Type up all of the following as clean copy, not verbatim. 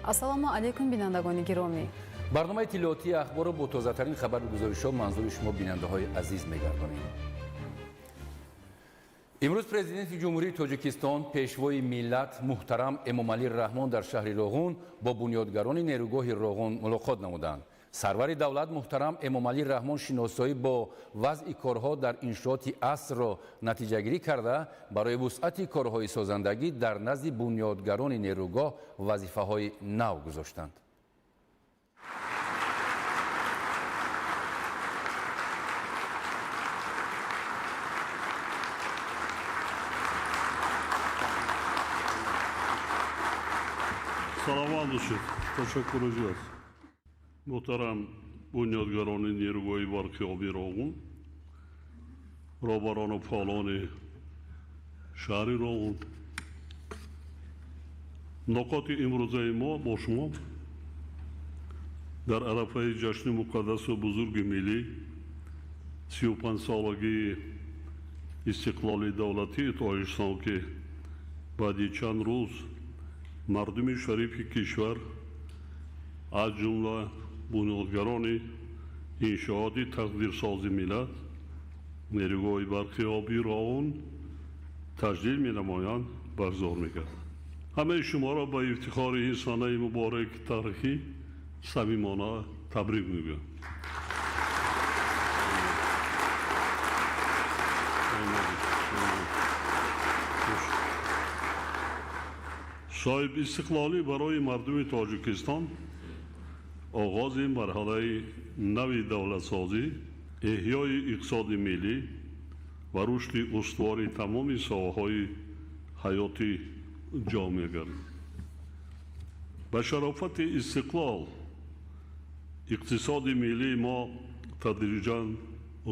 Ассалому алайкум, бинандагони гиромӣ. Барномаи иттилоотии Ахборро бо тозатарин хабару гузоришҳо манзури шумо, бинандаҳои азиз, мегардонем. Имрӯз Президенти Ҷумҳурии Тоҷикистон, Пешвои миллат муҳтарам Эмомалӣ Раҳмон дар шаҳри Роғун бо бунёдгарони нерӯгоҳи Роғун мулоқот намуданд. Сарвари давлат муҳтарам Эмомалӣ Раҳмон шиносоӣ бо вазъи корҳо дар иншооти асрро натиҷагирӣ карда, барои вусъати корҳои созандагӣ дар назди бунёдгарони нерӯгоҳ вазифаҳои нав гузоштанд. Саломат бошед, ташаккури зиёд. Муҳтарам бунёдгарони нерӯгоҳи барқи оби Роғун, роҳбарону фаъолони шаҳри Роғун, мулоқоти имрӯзаи мо бо шумо дар арафаи ҷашни муқаддасу бузурги миллӣ, 35-солагии истиқлоли давлатии Тоҷикистон, ки баъди чанд рӯз мардуми шарифи кишвар, аз ҷумла бунёдгарони иншооти тақдирсози миллат, нерӯгоҳи барқи оби Роғун, таҷлил менамоянд, баргузор мегардад. Ҳамаи шуморо ба ифтихори ин санаи мубораки таърихӣ самимона табрик мегӯям. Соҳибистиқлолӣ барои мардуми Тоҷикистон оғози марҳалаи нави давлатсозӣ, эҳёи иқтисоди миллӣ ва рушди устувори тамоми соҳаҳои ҳаёти ҷомеа гардид. Ба шарофати истиқлол иқтисоди миллии мо тадриҷан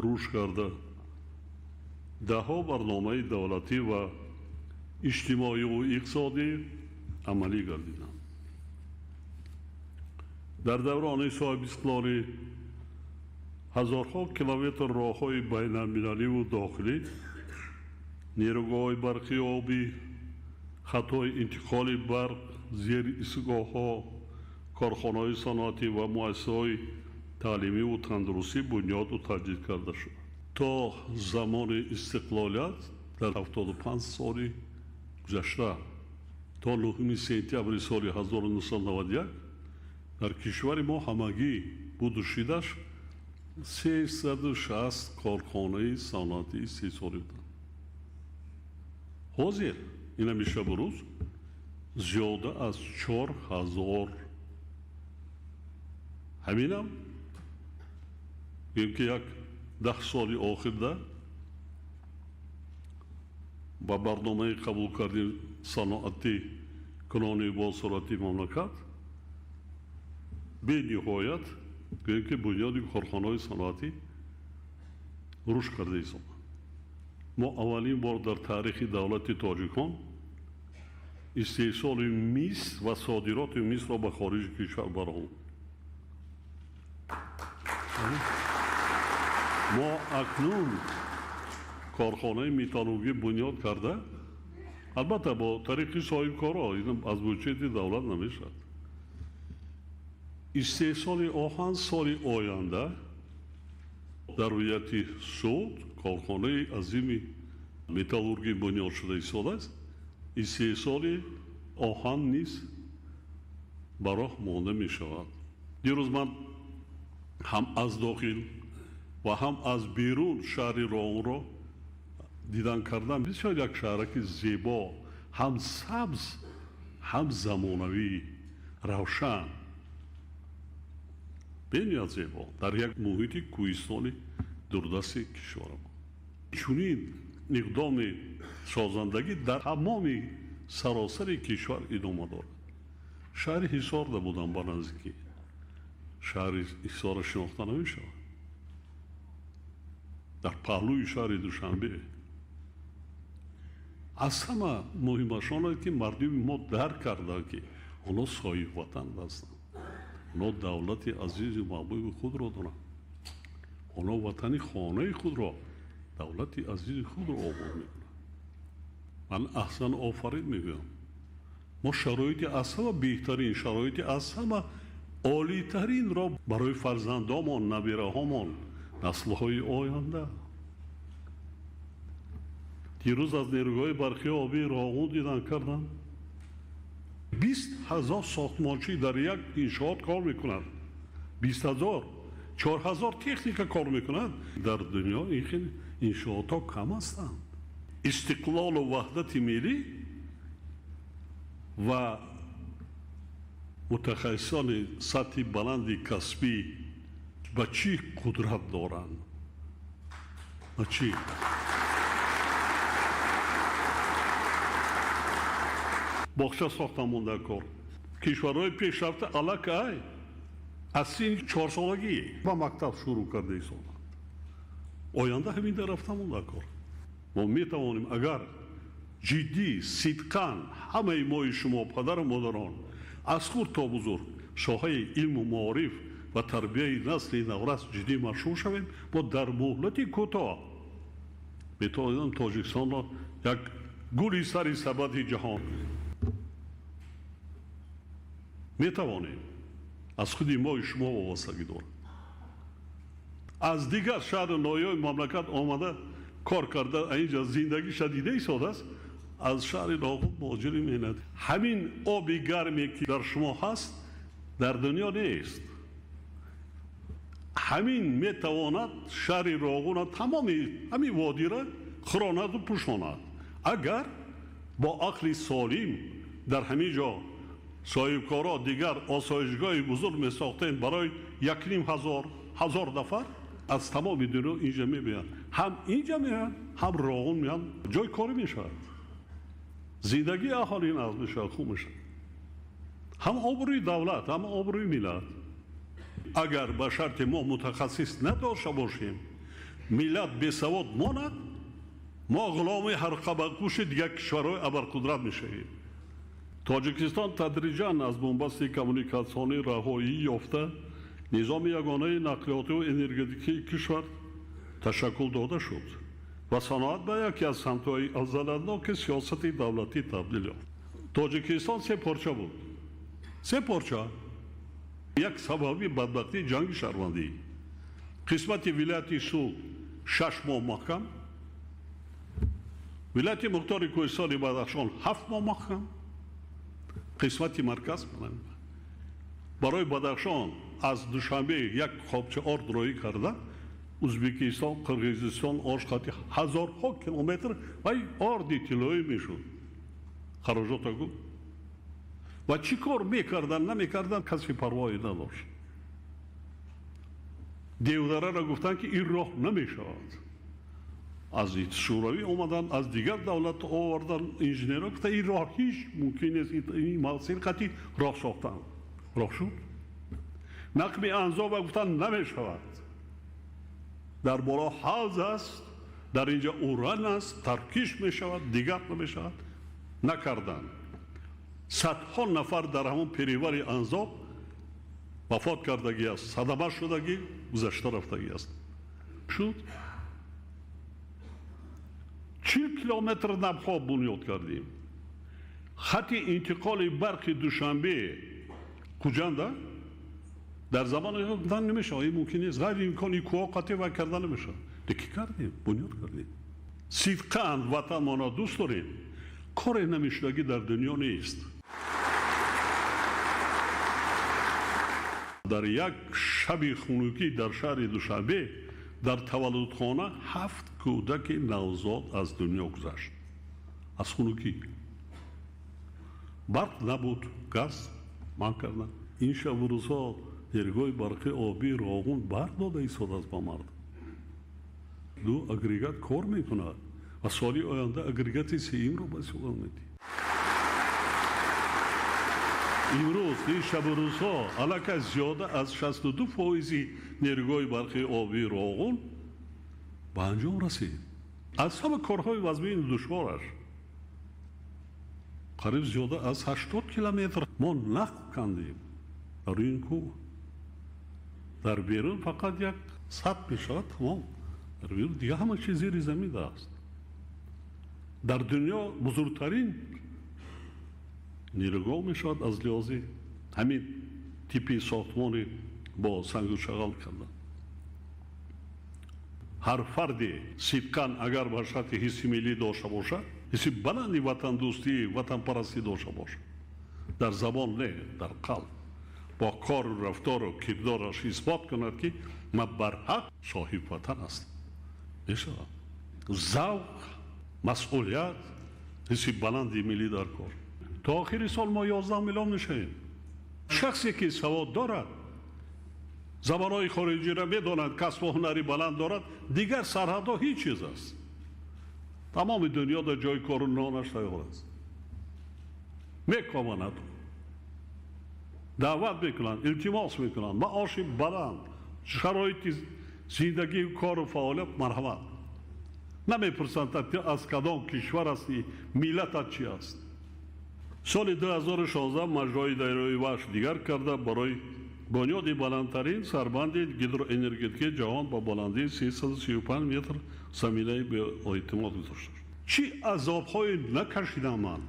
рушд карда, даҳҳо барномаи давлатӣ ва иҷтимоиву иқтисодӣ амалӣ гардиданд. Дар даврони соҳибистиқлолӣ ҳазорҳо километр роҳҳои байналмилаливу дохилӣ, нерӯгоҳҳои барқи обӣ, хатҳои интиқоли барқ, зери истгоҳҳо, корхонаҳои саноатӣ ва муассисаҳои таълимиву тандурустӣ бунёду таҷдид карда шуд. То замони истиқлолият дар 75 соли гузашта, то 9 сентябри соли 1991, дар кишвари мо ҳамагӣ буду шидаш 360 корхонаи саноатии истеҳсолӣ буданд. Ҳозир инами шабу рӯз зиёда аз 4000. Ҳаминам гӯем, ки як 10 соли охирда ба барномаи қабул кардем саноати кунони босуръати мамлакат, бениҳоят гӯем, ки бунёди корхонаҳои саноатӣ рушд карда истоданд. Мо аввалин бор дар таърихи давлати тоҷикон истеҳсоли мис ва содироти мисро ба хориҷи кишвар баромад. Мо акнун корхонаи металлургӣ бунёд карда, албатта бо тариқи соҳибкоро, аз буҷети давлат намешавад. Истеҳсоли оҳан соли оянда дар вилояти Суғд корхонаи азими металлургӣ бунёд шуда истодааст. Истеҳсоли оҳан низ ба роҳ монда мешавад. Дирӯз ман ҳам аз дохил ва ҳам аз берун шаҳри Роғунро дидан кардам. Бисёр як шаҳраки зебо, ҳам сабз, ҳам замонавӣ, равшан, бениҳоят зебо, дар як муҳити кӯҳистони дурдасти кишварамон. Чунин иқдоми созандагӣ дар тамоми саросари кишвар идома дорад. Шаҳри Ҳисорда будам ба наздикӣ. Шаҳри Ҳисорро шинохта намешавад. Дар паҳлӯи шаҳри Душанбе. Аз ҳама муҳимаш он аст, ки мардуми мо дарк карданд, ки онҳо соҳибватан ҳастанд, онҳо давлати азизу маҳбуби худро доранд, онҳо ватани хонаи худро, давлати азизи худро обод мекунанд. Ман аҳсан, офарин мегӯям. Мо шароити аз ҳама беҳтарин, шароити аз ҳама олитаринро барои фарзандомон, набираҳомон, наслҳои оянда. Дирӯз аз нерӯгоҳи барқии обии Роғун дидан кардам. 20 000 сохтмончӣ дар як иншоот кор мекунад. 20 000, 4 000 техника кор мекунад. Дар дунё ин хел иншоотҳо кам ҳастанд. Истиқлолу ваҳдати миллӣ ва мутахассисони сатҳи баланди касбӣ ба чӣ қудрат доранд? Ба чӣ? Боғча сохта монда кор. Кишварҳои пешрафта аллакай аз синни 4-солагӣ ба мактаб шурӯъ карда истоданд. Оянда ҳамин дар рафта монда кор. Мо метавонем агар ҷиддӣ, сидқан ҳамаи мои шумо, падару модарон, аз хурд то бузург соҳаи илму маориф ва тарбияи насли наврас ҷиддӣ машғул шавем, мо дар муҳлати кӯтоҳ метавонем Тоҷикистонро як гули сари сабади ҷаҳон метавонем. Аз худи мои шумо вобастагӣ дорад. Аз дигар шаҳру ноҳияҳои мамлакат омада кор карда, инҷа зиндагиша дида истодааст, аз шаҳри Роғун муҳоҷири меҳнат. Ҳамин оби гарме ки дар шумо ҳаст, дар дунё нест. Ҳамин метавонад шаҳри Роғуна тамоми ҳамин водира хӯронаду пӯшонад. Агар бо ақли солим дар ҳамин ҷо соҳибкоро дигар осоишгоҳи бузург месохтем барои 1 500, 1000 нафар, аз тамоми дунё инҷа мебиёянд. Ҳам инҷа меоянд, ҳам Роғун меоянд, ҷои корӣ мешавад. Зиндагии аҳолӣ назм мешавад, хуб мешавад. Ҳам обрӯи давлат, ҳам обрӯи миллат. Агар ба шарти мо мутахассис надошта бошем, миллат бесавод монад, мо ғуломи ҳарқабагӯши дигар кишварҳои абарқудрат мешавем. Тоҷикистон тадриҷан аз бунбасти коммуникатсионӣ раҳоӣ ёфта, низоми ягонаи нақлиётиву энергетикии кишвар ташаккул дода шуд ва саноат ба яке аз самтҳои афзалиятноки сиёсати давлатӣ табдил ёфт. Тоҷикистон се порча буд. Се порча. Як сабаби бадбахтии ҷанги шаҳрвандӣ. Қисмати вилояти Суғд 6 моҳ маҳкам, вилояти Мухтори Кӯҳистони Бадахшон 7 моҳ маҳкам, қисмати марказ барои Бадахшон аз Душанбе як қобча орд роҳӣ карда, Ӯзбекистон, Қирғизистон ош қати ҳазорҳо километр вай орди тиллоӣ мешуд. Хароҷота гу. Ва чӣ кор мекардан, намекардан, касе парвои надошт. Девдараро гуфтанд, ки ин роҳ намешавад. Аз Шӯравӣ омадан, аз дигар давлат овардан инженерҳо, гуфтанд ин роҳ ҳеҷ мумкин нест, ин масир қати роҳ сохтан. Роҳ шуд. Нақби Анзоба гуфтанд намешавад. Дар боло ҳавз аст, дар инҷа уран аст, таркиш мешавад, дигар намешавад. Накарданд. Садҳо нафар дар ҳамон перевали Анзоб вафот кардагӣ аст, садама шудагӣ, гузашта рафтагӣ аст. Шуд. 40 километр набҳо бунёд кардем. Хати интиқоли барқи Душанбе Хуҷанда дар замони намешавад, ин мумкин нест, ғайриимкон, ин кӯҳҳо қатъи вай карда намешавад. Лекин кардем, бунёд кардем. Сидқан ватанмонро дӯст дорем, коре намешудагӣ дар дунё нест. Дар як шаби хунукӣ дар шаҳри Душанбе дар таваллудхона 7 кӯдаки навзод аз дунё гузашт. Аз хунукӣ. Барқ набуд, газ манъ карданд. Ин шабу рӯзҳо нерӯгоҳи барқи обии Роғун барқ дода истодааст ба мардум. 2 агрегат кор мекунад ва соли оянда агрегати сеюмро ба истифода медиҳем. Имрӯз ин шабу рӯзҳо аллакай зиёда аз 62% нерӯгоҳи барқи обии Роғун ба анҷом расид. Аз ҳама корҳои вазмини душвораш қариб зиёда аз 80 километр мо нақл кандем дар ин кӯҳ. Дар берун фақат як сад мешавад, тамом. Дар берун дигар ҳама чиз зери замин аст. Дар дунё бузургтарин Нерӯгоҳ мешавад аз лиҳози ҳамин типи сохтмони бо сангу шағал кардан. Ҳар фарде сидқан агар бар шарти ҳисси миллӣ дошта бошад, ҳисси баланди ватандӯстӣ, ватанпарастӣ дошта бошад, дар забон не, дар қалб, бо кору рафтору кирдораш исбот кунад, ки ман барҳақ соҳиб ватан ҳастам, мешавад. Завқ, масъулият, ҳисси баланди миллӣ дар кор. То охири сол мо 11 миллион мешавем. Шахсе ки савод дорад, забонҳои хориҷиро медонад, касбу ҳунари баланд дорад, дигар сарҳадҳо ҳеҷ чиз аст. Тамоми дунё дар ҷои кору нонаш тайёр аст. Мекоманад, даъват мекунанд, илтимос мекунанд, маоши баланд, шароити зиндагию кору фаъолият марҳамат. Намепурсанд, аз кадом кишвар ҳастӣ, миллатат чи аст. Соли 2016 маҷрои дарёи Вахш дигар карда, барои бунёди баландтарин сарбанди гидроэнергетикии ҷаҳон ба баландии 335 метр заминаи беэътимод гузошта шуд. Чӣ азобҳое накашидам ман.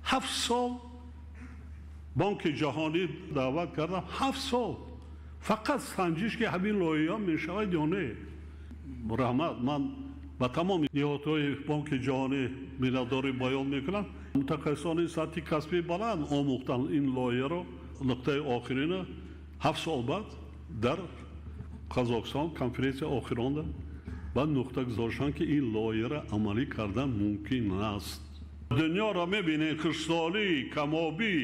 7 сол Бонки ҷаҳонӣ даъват кардам, 7 сол фақат санҷиш, ки ҳамин лоиҳа мешавад ё не. Раҳмат, ман ба тамоми ниҳодҳои Бонки ҷаҳонӣ миннатдорӣ баён мекунам. Мутахассисони сатҳи касбии баланд омӯхтанд ин лоиҳаро. Нуқтаи охирина 7 сол баъд дар Қазоқистон конференсия охиронда баъд нуқта гузоштанд, ки ин лоиҳаро амалӣ кардан мумкин аст. Дунёро мебинем, хушсолӣ, камобӣ,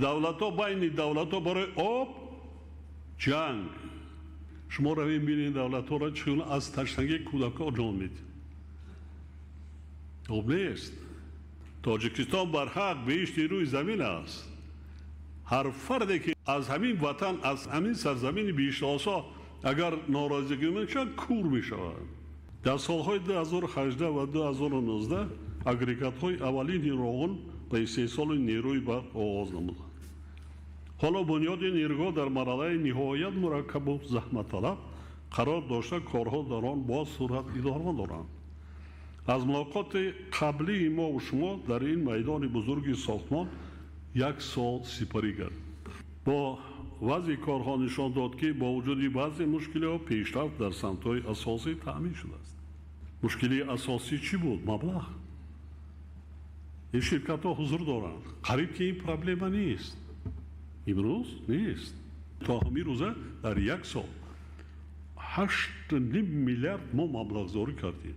давлатҳо байни давлатҳо барои об ҷанг. Шумо равем бинед давлатҳоро, чӣ гуна аз ташнагии кӯдакҳо ҷон медиҳанд. Об нест. Тоҷикистон барҳақ беҳишти рӯи замин аст. Ҳар фарде ки аз ҳамин ватан, аз ҳамин сарзамини беҳиштосо агар норозигӣ мекушад, кур мешавад. Дар солҳои 2018 ва 2019 агрегатҳои аввалини Роғун ба истеҳсоли нерӯи барқ оғоз намуданд. Ҳоло бунёди нерӯгоҳ дар марҳалаи ниҳоят мураккабу заҳматталаб қарор дошта, корҳо дар он бо суръат идома доранд. Аз мулоқоти қаблии мову шумо дар ин майдони бузурги сохтмон 1 сол сипарӣ гардид. Бо вазъи корҳо нишон дод, ки бо вуҷуди баъзе мушкилиҳо пешрафт дар самтҳои асосӣ таъмин шудааст. Мушкилии асосӣ чӣ буд? Маблағ. Ин ширкатҳо ҳузур доранд. Қариб ки ин проблема нест. Имрӯз нест. То ҳамин рӯза дар 1 сол 8,5 миллиард мо маблағгузорӣ кардем.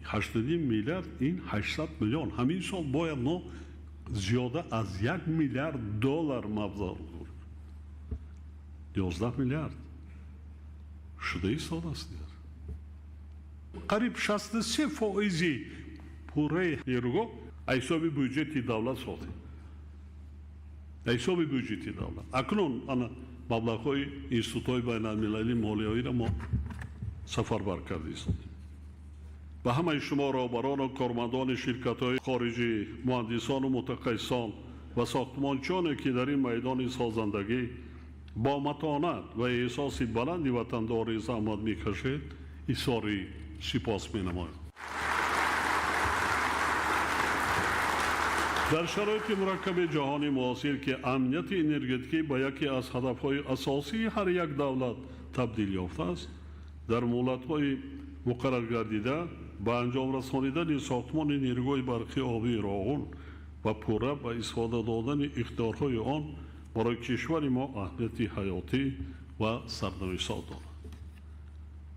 8,5 миллиард ин 800 миллион. Ҳамин сол бояд мо зиёда аз 1 миллиард доллар маблағ гузорем. 11 миллиард шуда истодааст. Қариб 63% пурраи нерӯгоҳ аз ҳисоби бюҷети давлат сохтем. Аз ҳисоби бюҷети давлат. Акнун ана маблағҳои институтҳои байналмилалии молиявиро мо сафарбар карда истодем. Ба ҳамаи шумо роҳбарону кормандони ширкатҳои хориҷӣ, муҳандисону мутахассисон ва сохтмончиёне, ки дар ин майдони созандагӣ бо матонат ва эҳсоси баланди ватандорӣ заҳмат мекашед, изҳори сипос менамоям. Дар шароити мураккаби ҷаҳони муосир, ки амнияти энергетикӣ ба яке аз ҳадафҳои асосии ҳар як давлат табдил ёфтааст, дар муҳлатҳои муқарраргардида ба анҷом расонидани сохтмони нерӯгоҳи барқи обии Роғун ва пурра ба истифода додани иқтидорҳои он барои кишвари мо аҳамияти ҳаётӣ ва сарнавишсоз дорад.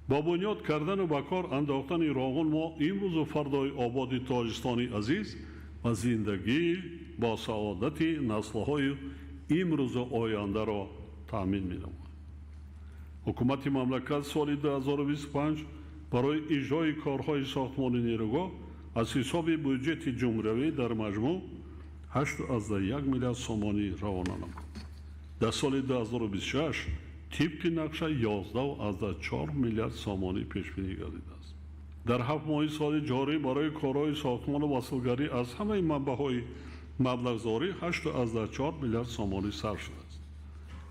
Бо бунёд кардану ба кор андохтани Роғун мо имрӯзу фардои ободи Тоҷикистони азиз ва зиндагӣ бо саодати наслҳои имрӯзу ояндаро таъмин менамоем. Ҳукумати мамлакат соли 2025 барои иҷрои корҳои сохтмони нерӯгоҳ аз ҳисоби бюҷети ҷумҳуриявӣ дар маҷмӯъ 8,1 миллиард сомонӣ равона намуд. Дар соли 2026 тибқи нақша 11,4 миллиард сомонӣ пешбинӣ гардидааст. Дар 7 моҳи соли ҷорӣ барои корҳои сохтмону васлгарӣ аз ҳамаи манбаъҳои маблағгузорӣ 8,4 миллиард сомонӣ сарф шудааст.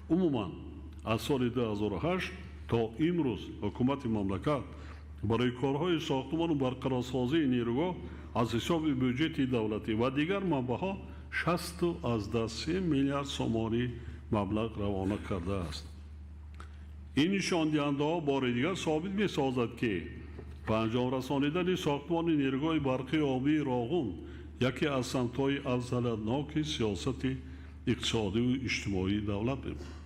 Умуман аз соли 2008 то имрӯз ҳукумати мамлакат барои корҳои сохтмону барқарорсозии нерӯгоҳ аз ҳисоби бюҷети давлатӣ ва дигар манбаъҳо 60,3 миллиард сомонӣ маблағ равона кардааст. Ин нишондиҳандаҳо бори дигар собит месозад, ки ба анҷом расонидани сохтмони нерӯгоҳи барқии обии Роғун яке аз самтҳои афзалиятноки сиёсати иқтисодиву иҷтимоии давлат мебошад.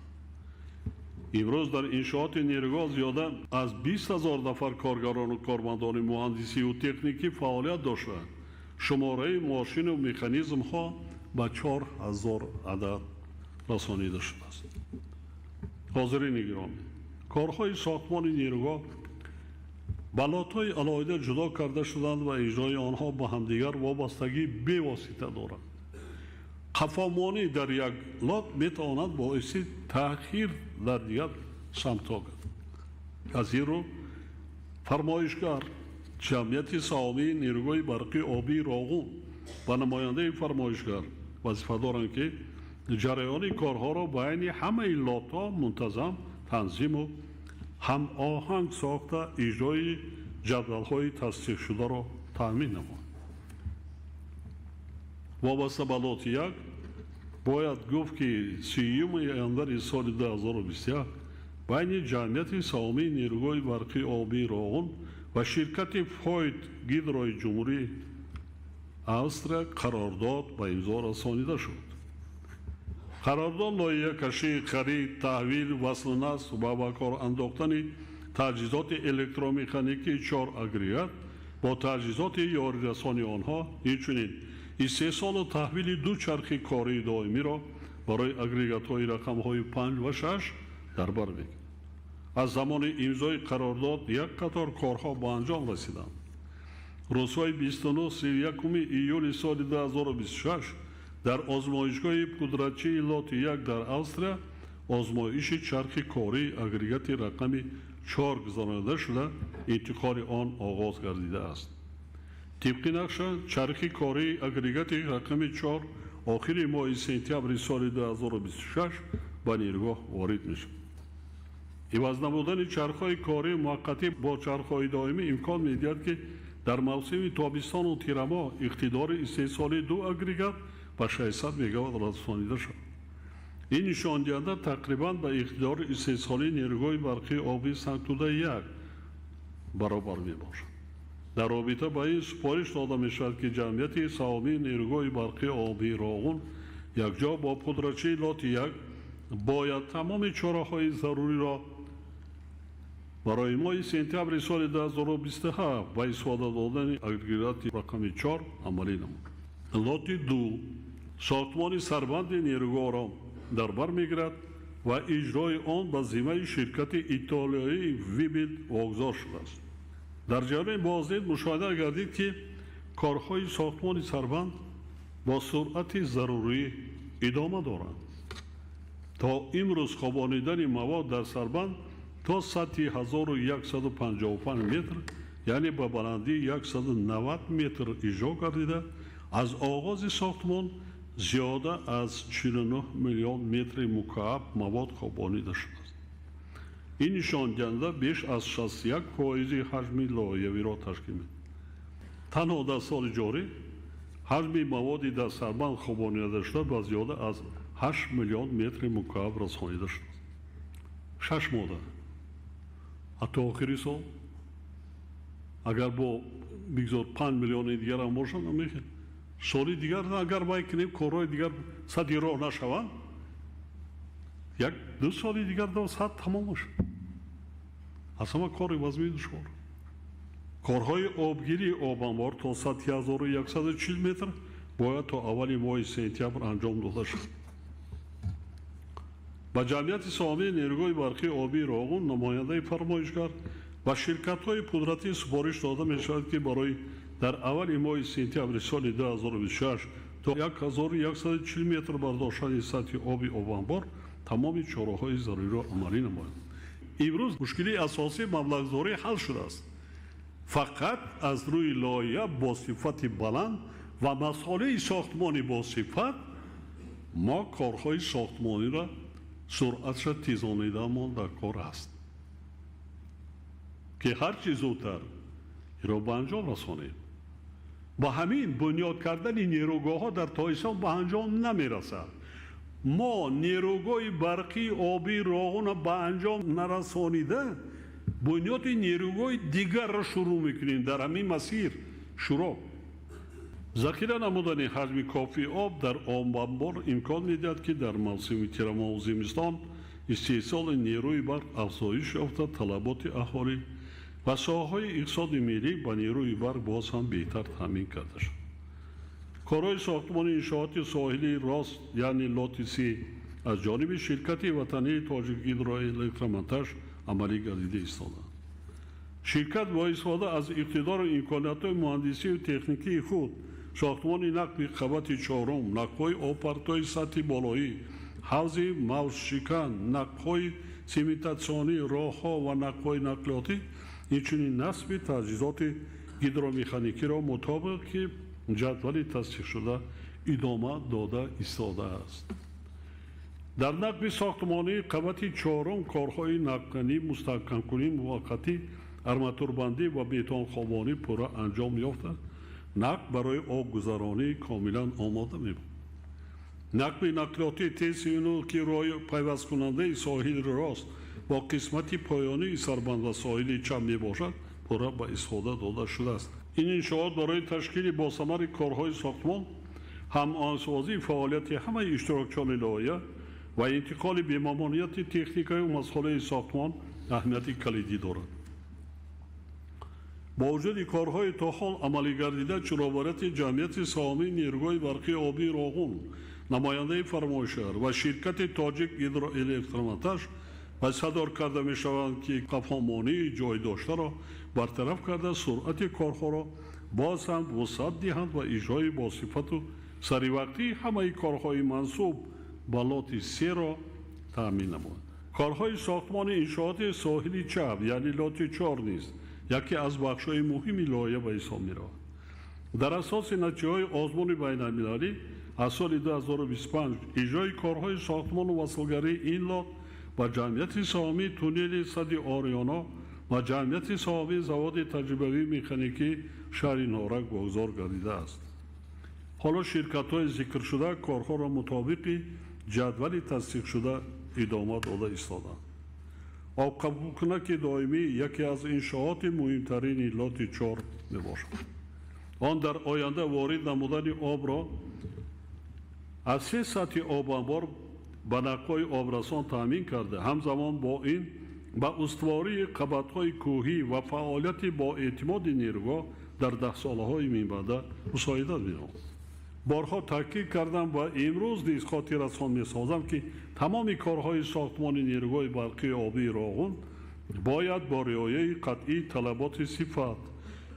Имрӯз дар иншооти нерӯгоҳ зиёда аз 20 000 нафар коргарону кормандони муҳандисиву техникӣ фаъолият доштаанд. Шумораи мошину механизмҳо ба 4000 адад расонида шудааст. Ҳозирини гиромӣ, корҳои сохтмони нерӯгоҳ ба лотҳои алоҳида ҷудо карда шуданд ва иҷрои онҳо ба ҳамдигар вобастагии бевосита доранд. Қафомонӣ дар як лот метавонад боиси таъхир дар дигар самтҳо гардад. Аз ин рӯ фармоишгар ҷамъияти саҳомии нерӯгоҳи барқии обии Роғун ва намояндаи фармоишгар вазифа доранд, ки ҷараёни корҳоро байни ҳамаи лотҳо мунтазам танзиму ҳамоҳанг сохта иҷрои ҷадвалҳои тасдиқшударо таъмин намоянд. Вобаста ба лоти 1 бояд гуфт, ки 30 январи соли 2021 байни ҷамъияти саҳомии нерӯгоҳи барқии обии Роғун ва ширкати Фойт Гидрои Ҷумҳурии Австрия қарордод ба имзо расонида шуд. Қарордод лоиҳакашӣ, харид, таҳвил, васлу насб ва ба кор андохтани таҷҳизоти электромеханикии 4 агрегат бо таҷҳизоти ёрирасони онҳо, инчунин истеҳсолу таҳвили 2 чархи кории доимиро барои агрегатҳои рақамҳои 5 ва 6 дар бар мегирад. Аз замони имзои қарордод як қатор корҳо ба анҷом расиданд. Рӯзҳои 29-31 июли соли 2026 дар озмоишгоҳи пудратчии лоти 1 дар Австрия озмоиши чархи кории агрегати рақами 4 гузаронида шуда, интиқоли он оғоз гардидааст. Тибқи нақша, чархи кории агрегати рақами 4 охири моҳи сентябри соли 2026 ба нерӯгоҳ ворид мешавад. Иваз намудани чархҳои кории муваққатӣ бо чархҳои доимӣ имкон медиҳад, ки дар мавсими тобистону тирамоҳ иқтидори истеҳсолии 2 агрегат ба 600 мегаватт расонида шавад. Ин нишондиҳанда тақрибан ба иқтидори истеҳсолии нерӯгоҳи барқии обии Сангтуда 1 баробар мебошад. Дар робита ба ин супориш дода мешавад, ки ҷамъияти саҳомии нерӯгоҳи барқии обии Роғун якҷо бо пудратчии лоти 1 бояд тамоми чораҳои заруриро барои моҳи сентябри соли 2027 ба истифода додани агрегати рақами 4 амалӣ намуд. Лоти 2 сохтмони сарбанди нерӯгоҳро дар бар мегирад ва иҷрои он ба зиммаи ширкати итолиёии Вибит вогузор шудааст. Дар ҷараёни боздид мушоҳида гардид, ки корҳои сохтмони сарбанд бо суръати зарурӣ идома доранд. То имрӯз хобонидани мавод дар сарбанд то сатҳи 1155 метр, яъне ба баландии 190 метр иҷро гардида, аз оғози сохтмон зиёда аз 49 миллион метри мукааб мавод хобонида шудааст. Ин нишондиҳанда беш аз 61% ҳаҷми лоиҳавиро ташкил медиҳад. Танҳо дар соли ҷорӣ ҳаҷми маводи дар сарбанд хобонидашуда ба зиёда аз 8 миллион метри мукааб расонида шудааст. 6 мода ҳатто охири сол агар бо бигзор 5 миллиони дигарам бошад, намехел. Соли дигар агар вай кунем, корҳои дигар садди роҳ нашаванд, 1-2 соли дигар сад тамом бошад. Аз ҳама кори вазмии душвор. Корҳои обгирии обанбор то сатҳи 1140 метр бояд то аввали моҳи сентябр анҷом дода шавад. Ба ҷамъияти саҳомии нерӯгоҳи барқии обии Роғун намояндаи фармоишгар ва ширкатҳои пудратӣ супориш дода мешавад, ки барои дар аввали моҳи сентябри соли 2026 то 1140 метр бардоштани сатҳи оби обанбор тамоми чораҳои заруриро амалӣ намоянд. Имрӯз мушкилии асосии маблағгузорӣ ҳал шудааст. Фақат аз рӯи лоиҳа бо сифати баланд ва масолеҳи сохтмонӣ бо сифат мо корҳои сохтмониро суръатша тезонидаамон дар кор аст, ки ҳарчи зудтар инро ба анҷом расонем. Ба ҳамин бунёд кардани нерӯгоҳҳо дар Тоҷикистон ба анҷом намерасад. Мо нерӯгоҳи барқии обии Роғунро ба анҷом нарасонида, бунёди нерӯгоҳи дигарро шурӯъ мекунем. Дар ҳамин масир шурӯъ. Захира намудани ҳаҷми кофии об дар обанбор имкон медиҳад, ки дар мавсими тирамоҳу зимистон истеҳсоли нерӯи барқ афзоиш ёфта, талаботи аҳолӣ ва соҳаҳои иқтисоди миллӣ ба нерӯи барқ боз ҳам беҳтар таъмин карда шавад. Корҳои сохтмони иншооти соҳили рост, яъне лоти се, аз ҷониби ширкати ватании Тоҷикгидроэлектромонтаж амалӣ гардида истодаанд. Ширкат бо истифода аз иқтидору имкониятҳои муҳандисию техникии худ сохтмони нақби қабати чорум, нақбҳои обпартои сатҳи болоӣ, ҳавзи мавҷшикан, нақбҳои сементатсионӣ, роҳҳо ва нақбҳои нақлиётӣ, инчунин насби таҷҳизоти гидромеханикиро мутобиқи ҷадвали тасдиқшуда идома дода истодааст. Дар нақби сохтмонии қабати чорум корҳои нақбканӣ, мустаҳкамкунии муваққатӣ, арматурбандӣ ва бетонхобонӣ пурра анҷом ёфта, нақб барои обгузаронӣ комилан омода мебошад. Нақби нақлиётии Т39, ки роҳи пайвасткунандаи соҳили рост бо қисмати поёнии сарбанд ва соҳили чап мебошад, пурра ба истифода дода шудааст. Ин иншоот барои ташкили босамари корҳои сохтмон, ҳамоҳангсозии фаъолияти ҳамаи иштирокчиёни лоиҳа ва интиқоли бемамониати техникаю масолеҳи сохтмон аҳамияти калидӣ дорад. Бо вуҷуди корҳои то ҳол амалигардида, чаробарияти ҷамъияти саҳомии нерӯгоҳи барқии обии Роғун, намояндаи фармоишгар ва ширкати Тоҷик гидроэлектромонтаж вазифадор карда мешаванд, ки қафомонии ҷой доштаро бартараф карда, суръати корҳоро боз ҳам вусъат диҳанд ва иҷрои босифату саривақтии ҳамаи корҳои мансуб ба лоти серо таъмин намоянд. Корҳои сохтмони иншооти соҳили чап, яъне лоти чор низ яке аз бахшҳои муҳими лоиҳа ба ҳисоб меравад. Дар асоси натиҷаҳои озмуни байналмилалӣ аз соли 2025 иҷрои корҳои сохтмону васлгарии ин лот ба ҷамъияти саҳомии туннели сади Ориёно ва ҷамъияти саҳомии заводи таҷрибавии механикии шаҳри Норак вогузор гардидааст. Ҳоло ширкатҳои зикршуда корҳоро мутобиқи ҷадвали тасдиқшуда идома дода истодаанд. Обқабулкунаки доимӣ яке аз иншооти муҳимтарини лоти чор мебошад. Он дар оянда ворид намудани обро аз се сатҳи обанбор ба нақбҳои обрасон таъмин карда, ҳамзамон бо ин ба устувории қабатҳои кӯҳӣ ва фаъолияти боэътимоди нерӯгоҳ дар даҳсолаҳои минбаъда мусоидат менамояд. Борҳо таъкид кардам ва имрӯз низ хотиррасон месозам, ки тамоми корҳои сохтмони нерӯгоҳи барқии обии Роғун бояд бо риояи қатъии талаботи сифат,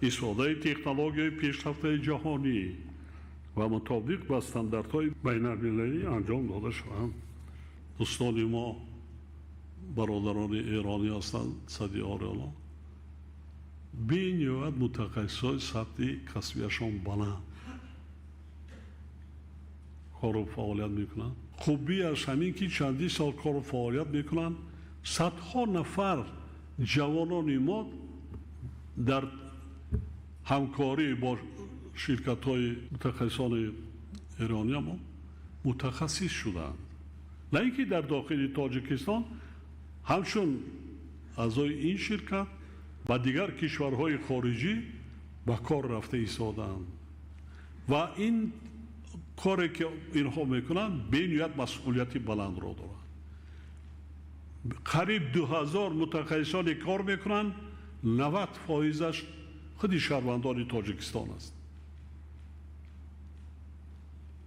истифодаи технологияи пешрафтаи ҷаҳонӣ ва мутобиқ ба стандартҳои байналмилалӣ анҷом дода шаванд. Дӯстони мо бародарони эронӣ ҳастанд, сади Ориёно бениҳоят мутахассисҳои сатҳи касбияшон баланд кору фаъолият мекунанд. Хубиаш ҳамин, ки чандин сол кору фаъолият мекунанд, садҳо нафар ҷавонони мо дар ҳамкорӣ бо ширкатҳои мутахассисони эрониамо мутахассис шудаанд. На ин ки дар дохили Тоҷикистон, ҳамчун аъзои ин ширкат ба дигар кишварҳои хориҷӣ ба кор рафта истодаанд. Ва ин коре ки инҳо мекунанд, бениҳоят масъулияти баландро доранд. Қариб 2000 мутахассисоне кор мекунанд, 90%-аш худи шаҳрвандони Тоҷикистон аст.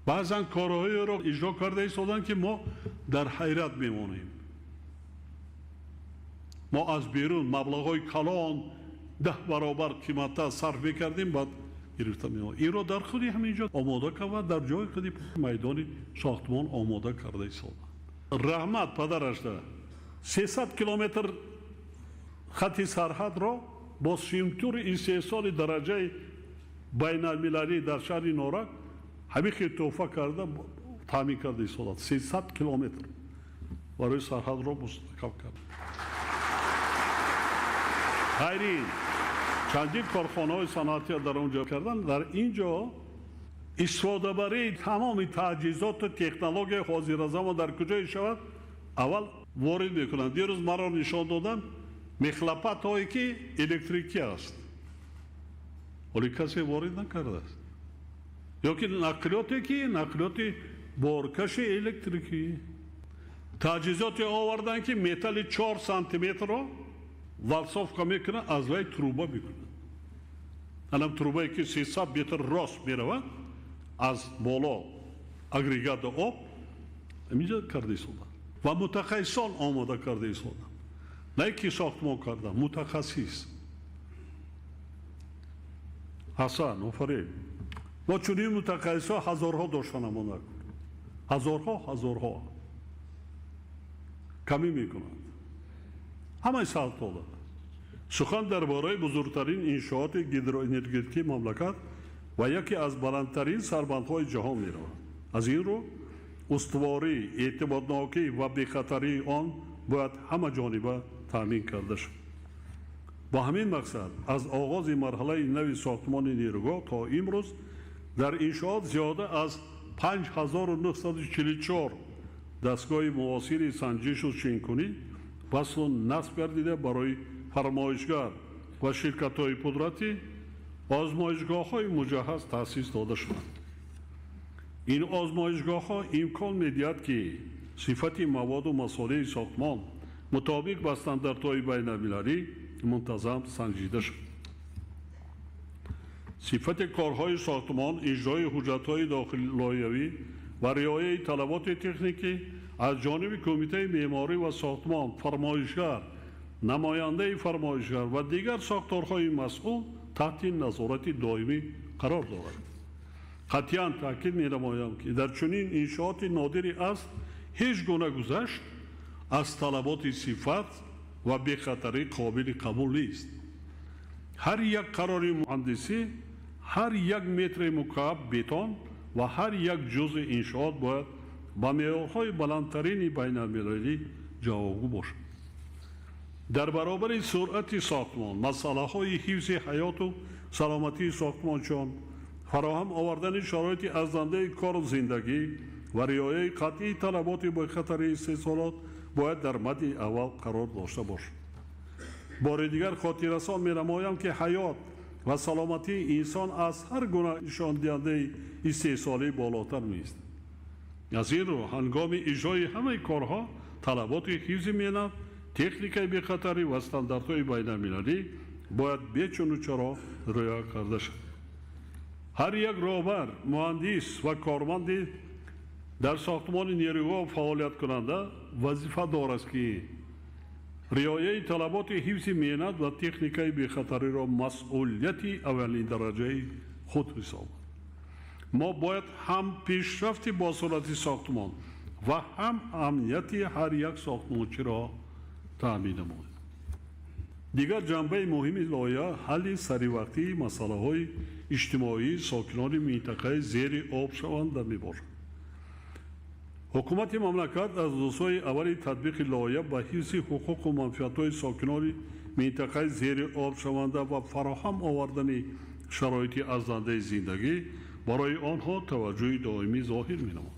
Баъзан корҳоеро иҷро карда истоданд, ки мо дар ҳайрат мемонем. Мо аз берун маблағҳои калон 10 баробар қиматтар сарф мекардем, баъд гирифта меомад. Инро дар худи ҳамин ҷо омода карда, дар ҷои худи майдони сохтмон омода карда истоданд. Раҳмат падарашда 300 километр хати сарҳадро бо симтури истеҳсоли дараҷаи байналмилалӣ дар шаҳри Норак ҳамин хел тӯҳфа карда таъмин карда истодад. 300 километр барои сарҳадро мустаҳкам кард. Ғайри ин Чандин корхонаҳои саноатиро дар он ҷо карданд. Дар ин ҷо истифодабарии тамоми таҷҳизоту технологияи ҳозиразамон дар куҷое шавад, аввал ворид мекунанд. Дирӯз маро нишон доданд мехлопатҳое ки электрикӣ аст, ҳоле касе ворид накардааст, ё ки нақлиёте ки нақлиёти боркаши электрикӣ, таҷҳизоте оварданд ки металли 4 сантиметрро валсовка мекунад, аз вай труба мекунад. Анам трубае ки 300 метр рост меравад, аз боло агрегати об инҷа карда истоданд ва мутахассисон омода карда истоданд. На ки сохтмон карда, мутахассис. Ҳасан, офарин. Мо чунин мутахассисҳо ҳазорҳо доштанамон накун. Ҳазорҳо, ҳазорҳо. Камӣ мекунанд. Ҳамаи саҳлтола. Сухан дар бораи бузургтарин иншооти гидроэнергетикии мамлакат ва яке аз баландтарин сарбандҳои ҷаҳон меравад. Аз ин рӯ устуворӣ, эътимоднокӣ ва бехатарии он бояд ҳамаҷониба таъмин карда шавад. Бо ҳамин мақсад аз оғози марҳалаи нави сохтмони нерӯгоҳ то имрӯз дар иншоот зиёда аз 5944 дастгоҳи муосири санҷишу чинкунӣ васлу насб гардида барои фармоишгар ва ширкатҳои пудратӣ озмоишгоҳҳои муҷаҳҳаз таъсис дода шуданд. Ин озмоишгоҳҳо имкон медиҳад, ки сифати маводу масолеҳи сохтмон мутобиқ ба стандартҳои байналмилалӣ мунтазам санҷида шавад. Сифати корҳои сохтмон, иҷрои ҳуҷҷатҳои дохилилоҳиявӣ ва риояи талаботи техникӣ аз ҷониби Кумитаи меъморӣ ва сохтмон, фармоишгар, намояндаи фармоишгар ва дигар сохторҳои масъул таҳти назорати доимӣ қарор дорад. Қатъиян таъкид менамоям, ки дар чунин иншооти нодири аст ҳеҷ гуна гузашт аз талаботи сифат ва бехатарӣ қобили қабул нест. Ҳар як қарори муҳандисӣ, ҳар як метри мукааб бетон ва ҳар як ҷузъи иншоот бояд ба меъёрҳои баландтарини байналмилалӣ ҷавобгӯ бошад. Дар баробари суръати сохтмон, масъалаҳои ҳифзи ҳаёту саломатии сохтмончиён, фароҳам овардани шароити арзандаи кору зиндагӣ ва риояи қатъии талаботи бехатарии истеҳсолот бояд дар мадди аввал қарор дошта бошад. Бори дигар хотиррасон менамоям, ки ҳаёт ва саломатии инсон аз ҳар гуна нишондиҳандаи истеҳсолӣ болотар меистад. Аз ин рӯ ҳангоми иҷрои ҳамаи корҳо талаботи ҳифзи меҳнат, техникаи бехатарӣ ва стандартҳои байналмилалӣ бояд бечуну чаро риоя карда шавад. Ҳар як роҳбар, муҳандис ва корманди дар сохтмони нерӯгоҳ фаъолияткунанда вазифа дорад, ки риояи талаботи ҳифзи меҳнат ва техникаи бехатариро масъулияти аввалиндараҷаи худ ҳисобад. Мо бояд ҳам пешрафти босуръати сохтмон ва ҳам амнияти ҳар як сохтмончиро таъмин намоем. Дигар ҷанбаи муҳими лоиҳа ҳалли саривақтии масъалаҳои иҷтимоии сокинони минтақаи зери об шаванда мебошад. Ҳукумати мамлакат аз рӯзҳои аввали татбиқи лоиҳа ба ҳифзи ҳуқуқу манфиатҳои сокинони минтақаи зери об шаванда ва фароҳам овардани шароити арзандаи зиндагӣ барои онҳо таваҷҷӯҳи доимӣ зоҳир менамояд.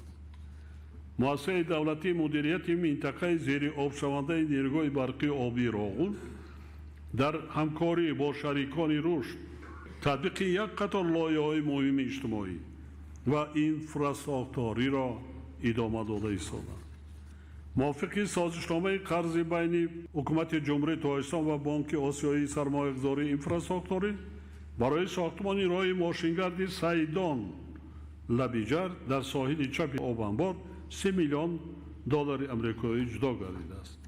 Муассисаи давлатии мудирияти минтақаи зери обшавандаи нерӯгоҳи барқии обии Роғун дар ҳамкорӣ бо шарикони рушд татбиқи як қатор лоиҳаҳои муҳими иҷтимоӣ ва инфрасохториро идома дода истоданд. Мувофиқи созишномаи қарзи байни ҳукумати Ҷумҳурии Тоҷикистон ва Бонки Осиёии сармоягузории инфрасохторӣ барои сохтмони роҳи мошингарди Сайдон Лабиҷар дар соҳили чапи обанбор 3 миллион доллари амрикоӣ ҷудо гардидааст.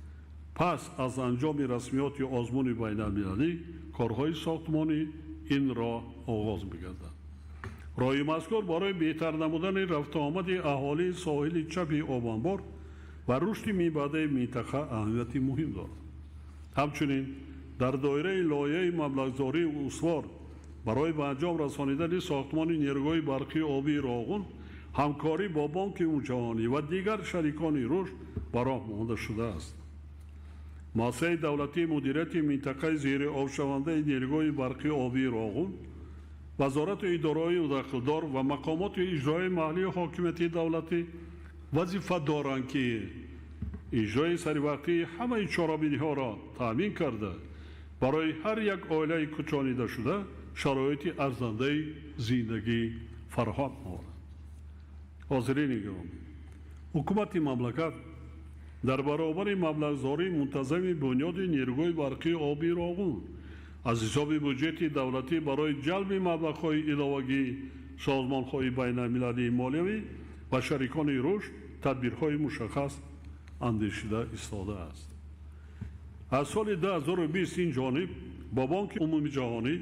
Пас аз анҷоми расмиёти озмуни байналмилалӣ корҳои сохтмонӣ ин роҳ оғоз мегардад. Роҳи мазкур барои беҳтар намудани рафтуомади аҳолии соҳили чапи обанбор ва рушди минбаъдаи минтақа аҳамияти муҳим дорад. Ҳамчунин дар доираи лоиҳаи маблағгузории устувор барои ба анҷом расонидани сохтмони нерӯгоҳи барқии обии Роғун ҳамкорӣ бо Бонки Ҷаҳонӣ ва дигар шарикони рушд ба роҳ монда шудааст. Муассисаи давлатии мудирияти минтақаи зериобшавандаи нерӯгоҳи барқии обии Роғун, вазорату идораҳои дахлдор ва мақомоти иҷроии маҳаллии ҳокимияти давлатӣ вазифа доранд, ки иҷрои саривақтии ҳамаи чорабиниҳоро таъмин карда, барои ҳар як оилаи кӯчонидашуда шароити арзандаи зиндагӣ фароҳам оваранд. Ҳозирини гиромӣ, ҳукумати мамлакат дар баробари маблағгузории мунтазами бунёди нерӯгоҳи барқии обии Роғун аз ҳисоби буҷети давлатӣ барои ҷалби маблағҳои иловагии созмонҳои байналмилалии молиявӣ ва шарикони рушд тадбирҳои мушаххас андешида истодааст. Аз соли 2020 ин ҷониб бо Бонки Умумиҷаҳонӣ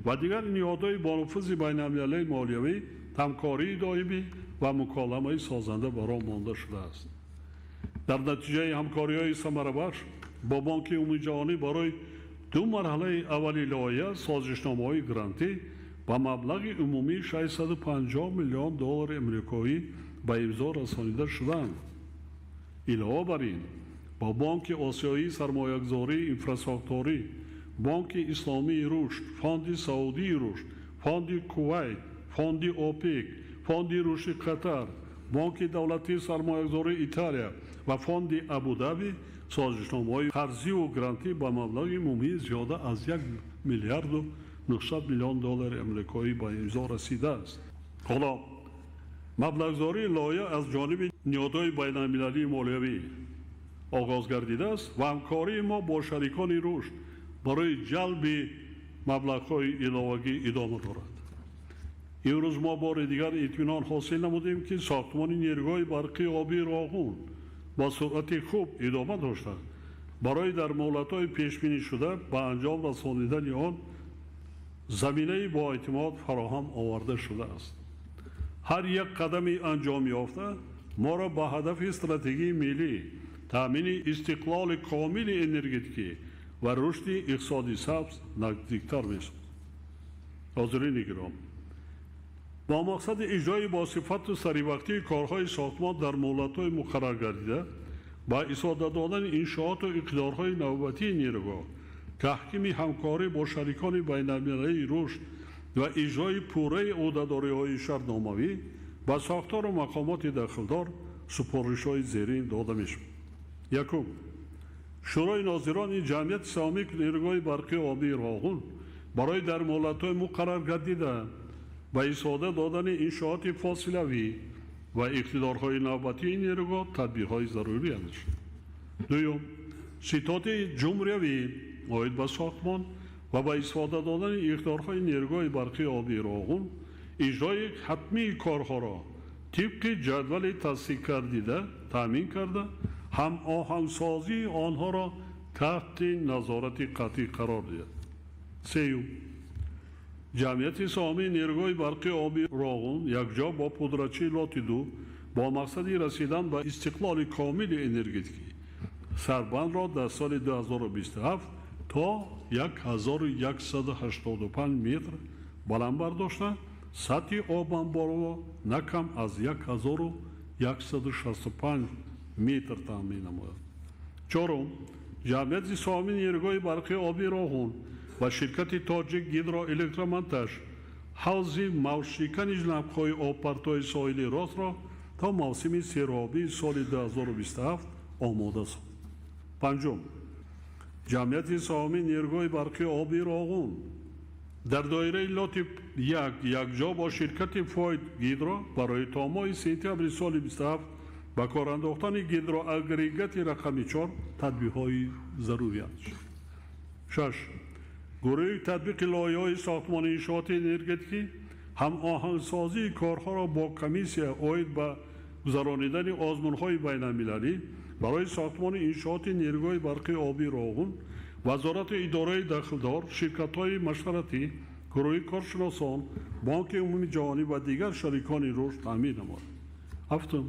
ва дигар ниҳодҳои бонуфузи байналмилалии молиявӣ ҳамкории доимӣ ва муколамаи созанда ба роҳ монда шудааст. Дар натиҷаи ҳамкориҳои самарабахш бо Бонки Умумиҷаҳонӣ барои ду марҳалаи аввали лоиҳа созишномаҳои грантӣ ба маблағи умумии 650 миллион доллари амрикоӣ ба имзо расонида шуданд. Илова бар ин, бо Бонки Осиёии сармоягузории инфрасохторӣ, Бонки Исломии рушд, Фонди Саудии рушд, Фонди Кувайт, Фонди ОПЕК, Фонди рушди Қатар, Бонки давлатии сармоягузории Италия ва Фонди Абудаби созишномаҳои қарзиву грантӣ ба маблағи умумии зиёда аз 1 миллиарду 900 миллион доллари амрикоӣ ба имзо расидааст. Ҳоло маблағгузории лоиҳа аз ҷониби ниҳодҳои байналмилалии молиявӣ оғоз гардидааст ва ҳамкории мо бо шарикони рушд барои ҷалби маблағҳои иловагӣ идома дорад. Имрӯз мо бори дигар итминон ҳосил намудем, ки сохтмони нерӯгоҳи барқии обии Роғун бо суръати хуб идома дошта, барои дар муҳлатҳои пешбинишуда ба анҷом расонидани он заминаи боэътимод фароҳам оварда шудааст. Ҳар як қадами анҷом ёфта моро ба ҳадафи стратегии миллӣ, таъмини истиқлоли комили энергетикӣ ва рушди иқтисоди сабз наздиктар месозад. Ҳозирини гиромӣ, бо мақсади иҷрои босифату саривақтии корҳои сохтмон дар муҳлатҳои муқаррар гардида, ба истифода додани иншооту иқтидорҳои навбатии нерӯгоҳ, таҳкими ҳамкорӣ бо шарикони байналмилалии рушд ва иҷрои пурраи ӯҳдадориҳои шартномавӣ ба сохтору мақомоти дахлдор супоришҳои зерин дода мешавад. Якум, Шӯрои нозирони ҷамъияти саҳомии нерӯгоҳи барқии обии Роғун барои дар муҳлатҳои муқаррар гардида ба истифода додани иншооти фосилавӣ ва иқтидорҳои навбатии нерӯгоҳ тадбирҳои зарурӣ андешад. Дуюм, ситоди ҷумҳуриявӣ оид ба сохтмон ва ба истифода додани иқтидорҳои нерӯгоҳи барқии обии Роғун иҷрои ҳатмии корҳоро тибқи ҷадвали тасдиқгардида таъмин карда, ҳамоҳангсозии онҳоро таҳти назорати қатъӣ қарор диҳад. Сеюм, ҷамъияти саҳомии нерӯгоҳи барқии обии Роғун якҷо бо пудрачии лоти 2 бо мақсади расидан ба истиқлоли комили энергетикӣ сарбандро дар соли 2027 то 1185 метр баланд бардошта, сатҳи обанборро на кам аз 1165 метр таъмин намояд. Чорум, ҷамъияти саҳомии нерӯгоҳи барқии обии Роғун ва ширкати Тоҷик Гидроэлектромонтаж ҳавзи мавҷшикани набқҳои обпартои соҳили ростро то мавсими серобии соли 2027 омода сохт. Панҷум, ҷамъияти саҳомии нерӯгоҳи барқии обии Роғун дар доираи лоти 1 якҷо бо ширкати Фойд Гидро барои то моҳи сентябри соли 27 ба кор андохтани гидроагрегати рақами 4 тадбирҳои зарурӣ андешад. Шаш, гурӯҳи татбиқи лоиҳаҳои сохтмони иншооти энергетикӣ ҳамоҳангсозии корҳоро бо комиссия оид ба гузаронидани озмунҳои байналмилалӣ барои сохтмони иншооти нерӯгоҳи барқии обии Роғун, вазорату идораи дахлдор, ширкатҳои машваратӣ, гурӯҳи коршиносон, Бонки Умумиҷаҳонӣ ва дигар шарикони рушд таъмин намояд. Ҳафтум,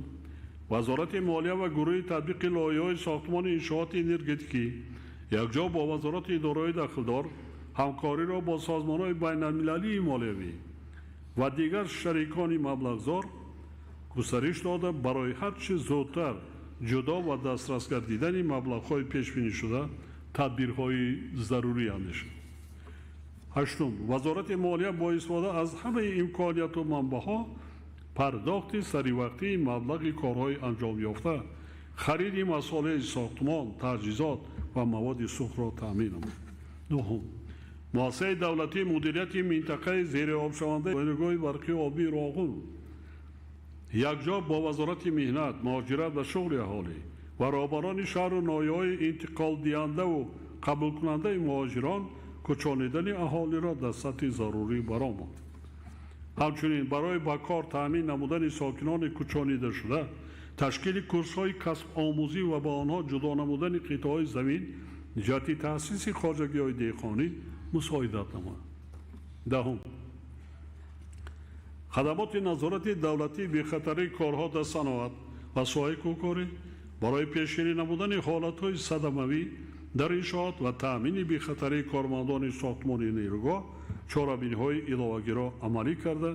вазорати молия ва гурӯҳи татбиқи лоиҳаҳои сохтмони иншооти энергетикӣ якҷо бо вазорати идораҳои дахлдор ҳамкориро бо созмонҳои байналмилалии молиявӣ ва дигар шарикони маблағзор густариш дода, барои ҳарчи зудтар ҷудо ва дастрас гардидани маблағҳои пешбинишуда тадбирҳои зарурӣ андешид. Ҳаштум, Вазорати молия бо истифода аз ҳамаи имконияту манбаъҳо пардохти саривақтии маблағи корҳои анҷомёфта, хариди масолеҳи сохтмон, таҷҳизот ва маводи сӯхтро таъмин намуд. Нуҳум, муассисаи давлатии мудирияти минтақаи зериобшавандаи нерӯгоҳи барқии обии Роғун якҷо бо Вазорати меҳнат, муҳоҷират ва шуғли аҳолӣ ва роҳбарони шаҳру ноҳияҳои интиқолдиҳандаву қабулкунандаи муҳоҷирон кӯчонидани аҳолиро дар сатҳи зарурӣ баромонд. Ҳамчунин барои ба кор таъмин намудани сокинони кӯчонидашуда, ташкили курсҳои касбомӯзӣ ва ба онҳо ҷудо намудани қитъаҳои замин ҷиҳати таъсиси хоҷагиҳои деҳқонӣ мусоидат намояд. Даҳум, хадамоти назорати давлатии бехатарии корҳо дар саноат ва соҳаи кӯҳкорӣ барои пешгирӣ намудани ҳолатҳои садамавӣ дар иншоот ва таъмини бехатарии кормандони сохтмони нерӯгоҳ чорабиниҳои иловагиро амалӣ карда,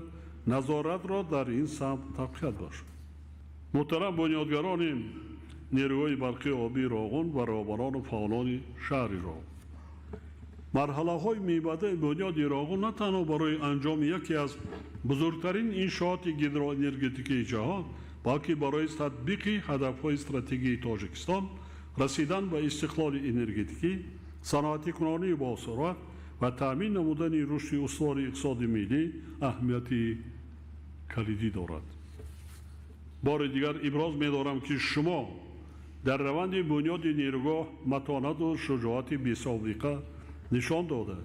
назоратро дар ин самт тақвият бахшад. Муҳтарам бунёдгарони нерӯгоҳи барқии обии Роғун ва роҳбарону фаъолони шаҳри Роғун, марҳалаҳои мебаъдаи бунёди Роғун на танҳо барои анҷоми яке аз бузургтарин иншооти гидроэнергетикии ҷаҳон, балки барои татбиқи ҳадафҳои стратегии Тоҷикистон, расидан ба истиқлоли энергетикӣ, саноатикунонии босуръат ва таъмин намудани рушди устувори иқтисоди миллӣ аҳамияти калидӣ дорад. Бори дигар иброз медорам, ки шумо дар раванди бунёди нерӯгоҳ матонату шуҷоати бесобиқа нишон дода,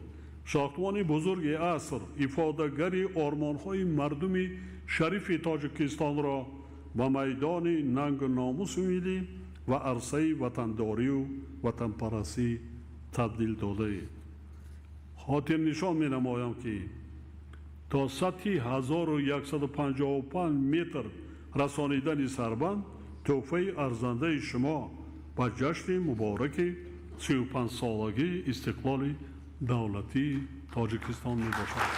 сохтмони бузурги аср ифодагари ормонҳои мардуми шарифи Тоҷикистонро ба майдони нангу номуси миллӣ ва арсаи ватандорию ватанпарастӣ табдил додаед. Хотирнишон менамоям, ки то сатҳи 1155 метр расонидани сарбанд тӯҳфаи арзандаи шумо ба ҷашни мубораки 35-солагии истиқлоли давлатии Тоҷикистон мебошад.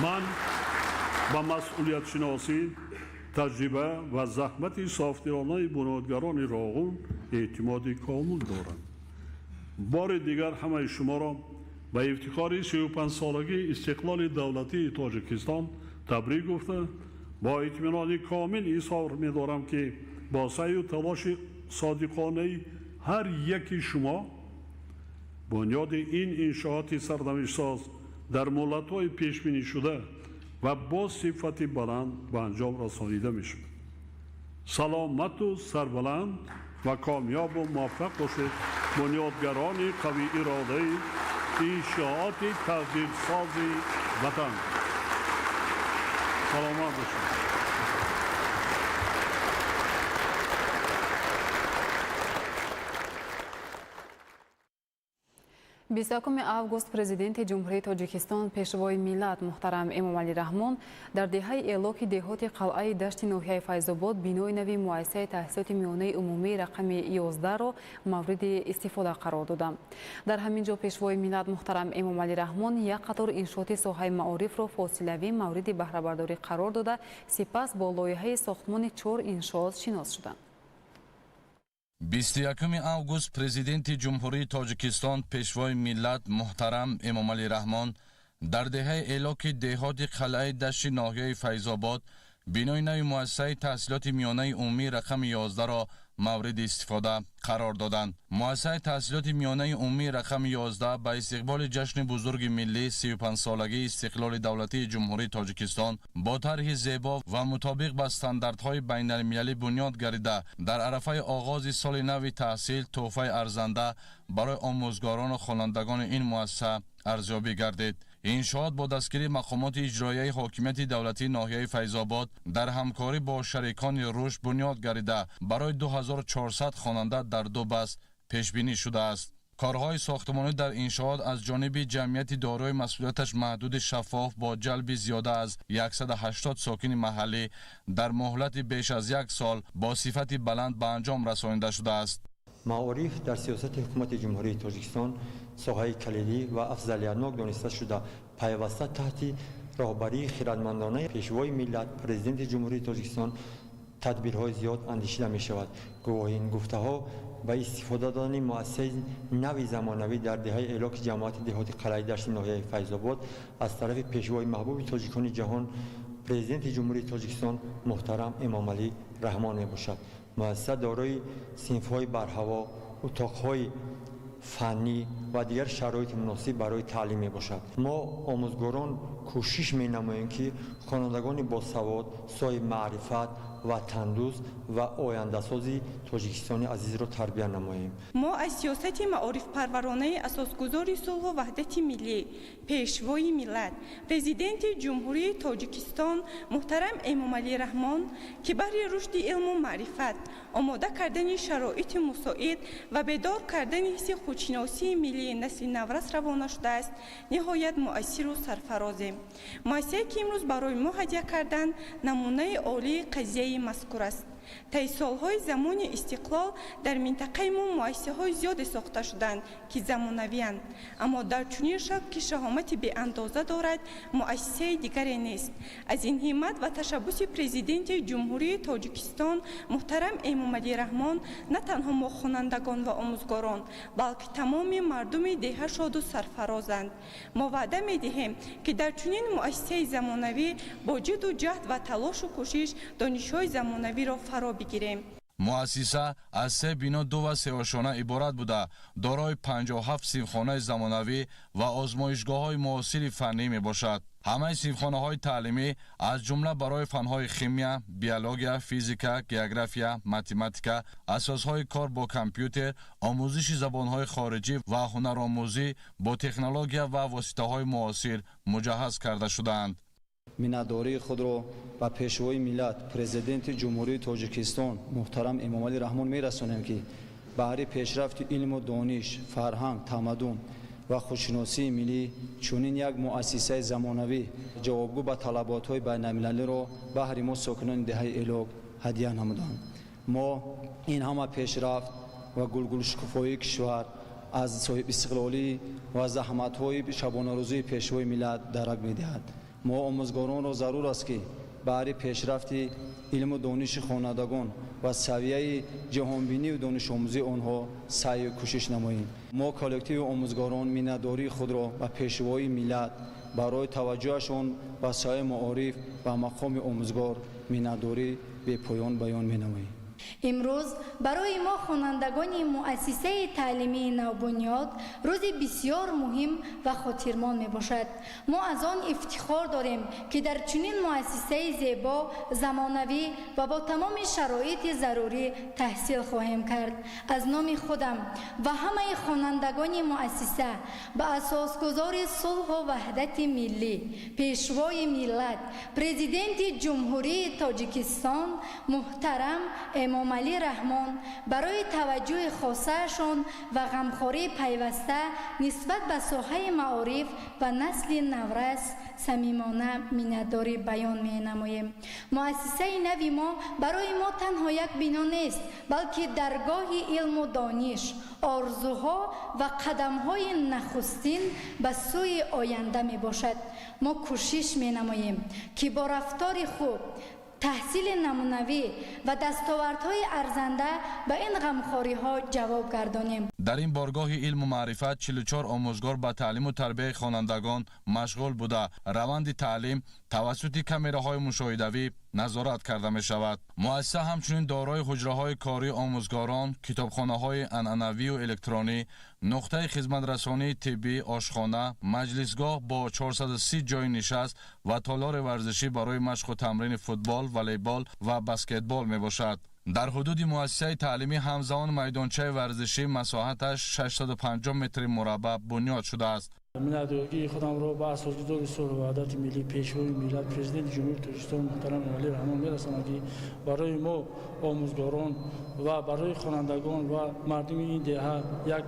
Ман ба масъулиятшиносӣ, таҷриба ва заҳмати софдилонаи бунёдгарони Роғун эътимоди комил дорам. Бори дигар ҳамаи шуморо ба ифтихори 35-солагии истиқлоли давлатии Тоҷикистон табрик гуфта, бо итминони комил изҳор медорам, ки бо саъю талоши содиқонаи ҳар яки шумо бунёди ин иншооти сарнавиштсоз дар муҳлатҳои пешбинишуда ва бо сифати баланд ба анҷом расонида мешавад. Саломату сарбаланд ва комёбу муваффақ бошед, бунёдгарони қавииродаи иншооти тақдирсози ватан. Саломат бошед. 21 август президенти Ҷумҳурии Тоҷикистон, пешвои миллат муҳтарам Эмомалӣ Раҳмон дар деҳаи Элоки деҳоти қалъаи дашти ноҳияи Файзобод бинои нави муассисаи таҳсилоти миёнаи умумии рақами 11-ро мавриди истифода қарор доданд. Дар ҳамин ҷо пешвои миллат муҳтарам Эмомалӣ Раҳмон як қатор иншооти соҳаи маорифро фосилавӣ мавриди баҳрабардорӣ қарор дода, сипас бо лоиҳаи сохтмони 4 иншоот шинос шуданд. 21 август президенти Ҷумҳурии Тоҷикистон, пешвои миллат муҳтарам Эмомалӣ Раҳмон дар деҳаи Элоки деҳоти қалъаи дашти ноҳияи Файзобод бинои нави муассисаи таҳсилоти миёнаи умумии рақами 11-ро мавриди истифода қарор доданд. Муассисаи таҳсилоти миёнаи умумии рақами 11 ба истиқболи ҷашни бузурги миллӣ 35-солагии истиқлоли давлатии Ҷумҳурии Тоҷикистон бо тарҳи зебо ва мутобиқ ба стандартҳои байналмилалӣ бунёд гардида, дар арафаи оғози соли нави таҳсил тӯҳфаи арзанда барои омӯзгорону хонандагони ин муассиса арзёбӣ гардид. Иншоот бо дастгирии мақомоти иҷроияи ҳокимияти давлатии ноҳияи Файзобод дар ҳамкорӣ бо шарикони рушд бунёд гардида, барои 2400 хонанда дар ду баст пешбинӣ шудааст. Корҳои сохтмонӣ дар иншоот аз ҷониби ҷамъияти дорои масъулияташ маҳдуди шаффоф бо ҷалби зиёда аз 180 сокини маҳаллӣ дар муҳлати беш аз як сол бо сифати баланд ба анҷом расонида шудааст. Маориф дар сиёсати ҳукумати Ҷумҳурии Тоҷикистон соҳаи калидӣ ва афзалиятнок дониста шуда, пайваста таҳти роҳбарии хирадмандонаи пешвои миллат, президенти Ҷумҳурии Тоҷикистон Тадбирҳои зиёд андешида мешавад. Гувоҳи ин гуфтаҳо ба истифода додани муассисаи нави замонавӣ дар деҳаи Элоки ҷамоати деҳоти Қалъаи Дашти ноҳияи Файзобод аз тарафи пешвои маҳбуби тоҷикони ҷаҳон, Президенти Ҷумҳурии Тоҷикистон муҳтарам Эмомалӣ Раҳмон мебошад. Муассиса дорои синфҳои барҳаво, утоқҳои фаннӣ ва дигар шароити муносиб барои таълим мебошад. Мо омӯзгорон кӯшиш менамоем, ки хонандагони босавод, соҳиби маърифат, ватандӯст ва ояндасози Тоҷикистони азизро тарбия намоем. Мо аз сиёсати маорифпарваронаи асосгузори сулҳу ваҳдати миллӣ, Пешвои миллат, Президенти Ҷумҳурии Тоҷикистон муҳтарам Эмомалӣ Раҳмон, ки баҳри рушди илму маърифат, омода кардани шароити мусоид ва бедор кардани ҳисси худшиносии миллии насли наврас равона шудааст, ниҳоят муассиру сарфарозем. Муассисае, ки имрӯз барои мо ҳадя карданд, намунаи олии қазияи мазкур аст. Таи солҳои замони истиқлол дар минтақаи мо муассисаҳои зиёде сохта шуданд, ки замонавиянд, аммо дар чунин шакл, ки шаҳомати беандоза дорад, муассисаи дигаре нест. Аз ин ҳиммат ва ташаббуси Президенти Ҷумҳурии Тоҷикистон муҳтарам Эмомалӣ Раҳмон на танҳо мо хонандагон ва омӯзгорон, балки тамоми мардуми деҳа шоду сарфарозанд. Мо ваъда медиҳем, ки дар чунин муассисаи замонавӣ бо ҷидду ҷаҳд ва талошу кӯшиш донишҳои замонавиро фаро бигирем. Муассиса аз се бино, ду ва сеошона иборат буда, дорои 57 синфхонаи замонавӣ ва озмоишгоҳҳои муосири фаннӣ мебошад. Ҳамаи синфхонаҳои таълимӣ, аз ҷумла барои фанҳои химия, биология, физика, география, математика, асосҳои кор бо компютер, омӯзиши забонҳои хориҷӣ ва ҳунаромӯзӣ бо технология ва воситаҳои муосир муҷаҳҳаз карда шудаанд. Миннатдории худро ба Пешвои миллат, Президенти Ҷумҳурии Тоҷикистон муҳтарам Эмомалӣ Раҳмон мерасонем, ки баҳри пешрафти илму дониш, фарҳанг, тамаддун ва худшиносии миллӣ чунин як муассисаи замонавӣ, ҷавобгӯ ба талаботҳои байналмилалиро баҳри мо, сокинони деҳаи Элок, ҳадия намуданд. Мо ин ҳама пешрафт ва гулгулшукуфоии кишвар аз соҳибистиқлолӣ ва заҳматҳои шабонарӯзии Пешвои миллат дарак медиҳад. Мо омӯзгоронро зарур аст, ки баҳри пешрафти илму дониши хонандагон ва савияи ҷаҳонбинию донишомӯзии онҳо саъю кӯшиш намоем. Мо, коллективи омӯзгорон, миннатдории худро ба Пешвои миллат барои таваҷҷӯҳашон ба соҳаи маориф ва мақоми омӯзгор миннатдорӣ бепоён баён менамоем. Имрӯз барои мо, хонандагони муассисаи таълимии навбунёд, рӯзи бисёр муҳим ва хотирмон мебошад. Мо аз он ифтихор дорем, ки дар чунин муассисаи зебо, замонавӣ ва бо тамоми шароити зарурӣ таҳсил хоҳем кард. Аз номи худам ва ҳамаи хонандагони муассиса ба асосгузори сулҳу ваҳдати миллӣ, Пешвои миллат, Президенти Ҷумҳурии Тоҷикистон муҳтарам Эмомалӣ Раҳмон барои таваҷҷӯҳи хосаашон ва ғамхории пайваста нисбат ба соҳаи маориф ва насли наврас самимона миннатдорӣ баён менамоем. Муассисаи нави мо барои мо танҳо як бино нест, балки даргоҳи илму дониш, орзуҳо ва қадамҳои нахустин ба сӯи оянда мебошад. Мо кӯшиш менамоем, ки бо рафтори хуб, таҳсили намунавӣ ва дастовардҳои арзанда ба ин ғамхориҳо ҷавоб гардонем. Дар ин боргоҳи илму маърифат 44 омӯзгор ба таълиму тарбияи хонандагон машғул буда, раванди таълим тавассути камераҳои мушоҳидавӣ назорат карда мешавад. Муассиса ҳамчунин дорои ҳуҷраҳои кории омӯзгорон, китобхонаҳои анъанавию электронӣ, нуқтаи хизматрасонии тиббӣ, ошхона, маҷлисгоҳ бо 430 ҷойи нишаст ва толори варзишӣ барои машқу тамрини футбол, волейбол ва баскетбол мебошад. Дар ҳудуди муассисаи таълимӣ ҳамзамон майдончаи варзишӣ масоҳаташ 650 метри мураббаъ бунёд шудааст. Миннатдории худамро ба асосгузори сулҳу ваҳдати миллӣ, Пешвои миллат, Президенти Ҷумҳурии Тоҷикистон муҳтарам Эмомалӣ Раҳмон мерасонам, ки барои мо омӯзгорон ва барои хонандагон ва мардуми ин деҳа як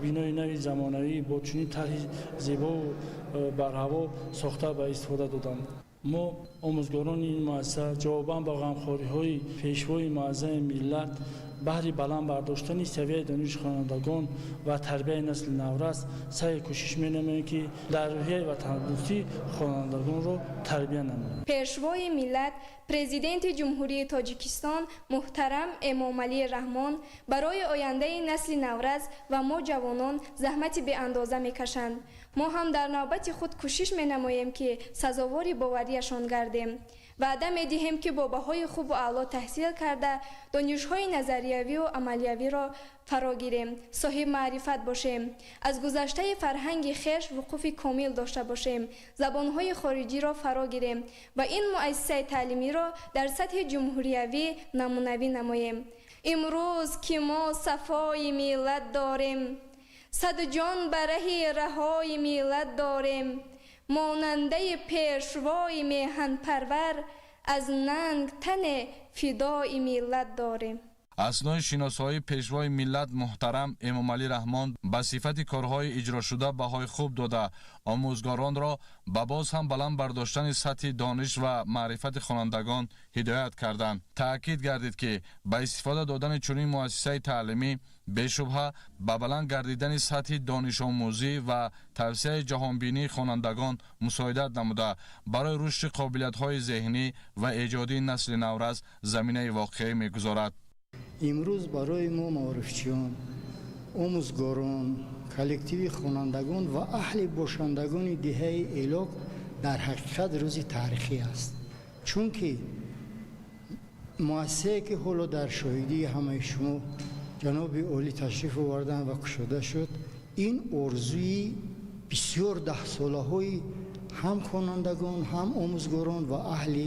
бинои нави замонавӣ бо чунин тарҳи зебову барҳаво сохта ба истифода доданд. Мо Омӯзгорони ин муассиса ҷавобан ба ғамхориҳои пешвои муаззами миллат баҳри баланд бардоштани савияи дониши хонандагон ва тарбияи насли наврас саъю кӯшиш менамоем, ки дар рӯҳияи ватандӯстӣ хонандагонро тарбия намоем. Пешвои миллат, Президенти Ҷумҳурии Тоҷикистон муҳтарам Эмомалӣ Раҳмон барои ояндаи насли наврас ва мо ҷавонон заҳмати беандоза мекашанд. Мо ҳам дар навбати худ кӯшиш менамоем, ки сазовори боварияшон гардем. Ваъда медиҳем, ки бо баҳои хубу аъло таҳсил карда, донишҳои назариявию амалиявиро фаро гирем, соҳиб маърифат бошем, аз гузаштаи фарҳанги хеш вуқуфи комил дошта бошем, забонҳои хориҷиро фаро гирем ва ин муассисаи таълимиро дар сатҳи ҷумҳуриявӣ намунавӣ намоем. Имрӯз ки мо сафои миллат дорем, саду ҷон ба раҳи раҳои миллат дорем, монандаи пешвои меҳанпарвар аз нанг тане фидои миллат дорем. Аснои шиносоии пешвои миллат муҳтарам Эмомалӣ Раҳмон ба сифати корҳои иҷрошуда баҳои хуб дода, омӯзгоронро ба боз ҳам баланд бардоштани сатҳи дониш ва маърифати хонандагон ҳидоят карданд. Таъкид гардид, ки ба истифода додани чунин муассисаи таълимӣ бешубҳа ба баланд гардидани сатҳи донишомӯзӣ ва тавсияи ҷаҳонбинии хонандагон мусоидат намуда, барои рушди қобилиятҳои зеҳнӣ ва эҷодии насли наврас заминаи воқеӣ мегузорад. Имрӯз барои мо маорифчиён, омӯзгорон, коллективи хонандагон ва аҳли бошандагони деҳаи Элок дар ҳақиқат рӯзи таърихӣ аст, чунки муассисае, ки ҳоло дар шоҳидии ҳамаи шумо ҷаноби олӣ ташриф оварданд ва кушода шуд, ин орзуи бисёр даҳсолаҳои ҳам хонандагон, ҳам омӯзгорон ва аҳли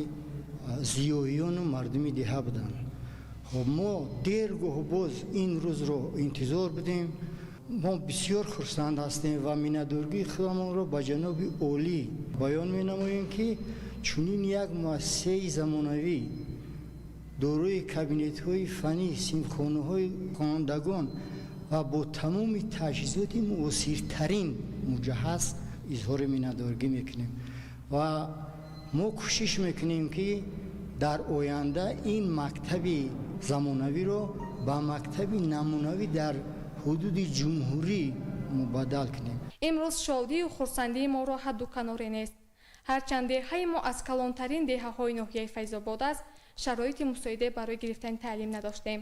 зиёиёну мардуми деҳа буданд. Хоб, мо дергоҳу боз ин рӯзро интизор будем. Мо бисёр хурсанд ҳастем ва миннатдоргии худамонро ба ҷаноби олӣ баён менамоем, ки чунин як муассисаи замонавӣ дорои кабинетҳои фаннӣ, синфхонаҳои хонандагон ва бо тамоми таҷҳизоти муосиртарин муҷаҳҳаз изҳори миннатдоргӣ мекунем ва мо кӯшиш мекунем, ки дар оянда ин мактаби замонавиро ба мактаби намунавӣ дар ҳудуди ҷумҳурӣ мубаддал кунем. Имрӯз шодию хурсандии моро ҳадду каноре нест. Ҳарчанд деҳаи мо аз калонтарин деҳаҳои ноҳияи Файзобод аст, шароити мусоиде барои гирифтани таълим надоштем.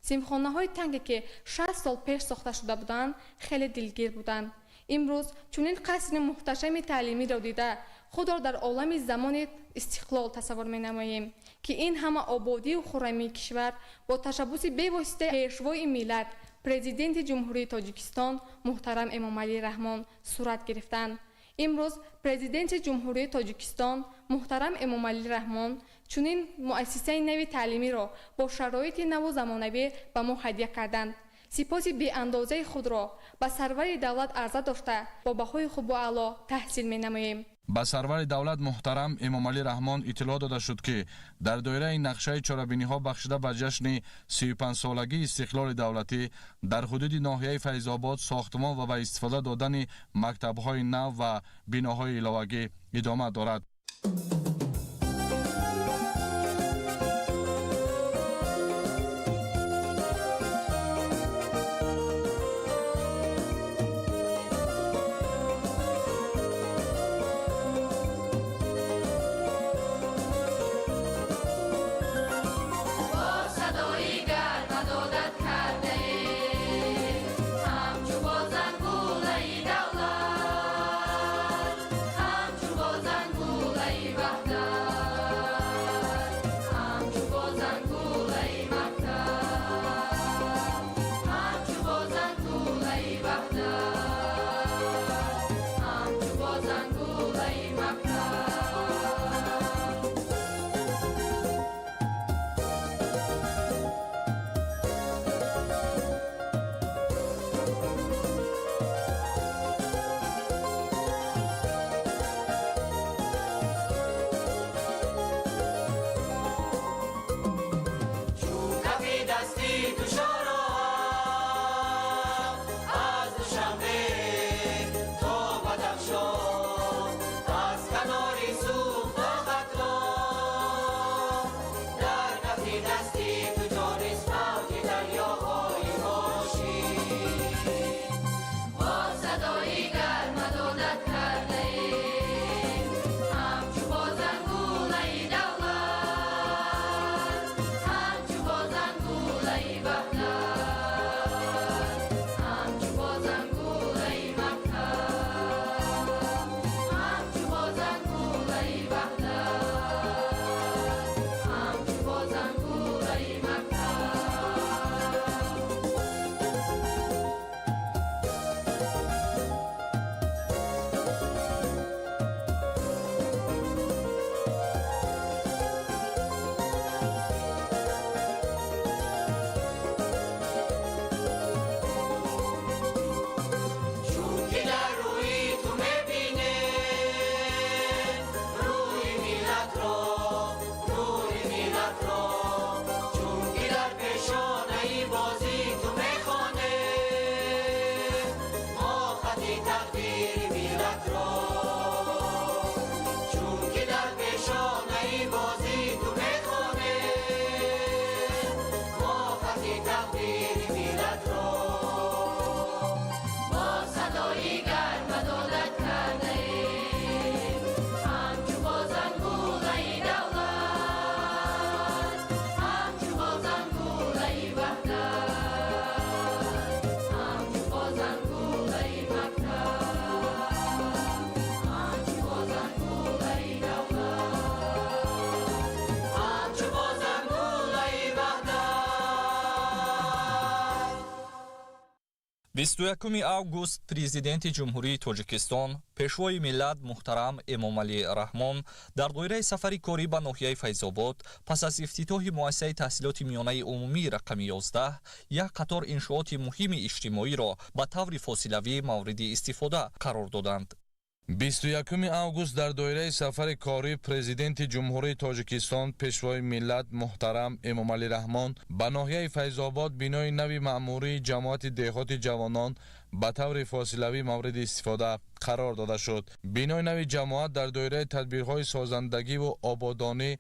Синфхонаҳои танге, ки 60 сол пеш сохта шуда буданд, хеле дилгир буданд. Имрӯз чунин қасри муҳташами таълимиро дида, худро дар олами замони истиқлол тасаввур менамоем, ки ин ҳама ободию хуррамии кишвар бо ташаббуси бевоситаи пешвои миллат, Президенти Ҷумҳурии Тоҷикистон муҳтарам Эмомалӣ Раҳмон сурат гирифтанд. Имрӯз Президенти Ҷумҳурии Тоҷикистон муҳтарам Эмомалӣ Раҳмон чунин муассисаи нави таълимиро бо шароити наву замонавӣ ба мо ҳадя карданд. Сипоси беандозаи худро ба сарвари давлат арза дошта, бо баҳои хубу аъло таҳсил менамоем. Ба сарвари давлат муҳтарам Эмомалӣ Раҳмон иттилоъ дода шуд, ки дар доираи нақшаи чорабиниҳо бахшида ба ҷашни 35-солагии истиқлоли давлатӣ дар ҳудуди ноҳияи Файзобод сохтмон ва ба истифода додани мактабҳои нав ва биноҳои иловагӣ идома дорад. Ҳамчу бозангулаи. Тақдири миллатро бо садои гарм адолат кардаем. Ҳамчу бозангулаи давлат, ҳамчу бозангулаи ваҳдат, ҳамчу бозангулаи мактаб, ҳамчу бозангулаи давлат, ҳамчу бозангулаи ваҳдат. 21 август Президенти Ҷумҳурии Тоҷикистон, Пешвои миллат муҳтарам Эмомалӣ Раҳмон дар доираи сафари корӣ ба ноҳияи Файзобод пас аз ифтитоҳи муассисаи таҳсилоти миёнаи умумии рақами 11 як қатор иншооти муҳими иҷтимоиро ба таври фосилавӣ мавриди истифода қарор доданд. 21 август дар доираи сафари корӣ Президенти Ҷумҳурии Тоҷикистон, Пешвои миллат муҳтарам Эмомалӣ Раҳмон ба ноҳияи Файзобод бинои нави маъмурии ҷамоати деҳоти Ҷавонон ба таври фосилавӣ мавриди истифода қарор дода шуд. Бинои нави ҷамоат дар доираи тадбирҳои созандагиву ободонӣ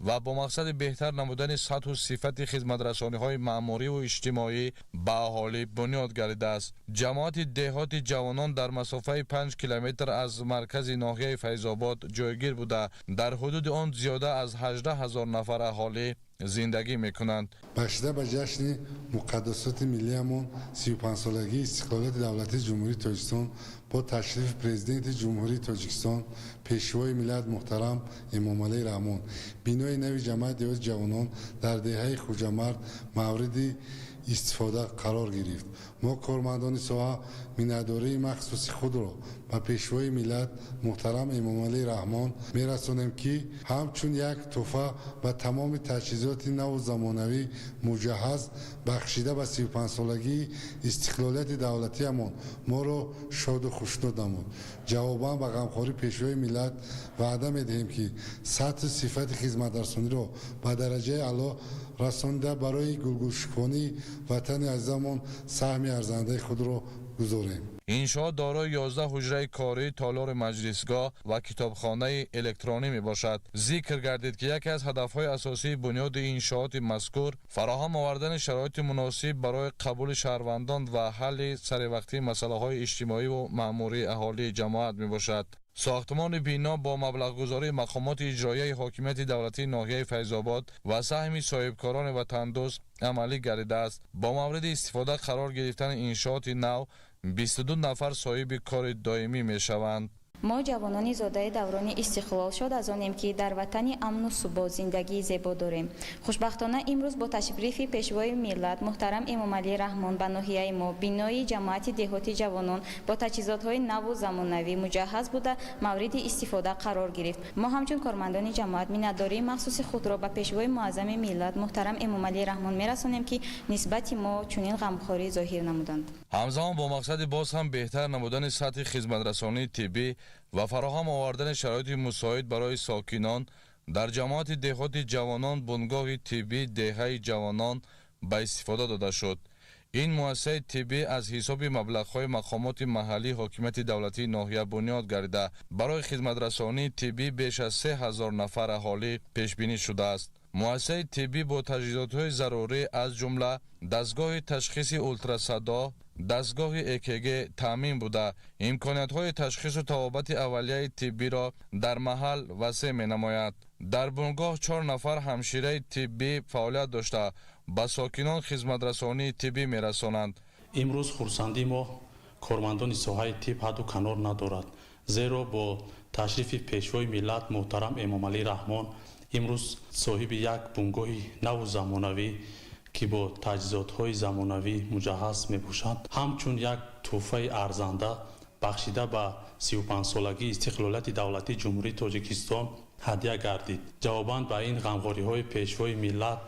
ва бо мақсади беҳтар намудани сатҳу сифати хизматрасониҳои маъмуриву иҷтимоӣ ба аҳолӣ бунёд гардидааст. Ҷамоати деҳоти Ҷавонон дар масофаи 5 километр аз маркази ноҳияи Файзобод ҷойгир буда, дар ҳудуди он зиёда аз 18 ҳазор нафар аҳолӣ зиндагӣ мекунанд. Бахшида ба ҷашни муқаддасоти миллиамон, 35-солагии истиқлолияти давлатии Ҷумҳурии Тоҷикистон, бо ташрифи Президенти Ҷумҳурии Тоҷикистон, Пешвои миллат муҳтарам Эмомалӣ Раҳмон бинои нави ҷамоати деҳоти Ҷавонон дар деҳаи Хуҷамард мавриди истифода қарор гирифт. Мо, кормандони соҳа, миннатдории махсуси худро ба Пешвои миллат муҳтарам Эмомалӣ Раҳмон мерасонем, ки ҳамчун як тӯҳфа ба тамоми таҷҳизоти наву замонавӣ муҷаҳҳаз бахшида ба 35-солагии истиқлолияти давлатиамон моро шоду хушнуд намуд. Ҷавобан ба ғамхории Пешвои миллат ваъда медиҳем, ки сатҳу сифати хизматрасониро ба дараҷаи аъло расонида, барои гулгулшукуфонии ватани азизамон саҳми арзандаи худро гузорем. Иншоот дорои 11 ҳуҷраи корӣ, толори маҷлисгоҳ ва китобхонаи электронӣ мебошад. Зикр гардид, ки яке аз ҳадафҳои асосии бунёди иншооти мазкур фароҳам овардани шароити муносиб барои қабули шаҳрвандон ва ҳалли саривақтии масъалаҳои иҷтимоиву маъмурии аҳолии ҷамоат мебошад. Сохтмони бино бо маблағгузории мақомоти иҷроияи ҳокимияти давлатии ноҳияи Файзобод ва саҳми соҳибкорони ватандӯст амалӣ гардидааст. Бо мавриди истифода қарор гирифтани иншооти нав 22 нафар соҳиби кори доимӣ мешаванд. Мо, ҷавонони зодаи даврони истиқлол, шод аз онем, ки дар ватани амну субот зиндагии зебо дорем. Хушбахтона, имрӯз бо ташрифи Пешвои миллат муҳтарам Эмомалӣ Раҳмон ба ноҳияи мо бинои ҷамоати деҳоти Ҷавонон бо таҷҳизотҳои наву замонавӣ муҷаҳҳаз буда, мавриди истифода қарор гирифт. Мо, ҳамчун кормандони ҷамоат, миннатдории махсуси худро ба Пешвои муаззами миллат муҳтарам Эмомалӣ Раҳмон мерасонем, ки нисбати мо чунин ғамхорӣ зоҳир намуданд. Ҳамзамон, бо мақсади боз ҳам беҳтар намудани сатҳи хизматрасонии тиббӣ ва фароҳам овардани шароити мусоид барои сокинон дар ҷамоати деҳоти Ҷавонон бунгоҳи тиббии деҳаи Ҷавонон ба истифода дода шуд. Ин муассисаи тиббӣ аз ҳисоби маблағҳои мақомоти маҳаллии ҳокимияти давлатии ноҳия бунёд гардида, барои хизматрасонии тиббӣ беш аз 3000 нафар аҳолӣ пешбинӣ шудааст. Муассисаи тиббӣ бо таҷҳизотҳои зарурӣ, аз ҷумла дастгоҳи ташхиси ултрасадо, дастгоҳи ЭКГ таъмин буда, имкониятҳои ташхису табобати аввалияи тиббиро дар маҳал васеъ менамояд. Дар бунгоҳ чор нафар ҳамшираи тиббӣ фаъолият дошта, ба сокинон хизматрасонии тиббӣ мерасонанд. Имрӯз хурсандии мо, кормандони соҳаи тиб, ҳадду канор надорад, зеро бо ташрифи Пешвои миллат муҳтарам Эмомалӣ Раҳмон имрӯз соҳиби як бунгоҳи наву замонавӣ, ки бо таҷҳизотҳои замонавӣ муҷаҳҳаз мебошад, ҳамчун як тӯҳфаи арзанда бахшида ба 35-солагии истиқлолияти давлатии Ҷумҳурии Тоҷикистон ҳадя гардид. Ҷавобан ба ин ғамхориҳои Пешвои миллат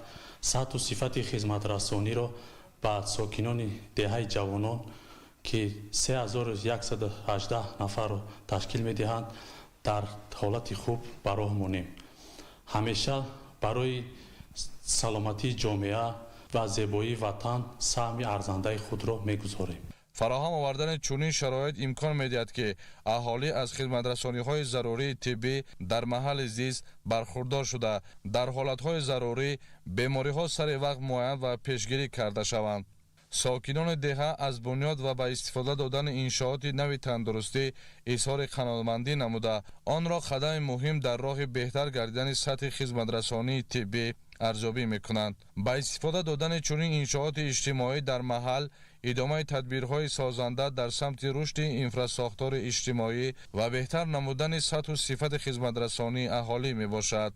сатҳу сифати хизматрасониро ба сокинони деҳаи Ҷавонон, ки 3118 нафарро ташкил медиҳанд, дар ҳолати хуб ба роҳ монем. Ҳамеша барои саломатии ҷомеа ва зебоии ватан саҳми арзандаи худро мегузорем. Фароҳам овардани чунин шароит имкон медиҳад, ки аҳолӣ аз хизматрасониҳои зарурии тиббӣ дар маҳалли зист бархурдор шуда, дар ҳолатҳои зарурӣ бемориҳо сари вақт муайян ва пешгирӣ карда шаванд. Сокинони деҳа аз бунёд ва ба истифода додани иншооти нави тандурустӣ изҳори қаноатмандӣ намуда, онро қадами муҳим дар роҳи беҳтар гардидани сатҳи хизматрасонии тиббӣ арзёбӣ мекунанд. Ба истифода додани чунин иншооти иҷтимоӣ дар маҳал идомаи тадбирҳои созанда дар самти рушди инфрасохтори иҷтимоӣ ва беҳтар намудани сатҳу сифати хизматрасонии аҳолӣ мебошад.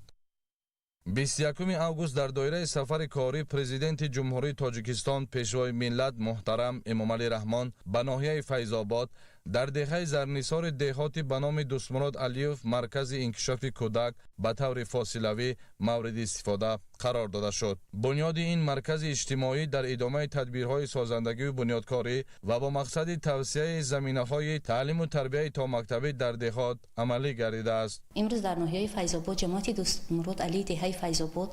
21 август дар доираи сафари корӣ Президенти Ҷумҳурии Тоҷикистон, Пешвои миллат муҳтарам Эмомалӣ Раҳмон ба ноҳияи Файзобод дар деҳаи Зарнисори деҳоти ба номи Дустмурод Алиев маркази инкишофи кӯдак ба таври фосилавӣ мавриди истифода қарор дода шуд. Бунёди ин маркази иҷтимоӣ дар идомаи тадбирҳои созандагию бунёдкорӣ ва бо мақсади тавсияи заминаҳои таълиму тарбияи томактабӣ дар деҳот амалӣ гардидааст. Имрӯз дар ноҳияи Файзобод ҷамоати Дустмурод Алии деҳаи Файзобод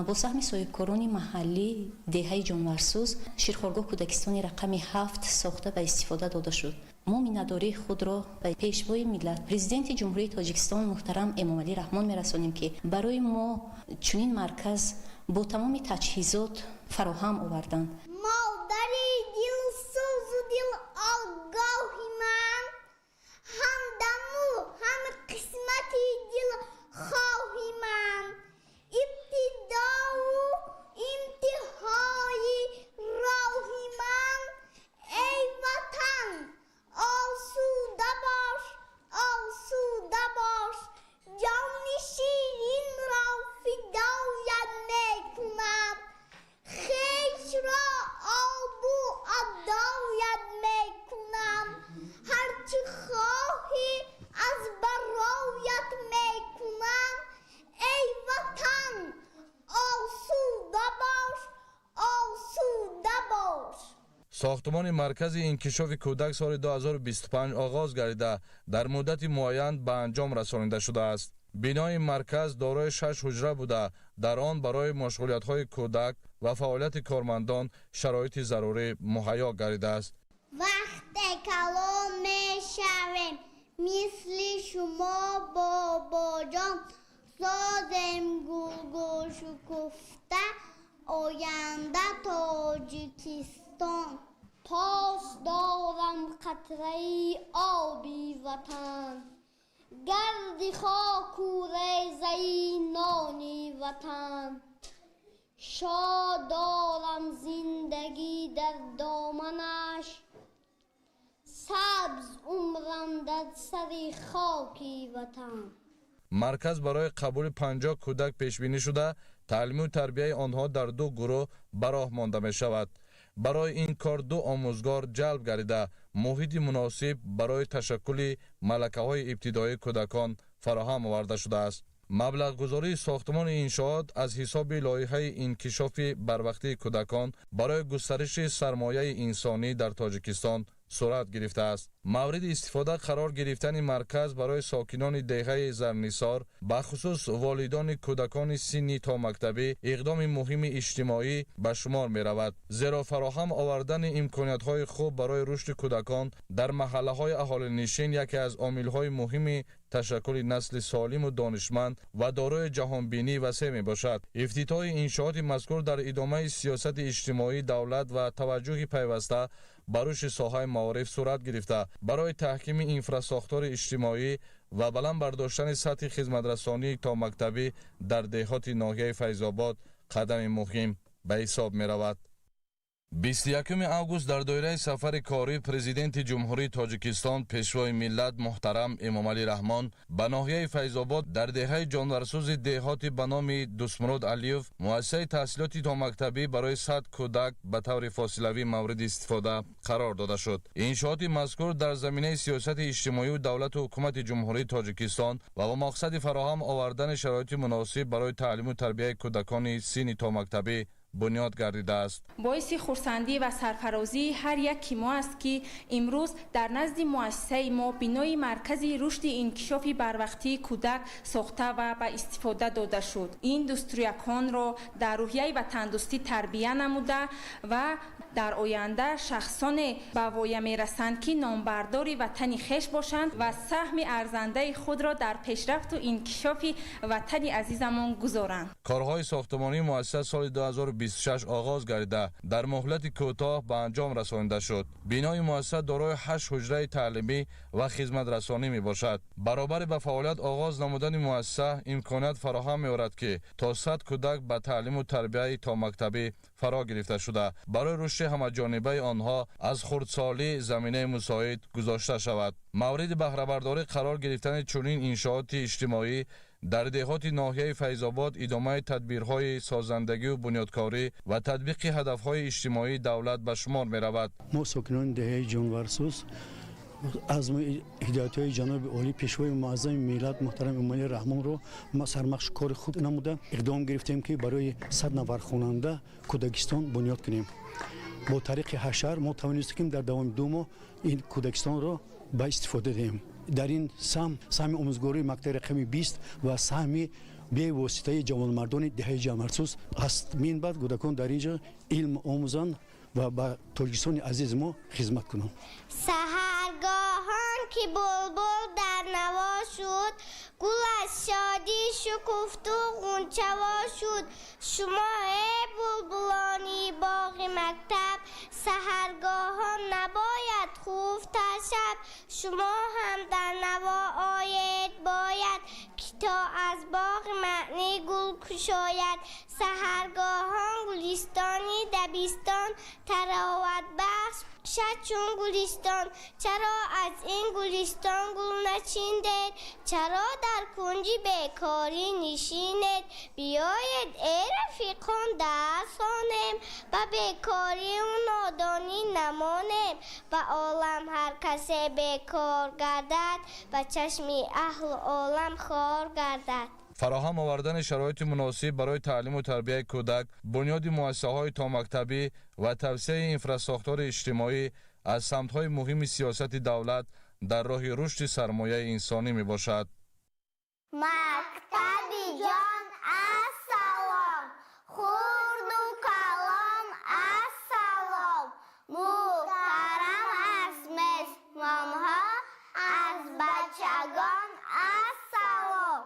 бо саҳми соҳибкорони маҳаллӣ деҳаи Ҷонварсӯз ширхоргоҳ кӯдакистони рақами 7 сохта ба истифода дода шуд. Мо миннатдории худро ба Пешвои миллат, Президенти Ҷумҳурии Тоҷикистон муҳтарам Эмомалӣ Раҳмон мерасонем, ки барои мо чунин марказ бо тамоми таҷҳизот фароҳам оварданд. Модари дилсӯзу дилогоҳи ман, ҳамдаму ҳам қисмати дилхоҳи ман, ибтидову интиҳои роҳи ман, эй Ватан, осуда бош, осуда бош, ҷони ширинро фидоят мекунам, хешро обу адоят мекунам, ҳарчи хоҳӣ аз бароят мекунам, эй Ватан, осуда бош, осуда бош. Сохтмони маркази инкишофи кӯдак соли 2025 оғоз гардида, дар муддати муайян ба анҷом расонида шудааст. Бинои марказ дорои 6 ҳуҷра буда, дар он барои машғулиятҳои кӯдак ва фаъолияти кормандон шароити зарурӣ муҳайё гардидааст. Вақте калон мешавем, мисли шумо бобоҷон, созем гулгулшукуфта оянда Тоҷикистон. Пос дорам қатраи оби Ватан, гарди хоку резаи нони Ватан. Шод дорам зиндагӣ дар доманаш, сабз умрам дар сари хоки Ватан. Марказ барои қабули 50 кӯдак пешбинӣ шуда, таълиму тарбияи онҳо дар ду гурӯҳ ба роҳ монда мешавад. Барои ин кор ду омӯзгор ҷалб гардида, муҳити муносиб барои ташаккули малакаҳои ибтидоии кӯдакон фароҳам оварда шудааст. Маблағгузории сохтмони иншоот аз ҳисоби лоиҳаи инкишофи барвақтии кӯдакон барои густариши сармояи инсонӣ дар Тоҷикистон сурат гирифтааст. Мавриди истифода қарор гирифтани марказ барои сокинони деҳаи Зарнисор, бахусус волидони кӯдакони синни томактабӣ, иқдоми муҳими иҷтимоӣ ба шумор меравад, зеро фароҳам овардани имкониятҳои хуб барои рушди кӯдакон дар маҳаллаҳои аҳолинишин яке аз омилҳои муҳими ташаккули насли солиму донишманд ва дорои ҷаҳонбинии васеъ мебошад. Ифтитоҳи иншооти мазкур дар идомаи сиёсати иҷтимоии давлат ва таваҷҷӯҳи пайваста ба рушди соҳаи маориф сурат гирифта, барои таҳкими инфрасохтори иҷтимоӣ ва баланд бардоштани сатҳи хизматрасонии томактабӣ дар деҳоти ноҳияи Файзобод қадами муҳим ба ҳисоб меравад. 21 август дар доираи сафари корӣ Президенти Ҷумҳурии Тоҷикистон, Пешвои миллат муҳтарам Эмомалӣ Раҳмон ба ноҳияи Файзобод дар деҳаи Ҷонварсӯзи деҳоти ба номи Дустмурод Алиев муассисаи таҳсилоти томактабӣ барои 100 кӯдак ба таври фосилавӣ мавриди истифода қарор дода шуд. Иншооти мазкур дар заминаи сиёсати иҷтимоию давлату ҳукумати Ҷумҳурии Тоҷикистон ва бо мақсади фароҳам овардани шароити муносиб барои таълиму тарбияи кӯдакони синни томактабӣ бунёд гардидааст. Боиси хурсандӣ ва сарфарозии ҳар яки мо аст, ки имрӯз дар назди муассисаи мо бинои маркази рушди инкишофи барвақтии кӯдак сохта ва ба истифода дода шуд. Ин дӯстрӯяконро дар рӯҳияи ватандӯстӣ тарбия намуда ва дар оянда шахсоне ба воя мерасанд, ки номбардори ватани хеш бошанд ва саҳми арзандаи худро дар пешрафту инкишофи ватани азизамон гузоранд. Корҳои сохтмонии муассиса соли 2026 оғоз гардида, дар муҳлати кӯтоҳ ба анҷом расонида шуд. Бинои муассиса дорои 8 ҳуҷраи таълимӣ ва хизматрасонӣ мебошад. Баробари ба фаъолият оғоз намудани муассиса имконият фароҳам меорад, ки то 100 кӯдак ба таълиму тарбияи томактабӣ фаро гирифта шуда, барои рушди ҳамаҷонибаи онҳо аз хурдсолӣ заминаи мусоид гузошта шавад. Мавриди баҳрабардорӣ қарор гирифтани чунин иншооти иҷтимоӣ дар деҳоти ноҳияи Файзобод идомаи тадбирҳои созандагию бунёдкорӣ ва татбиқи ҳадафҳои иҷтимоии давлат ба шумор меравад. Мо, сокинони деҳаи Ҷонварсӯз, азму ҳидоятҳои ҷаноби олӣ, пешвои муаззами миллат муҳтарам Эмомалӣ Раҳмонро сармахши кори худ намуда, иқдом гирифтем, ки барои 100 нафар хонанда кӯдакистон бунёд кунем. Бо тариқи ҳашар мо тавонистем дар давоми 2 моҳ ин кӯдакистонро ба истифода диҳем. Дар ин саҳм саҳми омӯзгории мактаби рақами 20 ва саҳми бевоситаи ҷавонмардони деҳаи Ҷонварсӯз аст. Мин баъд кӯдакон дар ин ҷо илм омӯзанд ва ба Тоҷикистони азизи мо хизмат кунанд. Саҳаргоҳон ки булбул дар наво шуд, гул аз шодӣ шукуфту ғунчаво шуд. Шумо, эй булбулони боғи мактаб, саҳаргоҳон набояд хуфт шаб. Шумо ҳам дар наво оед бояд, ки то аз боғи маънӣ гул кушояд. Саҳаргоҳон гулистони дабистон тароватбахш шад чун гулистон. Чаро аз ин гулистон гул начиндед? Чаро дар кунҷи бекорӣ нишинед? Биёед, эй рафиқон, дарс хонем, ба бекорию нодонӣ намонем. Ба олам ҳар касе бекор гардад, ба чашми аҳлу олам хор гардад. Фароҳам овардани шароити муносиб барои таълиму тарбияи кӯдак, бунёди муассисаҳои томактабӣ ва тавсеаи инфрасохтори иҷтимоӣ аз самтҳои муҳими сиёсати давлат дар роҳи рушди сармояи инсонӣ мебошад. Мактаби ҷон ассалом, хурду калон ассалом, муҳтарам аз меҳмонҳо, аз бачагон ассалом.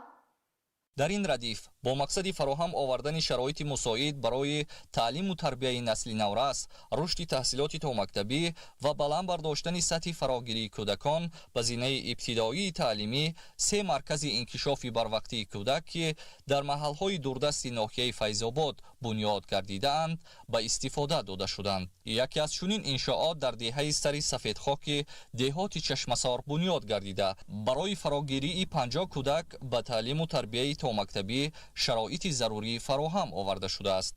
Дар ин радиф бо мақсади фароҳам овардани шароити мусоид барои таълиму тарбияи насли наврас, рушди таҳсилоти томактабӣ ва баланд бардоштани сатҳи фарогирии кӯдакон ба зинаи ибтидоии таълимӣ, се маркази инкишофи барвақтии кӯдак, ки дар маҳалҳои дурдасти ноҳияи Файзобод бунёд гардидаанд, ба истифода дода шуданд. Яке аз чунин иншоот дар деҳаи сари сафедхоки деҳоти Чашмасор бунёд гардида, барои фарогирии 50 кӯдак ба таълиму тарбияи томактабӣ шароити зарурӣ фароҳам оварда шудааст.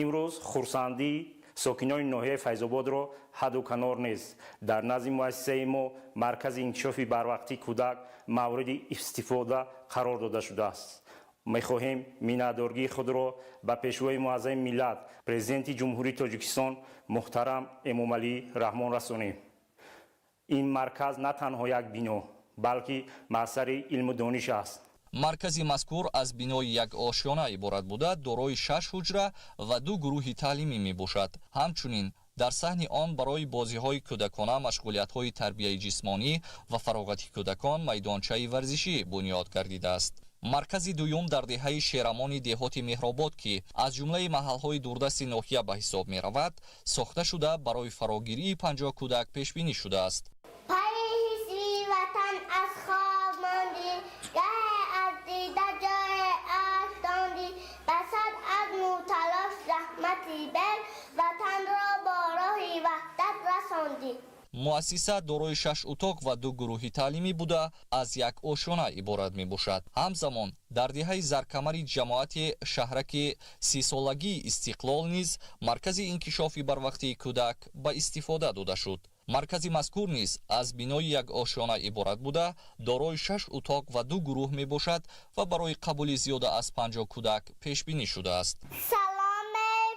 Имрӯз хурсандии сокинони ноҳияи Файзободро ҳадду канор нест. Дар назди муассисаи мо маркази инкишофи барвақтии кӯдак мавриди истифода қарор дода шудааст. Мехоҳем миннатдоргии худро ба пешвои муаззами миллат, президенти Ҷумҳурии Тоҷикистон муҳтарам Эмомалӣ Раҳмон расонем. Ин марказ на танҳо як бино, балки маъсари илму дониш аст. Маркази мазкур аз бинои як ошёна иборат буда, дорои 6 ҳуҷра ва 2 гурӯҳи таълимӣ мебошад. Ҳамчунин дар саҳни он барои бозиҳои кӯдакона, машғулиятҳои тарбияи ҷисмонӣ ва фароғати кӯдакон майдончаи варзишӣ бунёд гардидааст. Маркази дуюм дар деҳаи Шерамони деҳоти Меҳробод, ки аз ҷумлаи маҳалҳои дурдасти ноҳия ба ҳисоб меравад, сохта шуда, барои фарогирии 50 кӯдак пешбинӣ шудааст. Пайи ҳисби ватан аз хоб мондӣ, гаҳе аз дида ҷое афтондӣ, ба сад азму талош раҳмати бел ватанро бо роҳи ваҳдат расондӣ. Муассиса дорои 6 утоқ ва 2 гурӯҳи таълимӣ буда, аз як ошёна иборат мебошад. Ҳамзамон дар деҳаи Заркамари ҷамоати шаҳраки 30-солагии Истиқлол низ маркази инкишофи барвақтии кӯдак ба истифода дода шуд. Маркази мазкур низ аз бинои як ошёна иборат буда, дорои 6 утоқ ва 2 гурӯҳ мебошад ва барои қабули зиёда аз 50 кӯдак пешбинӣ шудааст. Салом, эй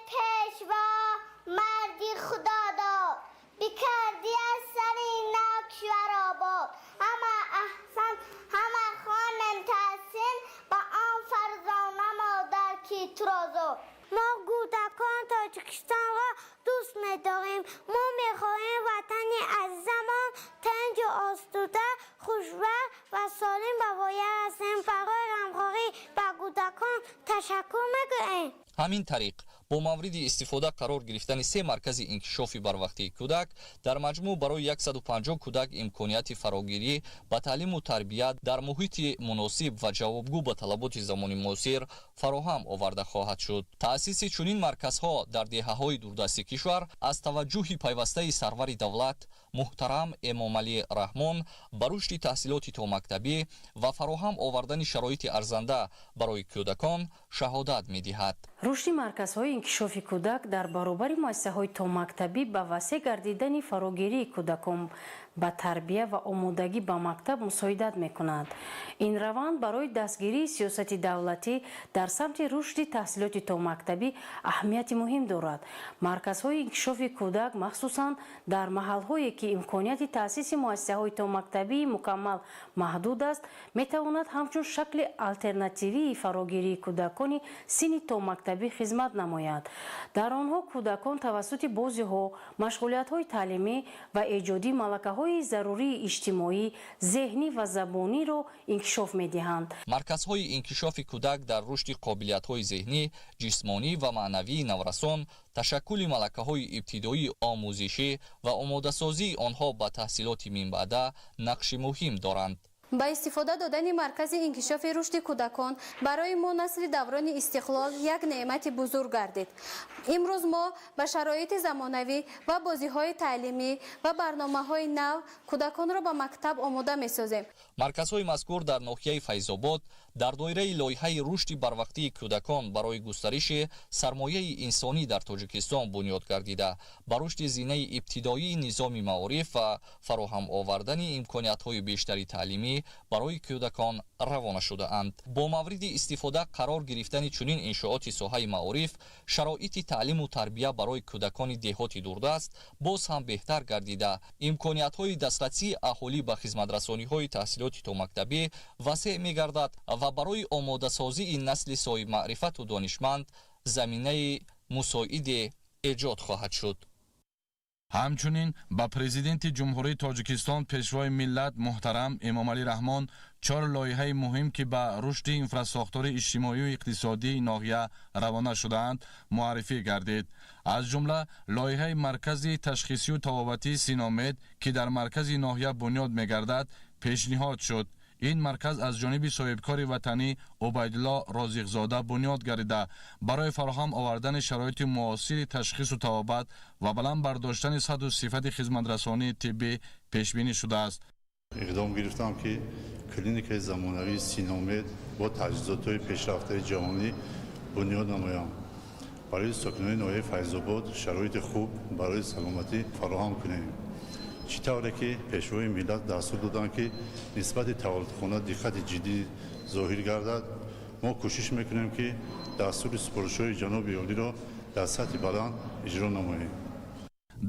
Ҳамин тариқ, бо мавриди истифода қарор гирифтани се маркази инкишофи барвақтии кӯдак, дар маҷмӯъ барои 150 кӯдак имконияти фарогирӣ ба таълиму тарбия дар муҳити муносиб ва ҷавобгӯ ба талаботи замони муосир фароҳам оварда хоҳад шуд. Таъсиси чунин марказҳо дар деҳаҳои дурдасти кишвар аз таваҷҷӯҳи пайвастаи сарвари давлат муҳтарам Эмомалӣ Раҳмон ба рушди таҳсилоти томактабӣ ва фароҳам овардани шароити арзанда барои кӯдакон шаҳодат медиҳад. Рушди марказҳои инкишофи кӯдак дар баробари муассисаҳои томактабӣ ба васеъ гардидани фарогирии кӯдакон ба тарбия ва омодагӣ ба мактаб мусоидат мекунад. Ин раванд барои дастгирии сиёсати давлатӣ дар самти рушди таҳсилоти томактабӣ аҳамияти муҳим дорад. Марказҳои инкишофи кӯдак махсусан дар маҳалҳое ки имконияти таъсиси муассисаҳои томактабии мукаммал маҳдуд аст, метавонад ҳамчун шакли алтернативии фарогирии кӯдакони синни томактабӣ хизмат намояд. Дар онҳо кӯдакон тавассути бозиҳо, машғулиятҳои таълимӣ ва эҷодӣ малакаҳои зарурии иҷтимоӣ, зеҳнӣ ва забониро инкишоф медиҳанд. Марказҳои инкишофи кӯдак дар рушди қобилиятҳои зеҳнӣ, ҷисмонӣ ва маънавии наврасон, ташаккули малакаҳои ибтидоии омӯзишӣ ва омодасозии онҳо ба таҳсилоти минбаъда нақши муҳим доранд. Ба истифода додани маркази инкишофи рушди кӯдакон барои мо насли даврони истиқлол як неъмати бузург гардид. Имрӯз мо ба шароити замонавӣ ва бозиҳои таълимӣ ва барномаҳои нав кӯдаконро ба мактаб омода месозем. Марказҳои мазкур дар ноҳияи Файзобод дар доираи лоиҳаи рушди барвақтии кӯдакон барои густариши сармояи инсонӣ дар Тоҷикистон бунёд гардида, ба рушди зинаи ибтидоии низоми маориф ва фароҳам овардани имкониятҳои бештари таълимӣ барои кӯдакон равона шудаанд. Бо мавриди истифода қарор гирифтани чунин иншооти соҳаи маориф, шароити таълиму тарбия барои кӯдакони деҳоти дурдаст боз ҳам беҳтар гардида, имкониятҳои дастрасии аҳолӣ ба хизматрасониҳои таҳсилоти томактабӣ васеъ мегардад ва барои омодасозии насли соҳибмаърифату донишманд заминаи мусоиде эҷод хоҳад шуд. Ҳамчунин ба Президенти Ҷумҳурии Тоҷикистон Пешвои миллат муҳтарам Эмомалӣ Раҳмон чор лоиҳаи муҳим, ки ба рушди инфрасохтори иҷтимоию иқтисодии ноҳия равона шудаанд, муаррифӣ гардид. Аз ҷумла лоиҳаи маркази ташхисию табобатии Синомед, ки дар маркази ноҳия бунёд мегардад, пешниҳод шуд. Ин марказ аз ҷониби соҳибкори ватанӣ Убайдулло Розиқзода бунёд гардида, барои фароҳам овардани шароити муосири ташхису табобат ва баланд бардоштани сатҳу сифати хизматрасонии тиббӣ пешбинӣ шудааст. Иқдом гирифтам, ки клиникаи замонавии Синомед бо таҷҳизотҳои пешрафтаи ҷаҳонӣ бунёд намоям. Барои сокинони ноҳияи Файзобод шароити хуб барои саломатӣ фароҳам кунем. Чӣ тавре ки Пешвои миллат дастур доданд, ки нисбати таваллудхона диққати ҷиддӣ зоҳир гардад, мо кӯшиш мекунем, ки дастури супоришҳои ҷаноби олиро дар сатҳи баланд иҷро намоем.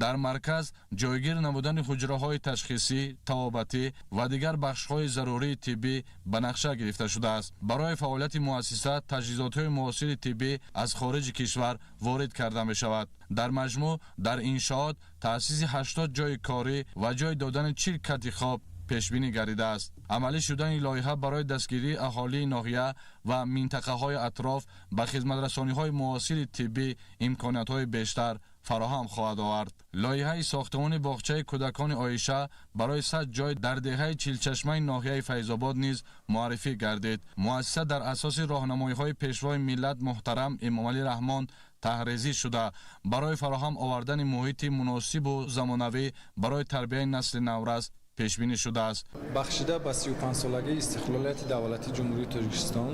Дар марказ ҷойгир намудани ҳуҷраҳои ташхисӣ, табобатӣ ва дигар бахшҳои зарурии тиббӣ ба нақша гирифта шудааст. Барои фаъолияти муассиса таҷҳизотҳои муосири тиббӣ аз хориҷи кишвар ворид карда мешавад. Дар маҷмӯъ дар иншоот таъсиси 80 ҷойи корӣ ва ҷой додани 40 кати хоб пешбинӣ гардидааст. Амалӣ шудани лоиҳа барои дастгирии аҳолии ноҳия ва минтақаҳои атроф ба хизматрасониҳои муосири тиббӣ имкониятҳои бештар фароҳам хоҳад овард. Лоиҳаи сохтмони боғчаи кӯдакони Оиша барои 100 ҷой дар деҳаи Чилчашмаи ноҳияи Файзобод низ муаррифӣ гардид. Муассиса дар асоси роҳнамоиҳои Пешвои миллат муҳтарам Эмомалӣ Раҳмон таҳрезӣ шуда, барои фароҳам овардани муҳити муносибу замонавӣ барои тарбияи насли наврас пешбинӣ шудааст. Бахшида ба 35-солагии истиқлолияти давлатии Ҷумҳурии Тоҷикистон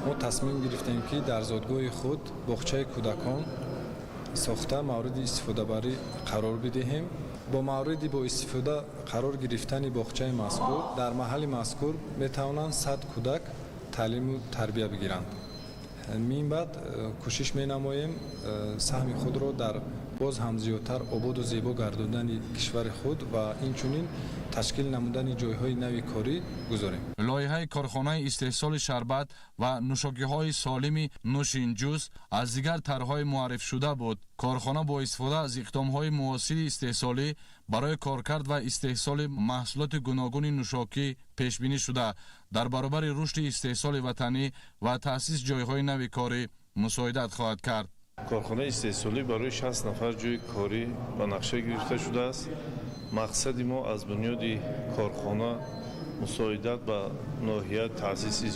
мо тасмим гирифтем, ки дар зодгоҳи худ боғчаи кӯдакон сохта мавриди истифодабарӣ қарор бидиҳем. Бо мавриди бо истифода қарор гирифтани боғчаи мазкур дар маҳалли мазкур метавонанд 100 кӯдак таълиму тарбия бигиранд. Мин баъд кӯшиш менамоем саҳми худро дар боз ҳам зиёдтар ободу зебо гардондани кишвари худ ва инчунин ташкил намудани ҷойҳои нави корӣ гузорем. Лоиҳаи корхонаи истеҳсоли шарбат ва нӯшокиҳои солими нӯшинҷӯс аз дигар тарҳҳои муаррифшуда буд. Корхона бо истифода аз иқдомҳои муосири истеҳсолӣ барои коркард ва истеҳсоли маҳсулоти гуногуни нӯшокӣ пешбинӣ шуда, дар баробари рушди истеҳсоли ватанӣ ва таъсиси ҷойҳои нави корӣ Мусоидат хоҳад кард. Корхонаи истеҳсолӣ барои 60 нафар ҷойи корӣ ба нақша гирифта шудааст. Мақсади мо аз бунёди корхона мусоидат ба ноҳия, таъсиси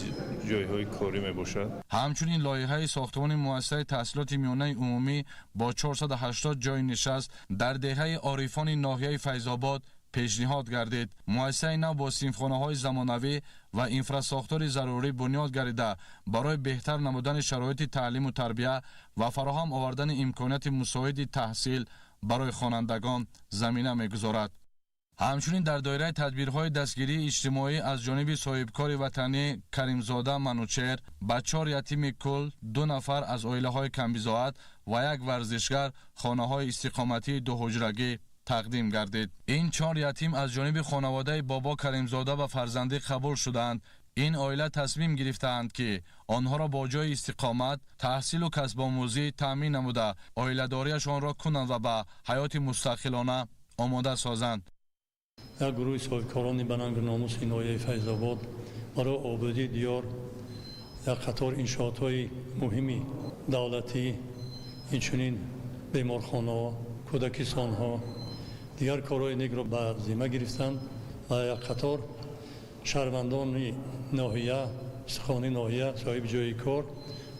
ҷойҳои корӣ мебошад. Ҳамчунин лоиҳаи сохтмони муассисаи таҳсилоти миёнаи умумӣ бо 480 ҷойи нишаст дар деҳаи Орифони ноҳияи Файзобод пешниҳод гардид. Муассисаи нав бо синфхонаҳои замонавӣ ва инфрасохтори зарурӣ бунёд гардида, барои беҳтар намудани шароити таълиму тарбия ва фароҳам овардани имконияти мусоиди таҳсил барои хонандагон замина мегузорад. Ҳамчунин дар доираи тадбирҳои дастгирии иҷтимоӣ аз ҷониби соҳибкори ватанӣ Каримзода Манучер ба чор ятими кул, ду нафар аз оилаҳои камбизоат ва як варзишгар хонаҳои истиқоматии дуҳуҷрагӣ тақдим гардид. Ин чор ятим аз ҷониби хонаводаи Бобо Каримзода ба фарзандӣ қабул шуданд. Ин оила тасмим гирифтаанд, ки онҳоро бо ҷойи истиқомат, таҳсилу касбомӯзӣ таъмин намуда, оиладориашонро кунанд ва ба ҳаёти мустақилона омода созанд. Як гурӯҳи соҳибкорони ба нангу номуси ноҳияи Файзобод барои ободии диёр як қатор иншоотҳои муҳими давлатӣ, инчунин беморхонаҳо, кӯдакистонҳо, дигар корҳои некро ба зимма гирифтанд ва як қатор шаҳрвандони ноҳия, истиқомони ноҳия соҳиби ҷойи кор,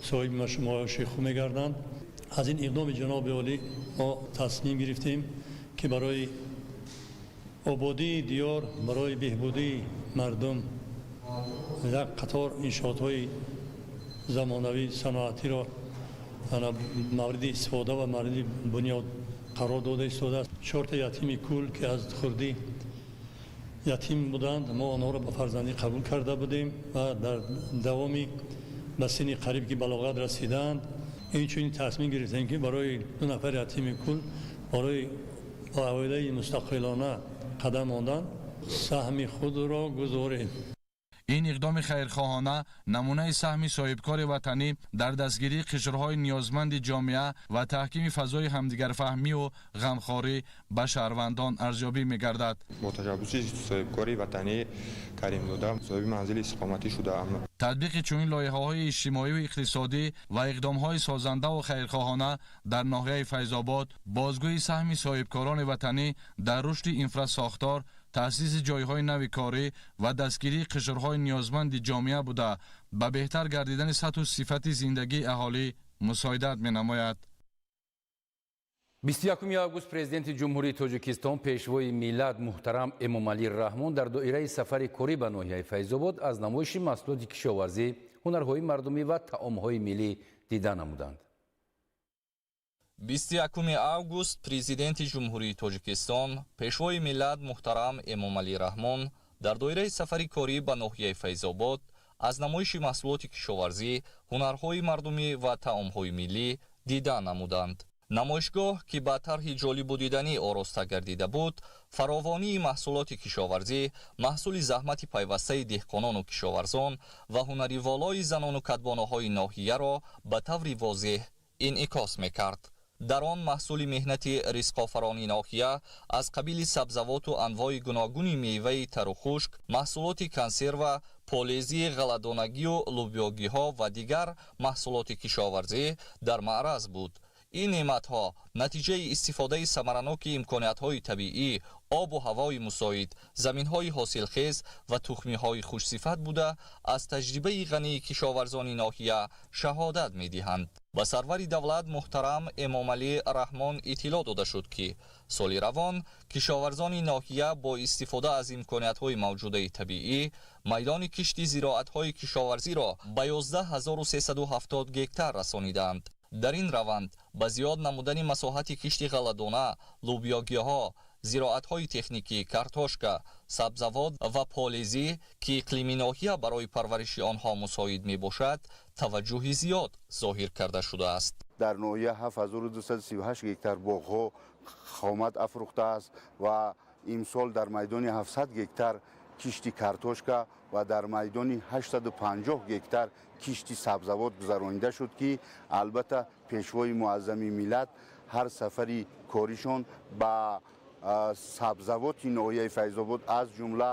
соҳиби маоши хуб мегарданд. Аз ин иқдоми ҷаноби олӣ мо тасмим гирифтем, ки барои ободии диёр, барои беҳбудии мардум як қатор иншоотҳои замонавӣ саноатиро мавриди истифода ва мавриди бунёд қарор дода истодааст. Чорта ятими кул, ки аз хурдӣ ятим буданд, мо онҳоро ба фарзандӣ қабул карда будем ва дар давоми ба синни қариб ки балоғат расидаанд, инчунин тасмим гирифтем, ки барои ду нафар ятими кул барои ба оилаи мустақилона қадам мондан саҳми худро гузорем. Ин иқдоми хайрхоҳона намунаи саҳми соҳибкори ватанӣ дар дастгирии қишрҳои ниёзманди ҷомеа ва таҳкими фазои ҳамдигарфаҳмию ғамхорӣ ба шаҳрвандон арзёбӣ мегардад. Бо ташаббуси соҳибкори ватанӣ Каримзода соҳиби манзили истиқоматӣ шудаам. Татбиқи чунин лоиҳаҳои иҷтимоию иқтисодӣ ва иқдомҳои созандаву хайрхоҳона дар ноҳияи Файзобод бозгӯи саҳми соҳибкорони ватанӣ дар рушди инфрасохтор, таъсиси ҷойҳои нави корӣ ва дастгирии қишрҳои ниёзманди ҷомеа буда, ба беҳтар гардидани сатҳу сифати зиндагии аҳолӣ мусоидат менамояд. 21 август Президенти Ҷумҳурии Тоҷикистон, Пешвои миллат муҳтарам Эмомалӣ Раҳмон дар доираи сафари корӣ ба ноҳияи Файзобод аз намоиши маҳсулоти кишоварзӣ, ҳунарҳои мардумӣ ва таомҳои миллӣ дида намуданд. 21 август Президенти Ҷумҳурии Тоҷикистон, Пешвои миллат муҳтарам Эмомалӣ Раҳмон дар доираи сафари корӣ ба ноҳияи Файзобод аз намоиши маҳсулоти кишоварзӣ, ҳунарҳои мардумӣ ва таомҳои миллӣ дида намуданд. Намоишгоҳ, ки ба тарҳи ҷолибу диданӣ ороста гардида буд, фаровонии маҳсулоти кишоварзӣ, маҳсули заҳмати пайвастаи деҳқонону кишоварзон ва ҳунари волои занону кадбоноҳои ноҳияро ба таври возеҳ инъикос мекард. Дар он маҳсули меҳнати ризқофарони ноҳия аз қабили сабзавоту анвои гуногуни меваи тару хушк, маҳсулоти консерва, полезии ғалладонагию лубёгиҳо ва дигар маҳсулоти кишоварзӣ дар маъраз буд. Ин неъматҳо натиҷаи истифодаи самараноки имкониятҳои табиӣ, обу ҳавои мусоид, заминҳои ҳосилхез ва тухмиҳои хушсифат буда, аз таҷрибаи ғании кишоварзони ноҳия шаҳодат медиҳанд. Ба сарвари давлат муҳтарам Эмомалӣ Раҳмон иттилоъ дода шуд, ки соли равон кишоварзони ноҳия бо истифода аз имкониятҳои мавҷудаи табиӣ майдони кишти зироатҳои кишоварзиро ба 11 370 гектар расонидаанд. Дар ин раванд ба зиёд намудани масоҳати кишти ғалладона, лубёгиҳо, зироатҳои техникӣ, картошка, сабзавот ва полезӣ, ки иқлими ноҳия барои парвариши онҳо мусоид мебошад, таваҷҷӯҳи зиёд зоҳир карда шудааст. Дар ноҳия 7238 гектар боғҳо қомат афрӯхтааст ва имсол дар майдони 700 гектар кишти картошка ва дар майдони 850 гектар кишти сабзавот гузаронида шуд, ки албатта Пешвои муаззами миллат ҳар сафари коришон ба сабзавоти ноҳияи Файзобод, аз ҷумла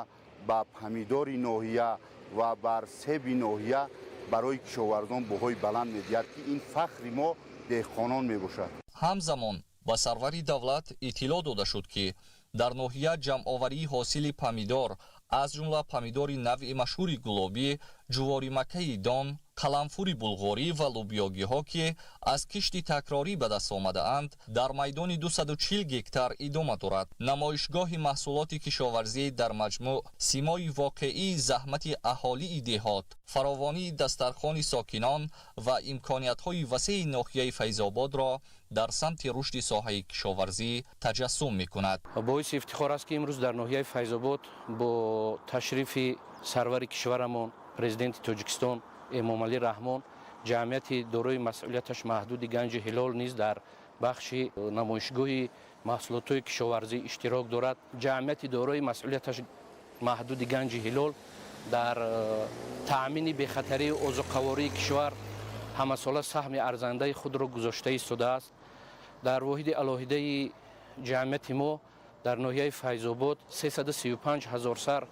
ба помидори ноҳия ва бар себи ноҳия Барои кишоварзон баҳои баланд медиҳад, ки ин фахри мо деҳқонон мебошад. Ҳамзамон ба сарвари давлат иттилоъ дода шуд, ки дар ноҳия ҷамъоварии ҳосили помидор, аз ҷумла помидори навъи машҳури гулобӣ, ҷуворимакаи дон, қаламфури булғорӣ ва лӯбиёгиҳо, ки аз кишти такрорӣ ба даст омадаанд, дар майдони 240 гектар идома дорад. Намоишгоҳи маҳсулоти кишоварзӣ дар маҷмӯъ симои воқеии заҳмати аҳолии деҳот, фаровонии дастархони сокинон ва имкониятҳои васеи ноҳияи Файзободро дар самти рушди соҳаи кишоварзӣ таҷассум мекунад. Боиси ифтихор аст, ки имрӯз дар ноҳияи Файзобод бо ташрифи сарвари кишварамон, Президенти Тоҷикистон Эмомалӣ Раҳмон, ҷамъияти дорои масъулияташ маҳдуди Ганҷи Ҳилол низ дар бахши намоишгоҳи маҳсулотҳои кишоварзӣ иштирок дорад. Ҷамъияти дорои масъулияташ маҳдуди Ганҷи Ҳилол дар таъмини бехатарии озуқавории кишвар ҳамасола саҳми арзандаи худро гузошта истодааст. Дар воҳиди алоҳидаи ҷамъияти мо дар ноҳияи Файзобод 335 ҳазор сар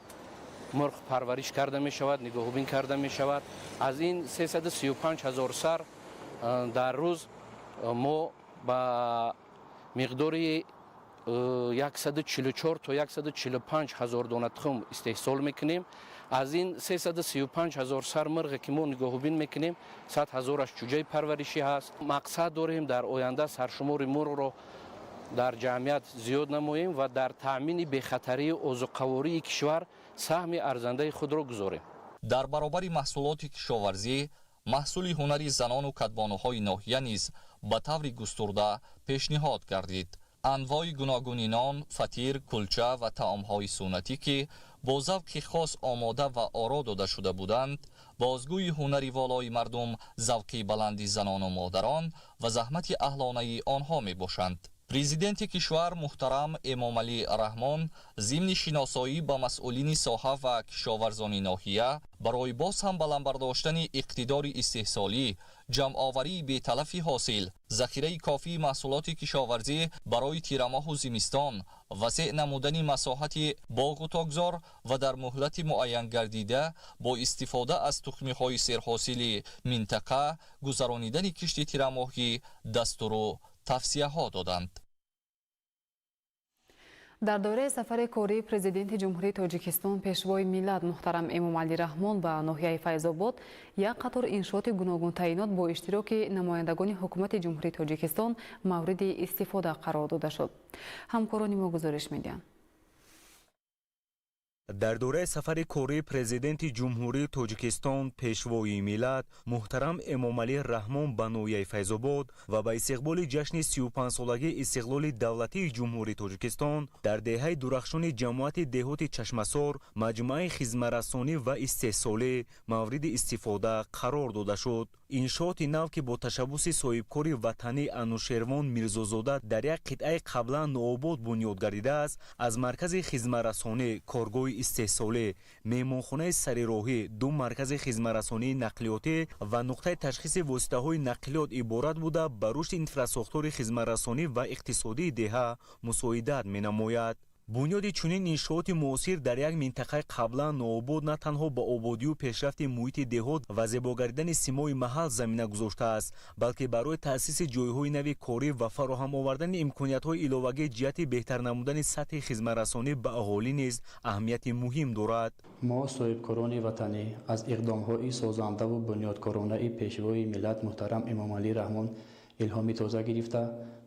мурғ парвариш карда мешавад, нигоҳубин карда мешавад. Аз ин 335 ҳазор сар дар рӯз мо ба миқдори 144 то 145 ҳазор дона тухм истеҳсол мекунем. Аз ин 335 ҳазор сар мурғе, ки мо нигоҳубин мекунем, 100 ҳазораш чуҷаи парваришӣ ҳаст. Мақсад дорем, дар оянда саршумори мурғро дар ҷамъият зиёд намоем ва дар таъмини бехатарии озуқавории кишвар саҳми арзандаи худро гузорем. Дар баробари маҳсулоти кишоварзӣ, маҳсули ҳунари занону кадбонуҳои ноҳия низ ба таври густурда пешниҳод гардид. Анвои гуногуни нон, фатир, кулча ва таомҳои суннатӣ, ки бо завқи хос омода ва оро дода шуда буданд, бозгӯи ҳунари волои мардум, завқи баланди занону модарон ва заҳмати аҳлонаи онҳо мебошанд. Президенти кишвар муҳтарам Эмомалӣ Раҳмон зимни шиносоӣ ба масъулини соҳа ва кишоварзони ноҳия барои боз ҳам баланд бардоштани иқтидори истеҳсолӣ, ҷамъоварии беталафи ҳосил, захираи кофии маҳсулоти кишоварзӣ барои тирамоҳу зимистон, васеъ намудани масоҳати боғу токзор ва дар муҳлати муайянгардида бо истифода аз тухмиҳои серҳосили минтақа гузаронидани кишти тирамоҳӣ дастуру тавсияҳо доданд. Дар доираи сафари кории Президенти Ҷумҳурии Тоҷикистон, Пешвои миллат муҳтарам Эмомалӣ Раҳмон ба ноҳияи Файзобод як қатор иншооти гуногунтаъинот бо иштироки намояндагони Ҳукумати Ҷумҳурии Тоҷикистон мавриди истифода қарор дода шуд. Ҳамкорони мо гузориш медиҳанд. Дар доираи сафари кории Президенти Ҷумҳурии Тоҷикистон, Пешвои миллат муҳтарам Эмомалӣ Раҳмон ба ноҳияи Файзобод ва ба истиқболи ҷашни 35-солагии истиқлоли давлатии Ҷумҳурии Тоҷикистон дар деҳаи Дурахшони ҷамоати деҳоти Чашмасор маҷмӯаи хизматрасонӣ ва истеҳсолӣ мавриди истифода қарор дода шуд. Иншооти нав, ки бо ташаббуси соҳибкори ватанӣ Анушервон Мирзозода дар як қитъаи қаблан нообод бунёд гардидааст, аз маркази хизматрасонӣ, коргоҳи истеҳсолӣ, меҳмонхонаи сарироҳӣ, ду маркази хизматрасонии нақлиётӣ ва нуқтаи ташхиси воситаҳои нақлиёт иборат буда, ба рушди инфрасохтори хизматрасонӣ ва иқтисодии деҳа мусоидат менамояд. Бунёди чунин иншооти муосир дар як минтақаи қаблан нообод на танҳо ба ободию пешрафти муҳити деҳот ва зебогардидани симои маҳал замина гузоштааст, балки барои таъсиси ҷойҳои нави корӣ ва фароҳам овардани имкониятҳои иловагӣ ҷиҳати беҳтар намудани сатҳи хизматрасонӣ ба аҳолӣ низ аҳамияти муҳим дорад. Мо, соҳибкорони ватанӣ, аз иқдомҳои созандаву бунёдкоронаи Пешвои миллат муҳтарам Эмомалӣ Раҳмон илҳоми тоза гирифта,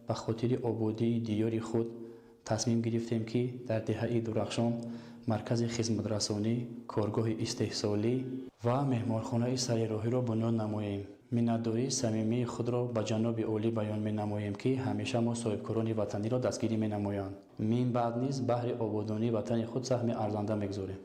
ба хотири ободии диёри худ тасмим гирифтем, ки дар деҳаи Дурахшон маркази хизматрасонӣ, коргоҳи истеҳсолӣ ва меҳмонхонаи сарироҳиро бунёд намоем. Миннатдории самимии худро ба ҷаноби олӣ баён менамоем, ки ҳамеша мо соҳибкорони ватаниро дастгирӣ менамоянд. Мин баъд низ баҳри ободонии ватани худ саҳми арзанда мегузорем.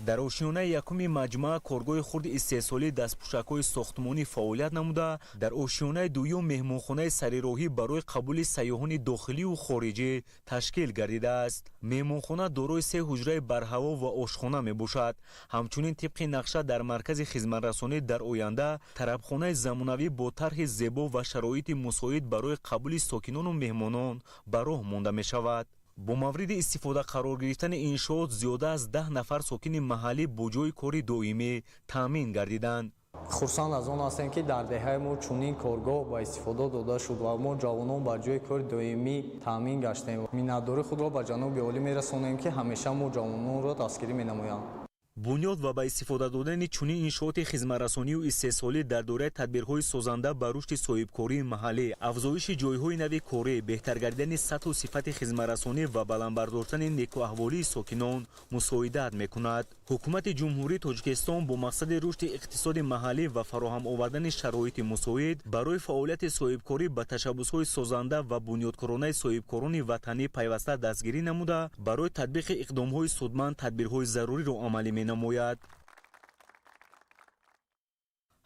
Дар ошёнаи якуми маҷмӯа коргоҳи хурди истеҳсолии дастпӯшакҳои сохтмонӣ фаъолият намуда, дар ошёнаи дуюм меҳмонхонаи сарироҳӣ барои қабули сайёҳони дохилию хориҷӣ ташкил гардидааст. Меҳмонхона дорои се ҳуҷраи барҳаво ва ошхона мебошад. Ҳамчунин, тибқи нақша, дар маркази хизматрасонӣ дар оянда тарабхонаи замонавӣ бо тарҳи зебо ва шароити мусоид барои қабули сокинону меҳмонон ба роҳ монда мешавад. Бо мавриди истифода қарор гирифтани иншоот зиёда аз 10 нафар сокини маҳаллӣ бо ҷойи кори доимӣ таъмин гардиданд. Хурсанд аз он ҳастем, ки дар деҳаи мо чунин коргоҳ ба истифода дода шуд ва мо ҷавонон ба ҷои кори доимӣ таъмин гаштем. Миннатдории худро ба ҷаноби олӣ мерасонем, ки ҳамеша мо ҷавононро дастгирӣ менамоянд. Бунёд ва ба истифода додани чунин иншооти хизматрасонию истеҳсолӣ дар доираи тадбирҳои созанда ба рушди соҳибкории маҳаллӣ, афзоиши ҷойҳои нави корӣ, беҳтар гардидани сатҳу сифати хизматрасонӣ ва баланд бардоштани некуаҳволии сокинон мусоидат мекунад. Ҳукумати Ҷумҳурии Тоҷикистон бо мақсади рушди иқтисоди маҳаллӣ ва фароҳам овардани шароити мусоид барои фаъолияти соҳибкорӣ ба ташаббусҳои созанда ва бунёдкоронаи соҳибкорони ватанӣ пайваста дастгирӣ намуда, барои татбиқи иқдомҳои судманд тадбирҳои заруриро амалӣ менамояд.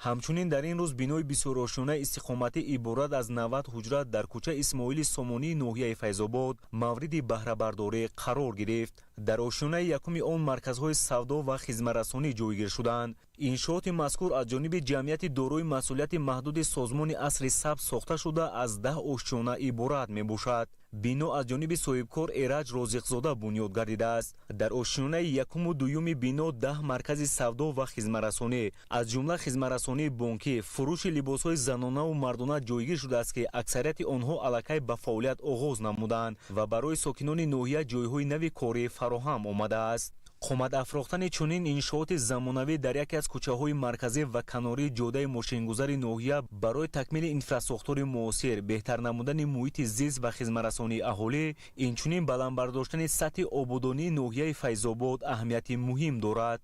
Ҳамчунин дар ин рӯз бинои бисёрошёнаи истиқоматӣ иборат аз 90 ҳуҷра дар кӯча Исмоили Сомонии ноҳияи Файзобод мавриди баҳрабардорӣ қарор гирифт. Дар ошёнаи якуми он марказҳои савдо ва хизматрасонӣ ҷойгир шуданд. Иншооти мазкур аз ҷониби ҷамъияти дорои масъулияти маҳдуди Созмони Асри Сабз сохта шуда, аз 10 ошёна иборат мебошад. Бино аз ҷониби соҳибкор Эраҷ Розиқзода бунёд гардидааст. Дар ошёнаи якуму дуюми бино 10 маркази савдо ва хизматрасонӣ, аз ҷумла хизматрасонии бонкӣ, фурӯши либосҳои занонаву мардона ҷойгир шудааст, ки аксарияти онҳо аллакай ба фаъолият оғоз намуданд ва барои сокинони ноҳия ҷойҳои нави корӣ фароҳам омадааст. Қомат афрохтани чунин иншооти замонавӣ дар яке аз кӯчаҳои марказӣ ва канории ҷодаи мошингузари ноҳия барои такмили инфрасохтори муосир, беҳтар намудани муҳити зист ва хизматрасонии аҳолӣ, инчунин баланд бардоштани сатҳи ободонии ноҳияи Файзобод аҳамияти муҳим дорад.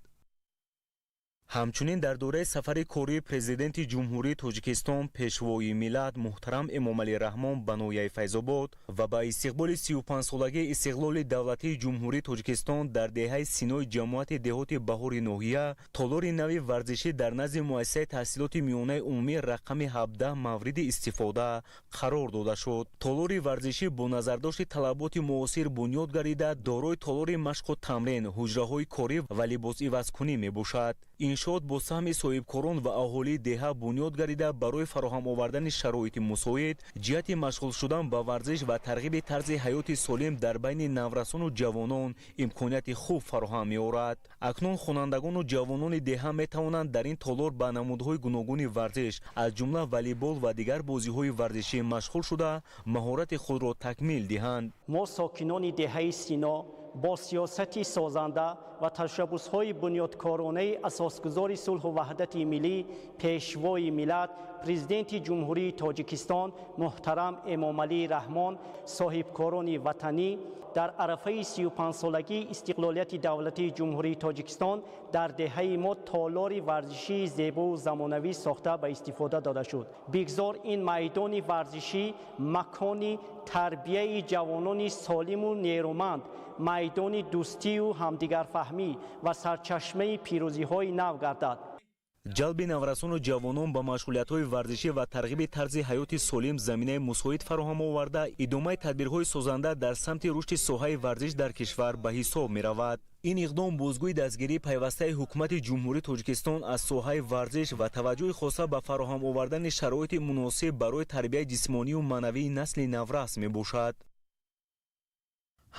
Ҳамчунин дар доираи сафари кории Президенти Ҷумҳурии Тоҷикистон, Пешвои миллат муҳтарам Эмомалӣ Раҳмон ба ноҳияи Файзобод ва ба истиқболи 35-солагии истиқлоли давлатии Ҷумҳурии Тоҷикистон дар деҳаи Синои ҷамоати деҳоти Баҳори ноҳия толори нави варзишӣ дар назди муассисаи таҳсилоти миёнаи умумӣ рақами 17 мавриди истифода қарор дода шуд. Толори варзишӣ бо назардошти талаботи муосир бунёд гардида, дорои толори машқу тамрин, ҳуҷраҳои корӣ ва либосивазкунӣ мебошад. Иншоот бо саҳми соҳибкорон ва аҳолии деҳа бунёд гардида, барои фароҳам овардани шароити мусоид ҷиҳати машғул шудан ба варзиш ва тарғиби тарзи ҳаёти солим дар байни наврасону ҷавонон имконияти хуб фароҳам меорад. Акнун хонандагону ҷавонони деҳа метавонанд дар ин толор ба намудҳои гуногуни варзиш, аз ҷумла волейбол ва дигар бозиҳои варзишӣ машғул шуда, маҳорати худро такмил диҳанд. Мо сокинони деҳаи Сино бо сиёсати созанда ва ташаббусҳои бунёдкоронаи асосгузори сулҳу ваҳдати миллӣ, Пешвои миллат, Президенти Ҷумҳурии Тоҷикистон муҳтарам Эмомалӣ Раҳмон, соҳибкорони ватанӣ дар арафаи 35-солагии истиқлолияти давлатии Ҷумҳурии Тоҷикистон дар деҳаи мо толори варзишии зебову замонавӣ сохта ба истифода дода шуд. Бигзор ин майдони варзишӣ макони тарбияи ҷавонони солиму нерӯманд, майдони дӯстию ҳамдигарфаҳмӣ ва сарчашмаи пирӯзиҳои нав гардад. Ҷалби наврасону ҷавонон ба машғулиятҳои варзишӣ ва тарғиби тарзи ҳаёти солим заминаи мусоид фароҳам оварда, идомаи тадбирҳои созанда дар самти рушди соҳаи варзиш дар кишвар ба ҳисоб меравад. Ин иқдом бозгӯи дастгирии пайвастаи Ҳукумати Ҷумҳурии Тоҷикистон аз соҳаи варзиш ва таваҷҷӯҳи хоса ба фароҳам овардани шароити муносиб барои тарбияи ҷисмонию маънавии насли наврас мебошад.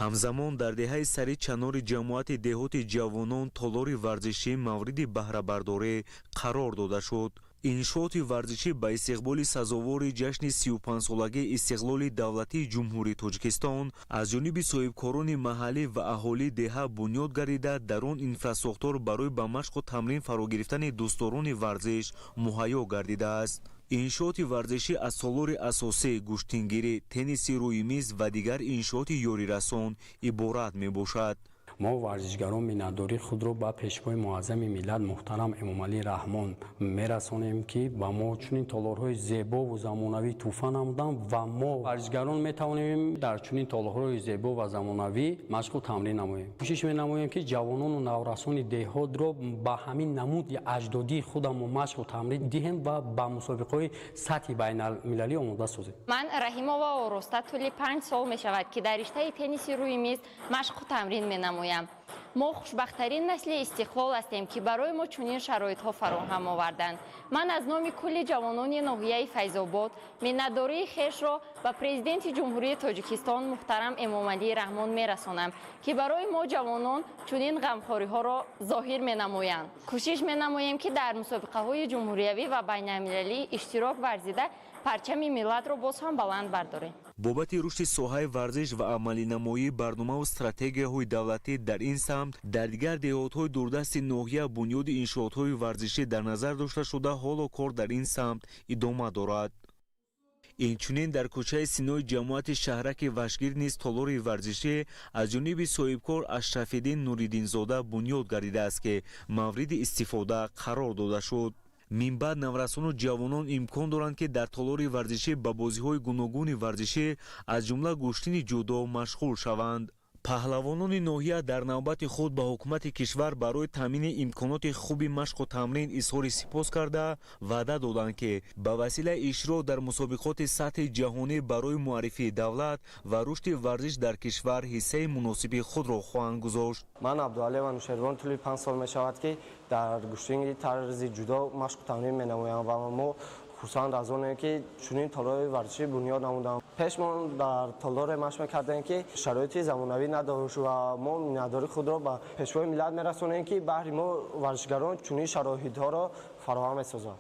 Ҳамзамон дар деҳаи Сари Чанори ҷамоати деҳоти Ҷавонон толори варзишӣ мавриди баҳрабардорӣ қарор дода шуд. Иншооти варзишӣ ба истиқболи сазовори ҷашни 35-солагии истиқлоли давлатии Ҷумҳурии Тоҷикистон аз ҷониби соҳибкорони маҳаллӣ ва аҳолии деҳа бунёд гардида, дар он инфрасохтор барои ба машқу тамрин фаро гирифтани дӯстдорони варзиш муҳайё гардидааст. Иншооти варзишӣ аз толори асосӣ, гӯштингирӣ, тенниси рӯи миз ва дигар иншооти ёрирасон иборат мебошад. Мо варзишгарон миннатдории худро ба Пешвои муаззами миллат муҳтарам Эмомалӣ Раҳмон мерасонем, ки ба мо чунин толорҳои зебову замонавӣ тӯҳфа намуданд ва мо варзишгарон метавонем дар чунин толорҳои зебо ва замонавӣ машқу тамрин намоем. Кӯшиш менамоем, ки ҷавонону наврасони деҳотро ба ҳамин намуди аҷдодии худамон машқу тамрин диҳем ва ба мусобиқаҳои сатҳи байналмилалӣ омода созем. Ман Раҳимова Ороста тӯли 5 сол мешавад, ки дар риштаи тенниси рӯи миз машқу тамрин менамоям. Мо хушбахттарин насли истиқлол ҳастем, ки барои мо чунин шароитҳо фароҳам оварданд. Ман аз номи кулли ҷавонони ноҳияи Файзобод миннатдории хешро ба Президенти Ҷумҳурии Тоҷикистон муҳтарам Эмомалӣ Раҳмон мерасонам, ки барои мо ҷавонон чунин ғамхориҳоро зоҳир менамоянд. Кӯшиш менамоем, ки дар мусобиқаҳои ҷумҳуриявӣ ва байналмилалӣ иштирок варзида, парчами миллатро боз ҳам баланд бардорем. Бобати рушди соҳаи варзиш ва амалинамоии барномаву стратегияҳои давлатӣ дар ин самт дар дигар деҳотҳои дурдасти ноҳия бунёди иншоотҳои варзишӣ дар назар дошта шуда, ҳоло кор дар ин самт идома дорад. Инчунин дар кӯчаи Синои ҷамоати шаҳраки Вашгир низ толори варзишӣ аз ҷониби соҳибкор Ашрафиддин Нуриддинзода бунёд гардидааст, ки мавриди истифода қарор дода шуд. Минбаъд наврасону ҷавонон имкон доранд, ки дар толори варзишӣ ба бозиҳои гуногуни варзишӣ, аз ҷумла гӯштини ҷудо, машғул шаванд. Паҳлавонони ноҳия дар навбати худ ба ҳукумати кишвар барои таъмини имконоти хуби машқу тамрин изҳори сипос карда, ваъда доданд, ки ба василаи иштирок дар мусобиқоти сатҳи ҷаҳонӣ барои муаррифии давлат ва рушди варзиш дар кишвар ҳиссаи муносиби худро хоҳанд гузошт. Ман Абдуалиев Анушервон, тӯли 5 сол мешавад, ки дар гӯштини тарзи ҷудо машқу тамрин менамоям ва мо хурсанд аз онем, ки чунин толори варзишӣ бунёд намудам. Пеш мо дар толоре машқ мекардем, ки шароити замонавӣ надошт, ва мо миннатдории худро ба Пешвои миллат мерасонем, ки баҳри мо варзишгарон чунин шароитҳоро фароҳам месозад.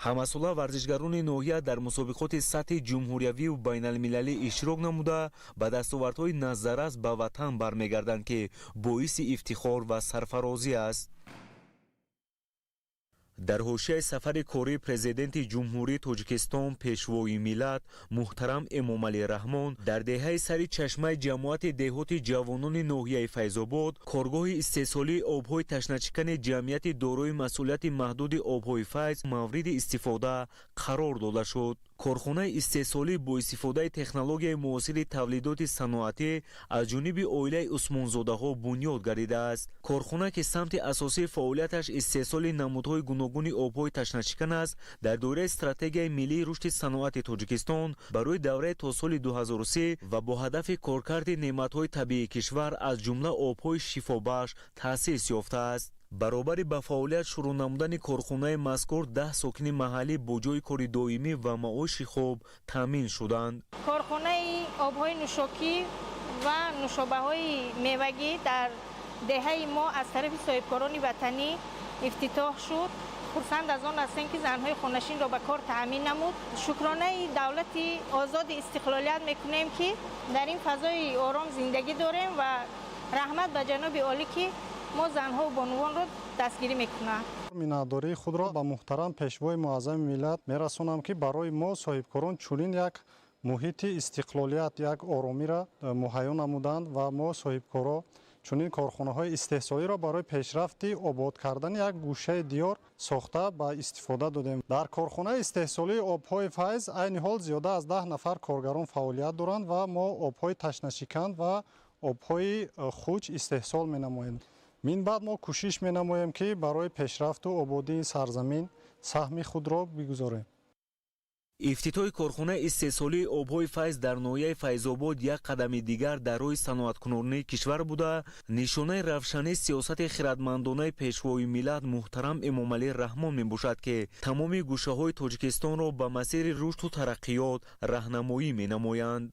Ҳамасола варзишгарони ноҳия дар мусобиқоти сатҳи ҷумҳуриявию байналмилалӣ иштирок намуда, ба дастовардҳои назаррас ба ватан бармегарданд, ки боиси ифтихор ва сарфарозӣ аст. Дар ҳошияи сафари кории Президенти Ҷумҳурии Тоҷикистон, Пешвои миллат муҳтарам Эмомалӣ Раҳмон дар деҳаи Сари Чашмаи ҷамоати деҳоти Ҷавонони ноҳияи Файзобод коргоҳи истеҳсолии обҳои ташначикани ҷамъияти дорои масъулияти маҳдуди обҳои Файз мавриди истифода қарор дода шуд. Корхонаи истеҳсолӣ бо истифодаи технологияи муосири тавлидоти саноатӣ аз ҷониби оилаи Усмонзодаҳо бунёд гардидааст. Корхона, ки самти асосии фаъолияташ истеҳсоли намудҳои гуногуни обҳои ташначикан аст, дар доираи стратегияи миллии рушди саноати Тоҷикистон барои давраи то соли 2030 ва бо ҳадафи коркарди неъматҳои табиии кишвар, аз ҷумла обҳои шифобахш, таъсис ёфтааст. Баробари ба фаъолият шурӯъ намудани корхонаи мазкур, 10 сокини маҳаллӣ бо ҷойи кори доимӣ ва маоши хуб таъмин шуданд. Корхонаи обҳои нӯшокӣ ва нӯшобаҳои мевагӣ дар деҳаи мо аз тарафи соҳибкорони ватанӣ ифтитоҳ шуд. Хурсанд аз он ҳастем, ки занҳои хонашинро ба кор таъмин намуд. Шукронаи давлати озоди истиқлолият мекунем, ки дар ин фазои ором зиндагӣ дорем, ва раҳмат ба ҷаноби олӣ, ки мо занҳову бонувонро дастгирӣ мекунанд. Миннатдории худро ба муҳтарам Пешвои муаззами миллат мерасонам, ки барои мо соҳибкорон чунин як муҳити истиқлолият, як оромиро муҳайё намуданд ва мо соҳибкоро чунин корхонаҳои истеҳсолиро барои пешрафти обод кардани як гӯшаи диёр сохта ба истифода додем. Дар корхонаи истеҳсолии обҳои Файз айни ҳол зиёда аз 10 нафар коргарон фаъолият доранд ва мо обҳои ташнашикан ва обҳои хуч истеҳсол менамоем. Минбаъд мо кӯшиш менамоем, ки барои пешрафту ободии сарзамин саҳми худро бигузорем. Ифтитоҳи корхонаи истеҳсолии обҳои Файз дар ноҳияи Файзобод як қадами дигар дар роҳи саноаткунонии кишвар буда, нишонаи равшании сиёсати хиратмандонаи Пешвои миллат муҳтарам Эмомалӣ Раҳмон мебошад, ки тамоми гӯшаҳои Тоҷикистонро ба масири рушду тараққиёт раҳнамоӣ менамоянд.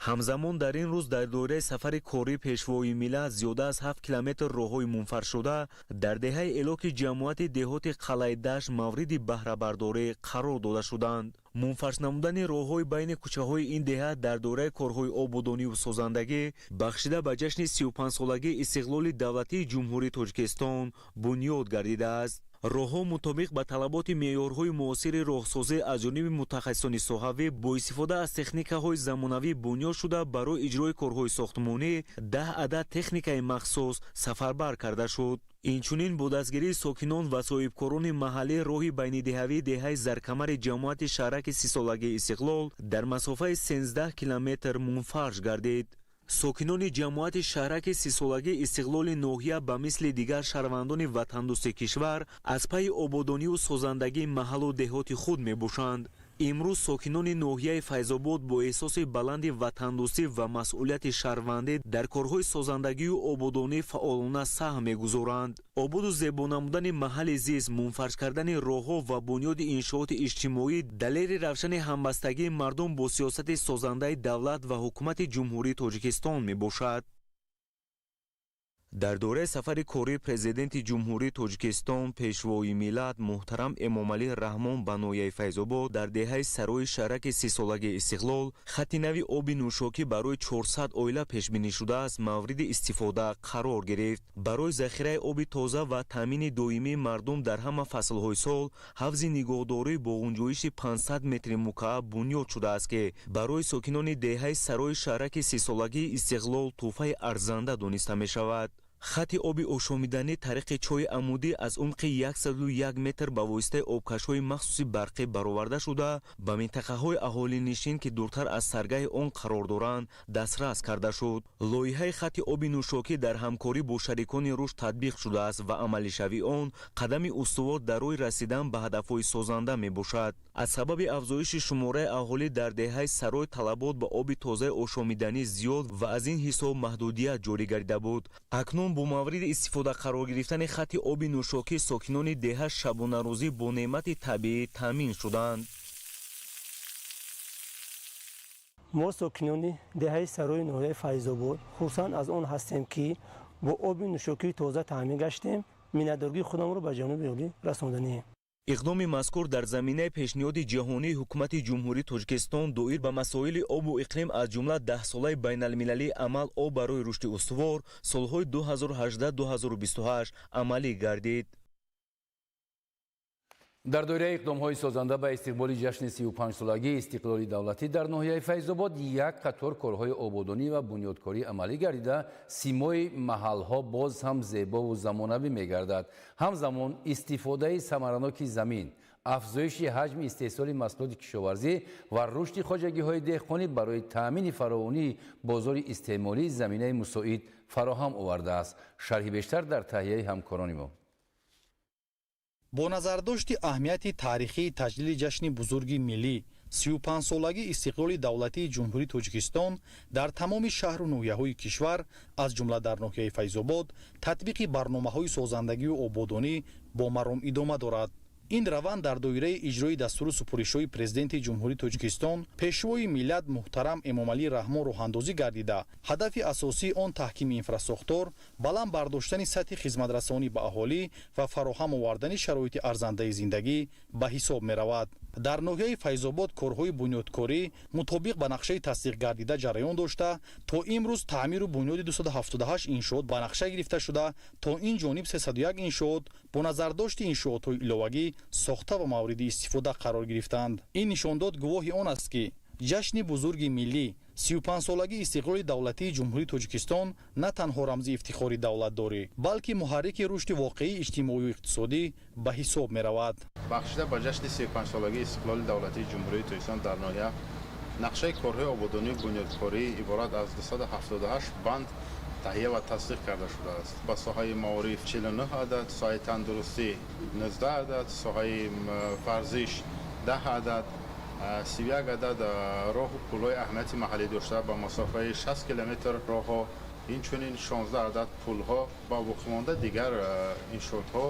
Ҳамзамон дар ин рӯз дар доираи сафари кории Пешвои миллат зиёда аз 7 километр роҳҳои мунфаршуда дар деҳаи Элоки ҷамоати деҳоти Қалъаи Дашт мавриди баҳрабардорӣ қарор дода шуданд. Мунфарш намудани роҳҳои байни кӯчаҳои ин деҳа дар доираи корҳои ободониву созандагӣ, бахшида ба ҷашни 35-солагии истиқлоли давлатии Ҷумҳурии Тоҷикистон, бунёд гардидааст. Роҳҳо мутобиқ ба талаботи меъёрҳои муосири роҳсозӣ аз ҷониби мутахассисони соҳавӣ бо истифода аз техникаҳои замонавӣ бунёд шуда, барои иҷрои корҳои сохтмонӣ 10 адад техникаи махсус сафарбар карда шуд. Инчунин бо дастгирии сокинон ва соҳибкорони маҳаллӣ роҳи байнидеҳавии деҳаи Заркамари ҷамоати шаҳраки 30-солагии Истиқлол дар масофаи 13 километр мунфарш гардид. Сокинони ҷамоати шаҳраки 30-солагии Истиқлоли ноҳия ба мисли дигар шаҳрвандони ватандӯсти кишвар аз пайи ободониву созандагии маҳаллу деҳоти худ мебошанд. Имрӯз сокинони ноҳияи Файзобод бо эҳсоси баланди ватандӯстӣ ва масъулияти шаҳрвандӣ дар корҳои созандагию ободонӣ фаъолона саҳм мегузоранд. Ободу зебо намудани маҳалли зист, мунфарш кардани роҳҳо ва бунёди иншооти иҷтимоӣ далели равшани ҳамбастагии мардум бо сиёсати созандаи давлат ва ҳукумати Ҷумҳурии Тоҷикистон мебошад. Дар доираи сафари кории Президенти Ҷумҳурии Тоҷикистон, Пешвои миллат муҳтарам Эмомалӣ Раҳмон ба ноҳияи Файзобод, дар деҳаи Сарои шаҳраки 30-солагии Истиқлол хатти нави оби нӯшокӣ барои 400 оила пешбинӣ шудааст, мавриди истифода қарор гирифт. Барои захираи оби тоза ва таъмини доимии мардум дар ҳама фаслҳои сол ҳавзи нигоҳдорӣ бо ғунҷоиши 500 метри мукааб бунёд шудааст, ки барои сокинони деҳаи Сарои шаҳраки 30-солагии Истиқлол тӯҳфаи арзанда дониста мешавад. Хатти оби ошомиданӣ тариқи чоҳи амудӣ аз умқи 101 метр ба воситаи обкашҳои махсуси барқӣ бароварда шуда, ба минтақаҳои аҳолинишин, ки дуртар аз саргаҳи он қарор доранд, дастрас карда шуд. Лоиҳаи хатти оби нӯшокӣ дар ҳамкорӣ бо шарикони рушд татбиқ шудааст ва амалишавии он қадами устувор дар роҳи расидан ба ҳадафҳои созанда мебошад. Аз сабаби афзоиши шумораи аҳолӣ дар деҳаи Сарой талабот ба оби тозаи ошомиданӣ зиёд ва аз ин ҳисоб маҳдудият ҷорӣ гардида буд. Акнун бо мавриди истифода қарор гирифтани хатти оби нӯшокӣ сокинони деҳа шабонарӯзӣ бо неъмати табиӣ таъмин шуданд. Мо сокинони деҳаи Сарои ноҳияи Файзобод хурсанд аз он ҳастем, ки бо оби нӯшокии тоза таъмин гаштем. Миннатдории худамро ба ҷаноби олӣ расонданием. Иқдоми мазкур дар заминаи пешниҳоди ҷаҳонии ҳукумати Ҷумҳурии Тоҷикистон доир ба масоили обу иқлим, аз ҷумла 10-солаи байналмилалии амал «Об барои рушди устувор» солҳои 2018-2028 амалӣ гардид. Дар доираи иқдомҳои созанда ба истиқболи ҷашни 35-солагии истиқлоли давлатӣ дар ноҳияи Файзобод як қатор корҳои ободонӣ ва бунёдкорӣ амалӣ гардида, симои маҳалҳо боз ҳам зебову замонавӣ мегардад. Ҳамзамон истифодаи самараноки замин, афзоиши ҳаҷми истеҳсоли маҳсулоти кишоварзӣ ва рушди хоҷагиҳои деҳқонӣ барои таъмини фаровонии бозори истеъмолӣ заминаи мусоид фароҳам овардааст. Шарҳи бештар дар таҳияи ҳамкорони мо. Бо назардошти аҳамияти таърихии таҷлили ҷашни бузурги миллӣ, 35-солагии истиқлоли давлатии Ҷумҳурии Тоҷикистон, дар тамоми шаҳру ноҳияҳои кишвар, аз ҷумла дар ноҳияи Файзобод, татбиқи барномаҳои созандагию ободонӣ бо маром идома дорад. Ин раванд дар доираи иҷрои дастуру супоришҳои Президенти Ҷумҳурии Тоҷикистон, Пешвои миллат муҳтарам Эмомалӣ Раҳмон роҳандозӣ гардида, ҳадафи асосии он таҳкими инфрасохтор, баланд бардоштани сатҳи хизматрасонӣ ба аҳолӣ ва фароҳам овардани шароити арзандаи зиндагӣ ба ҳисоб меравад. Дар ноҳияи Файзобод корҳои бунёдкорӣ мутобиқ ба нақшаи тасдиқгардида ҷараён дошта, то имрӯз таъмиру бунёди 278 иншоот ба нақша гирифта шуда, то ин ҷониб 301 иншоот бо назардошти иншоотҳои иловагӣ сохта ва мавриди истифода қарор гирифтанд. Ин нишондод гувоҳи он аст, ки ҷашни бузурги миллӣ, 35-солагии истиқлоли давлатии Ҷумҳурии Тоҷикистон на танҳо рамзи ифтихори давлатдорӣ, балки муҳаррики рушди воқеии иҷтимоию иқтисодӣ ба ҳисоб меравад. Бахшида ба ҷашни 35-солагии истиқлоли давлатии Ҷумҳурии Тоҷикистон дар ноҳия нақшаи корҳои ободонию бунёдкорӣ иборат аз 278 банд таҳия ва тасдиқ карда шудааст. Ба соҳаи маориф 49 адад, соҳаи тандурустӣ 19 адад, соҳаи варзиш 10 адад, 31 адад роҳу пулҳои аҳамияти маҳаллӣ дошта ба масофаи 60 километр роҳҳо, инчунин 16 адад пулҳо ва боқимонда дигар иншоотҳо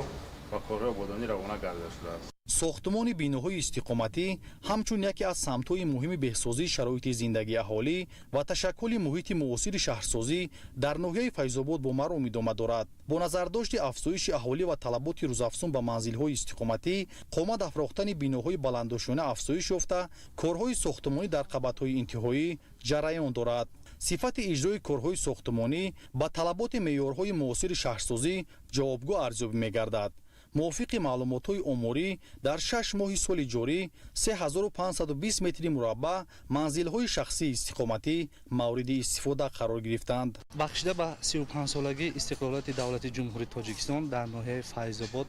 ва корҳои ободонӣ равона карда шудааст. Сохтмони биноҳои истиқоматӣ ҳамчун яке аз самтҳои муҳими беҳсозии шароити зиндагии аҳолӣ ва ташаккули муҳити муосири шаҳрсозӣ дар ноҳияи Файзобод бо маром идома дорад. Бо назардошти афзоиши аҳолӣ ва талаботи рӯзафзун ба манзилҳои истиқоматӣ, қомат афрохтани биноҳои баландошёна афзоиш ёфта, корҳои сохтмонӣ дар қабатҳои интиҳоӣ ҷараён дорад. Сифати иҷрои корҳои сохтмонӣ ба талаботи меъёрҳои муосири шаҳрсозӣ ҷавобгӯ арзёбӣ мегардад. Мувофиқи маълумотҳои оморӣ, дар 6 моҳи соли ҷорӣ 3520 метри мураббаъ манзилҳои шахсии истиқоматӣ мавриди истифода қарор гирифтанд. Бахшида ба 35-солагии истиқлолияти давлати Ҷумҳурии Тоҷикистон дар ноҳияи Файзобод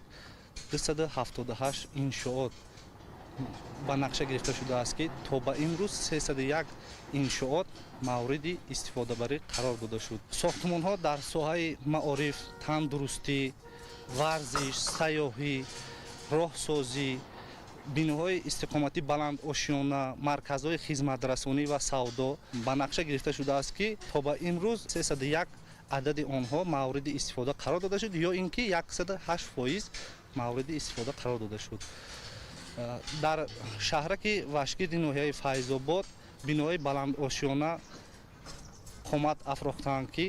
278 иншоот ба нақша гирифта шудааст, ки то ба имрӯз 301 иншоот мавриди истифодабарӣ қарор дода шуд. Сохтмонҳо дар соҳаи маориф, тандурустӣ, варзиш, сайёҳӣ, роҳсозӣ, Биноҳои истиқоматӣ баландошёна, марказҳои хизматрасонӣ ва савдо ба нақша гирифта шудааст, ки то ба имрӯз 301 адади онҳо мавриди истифода қарор дода шуд ё ин ки 108% мавриди истифода қарор дода шуд. Дар шаҳраки Вашгирди ноҳияи Файзобод биноҳои баландошёна қомат афрохтаанд, ки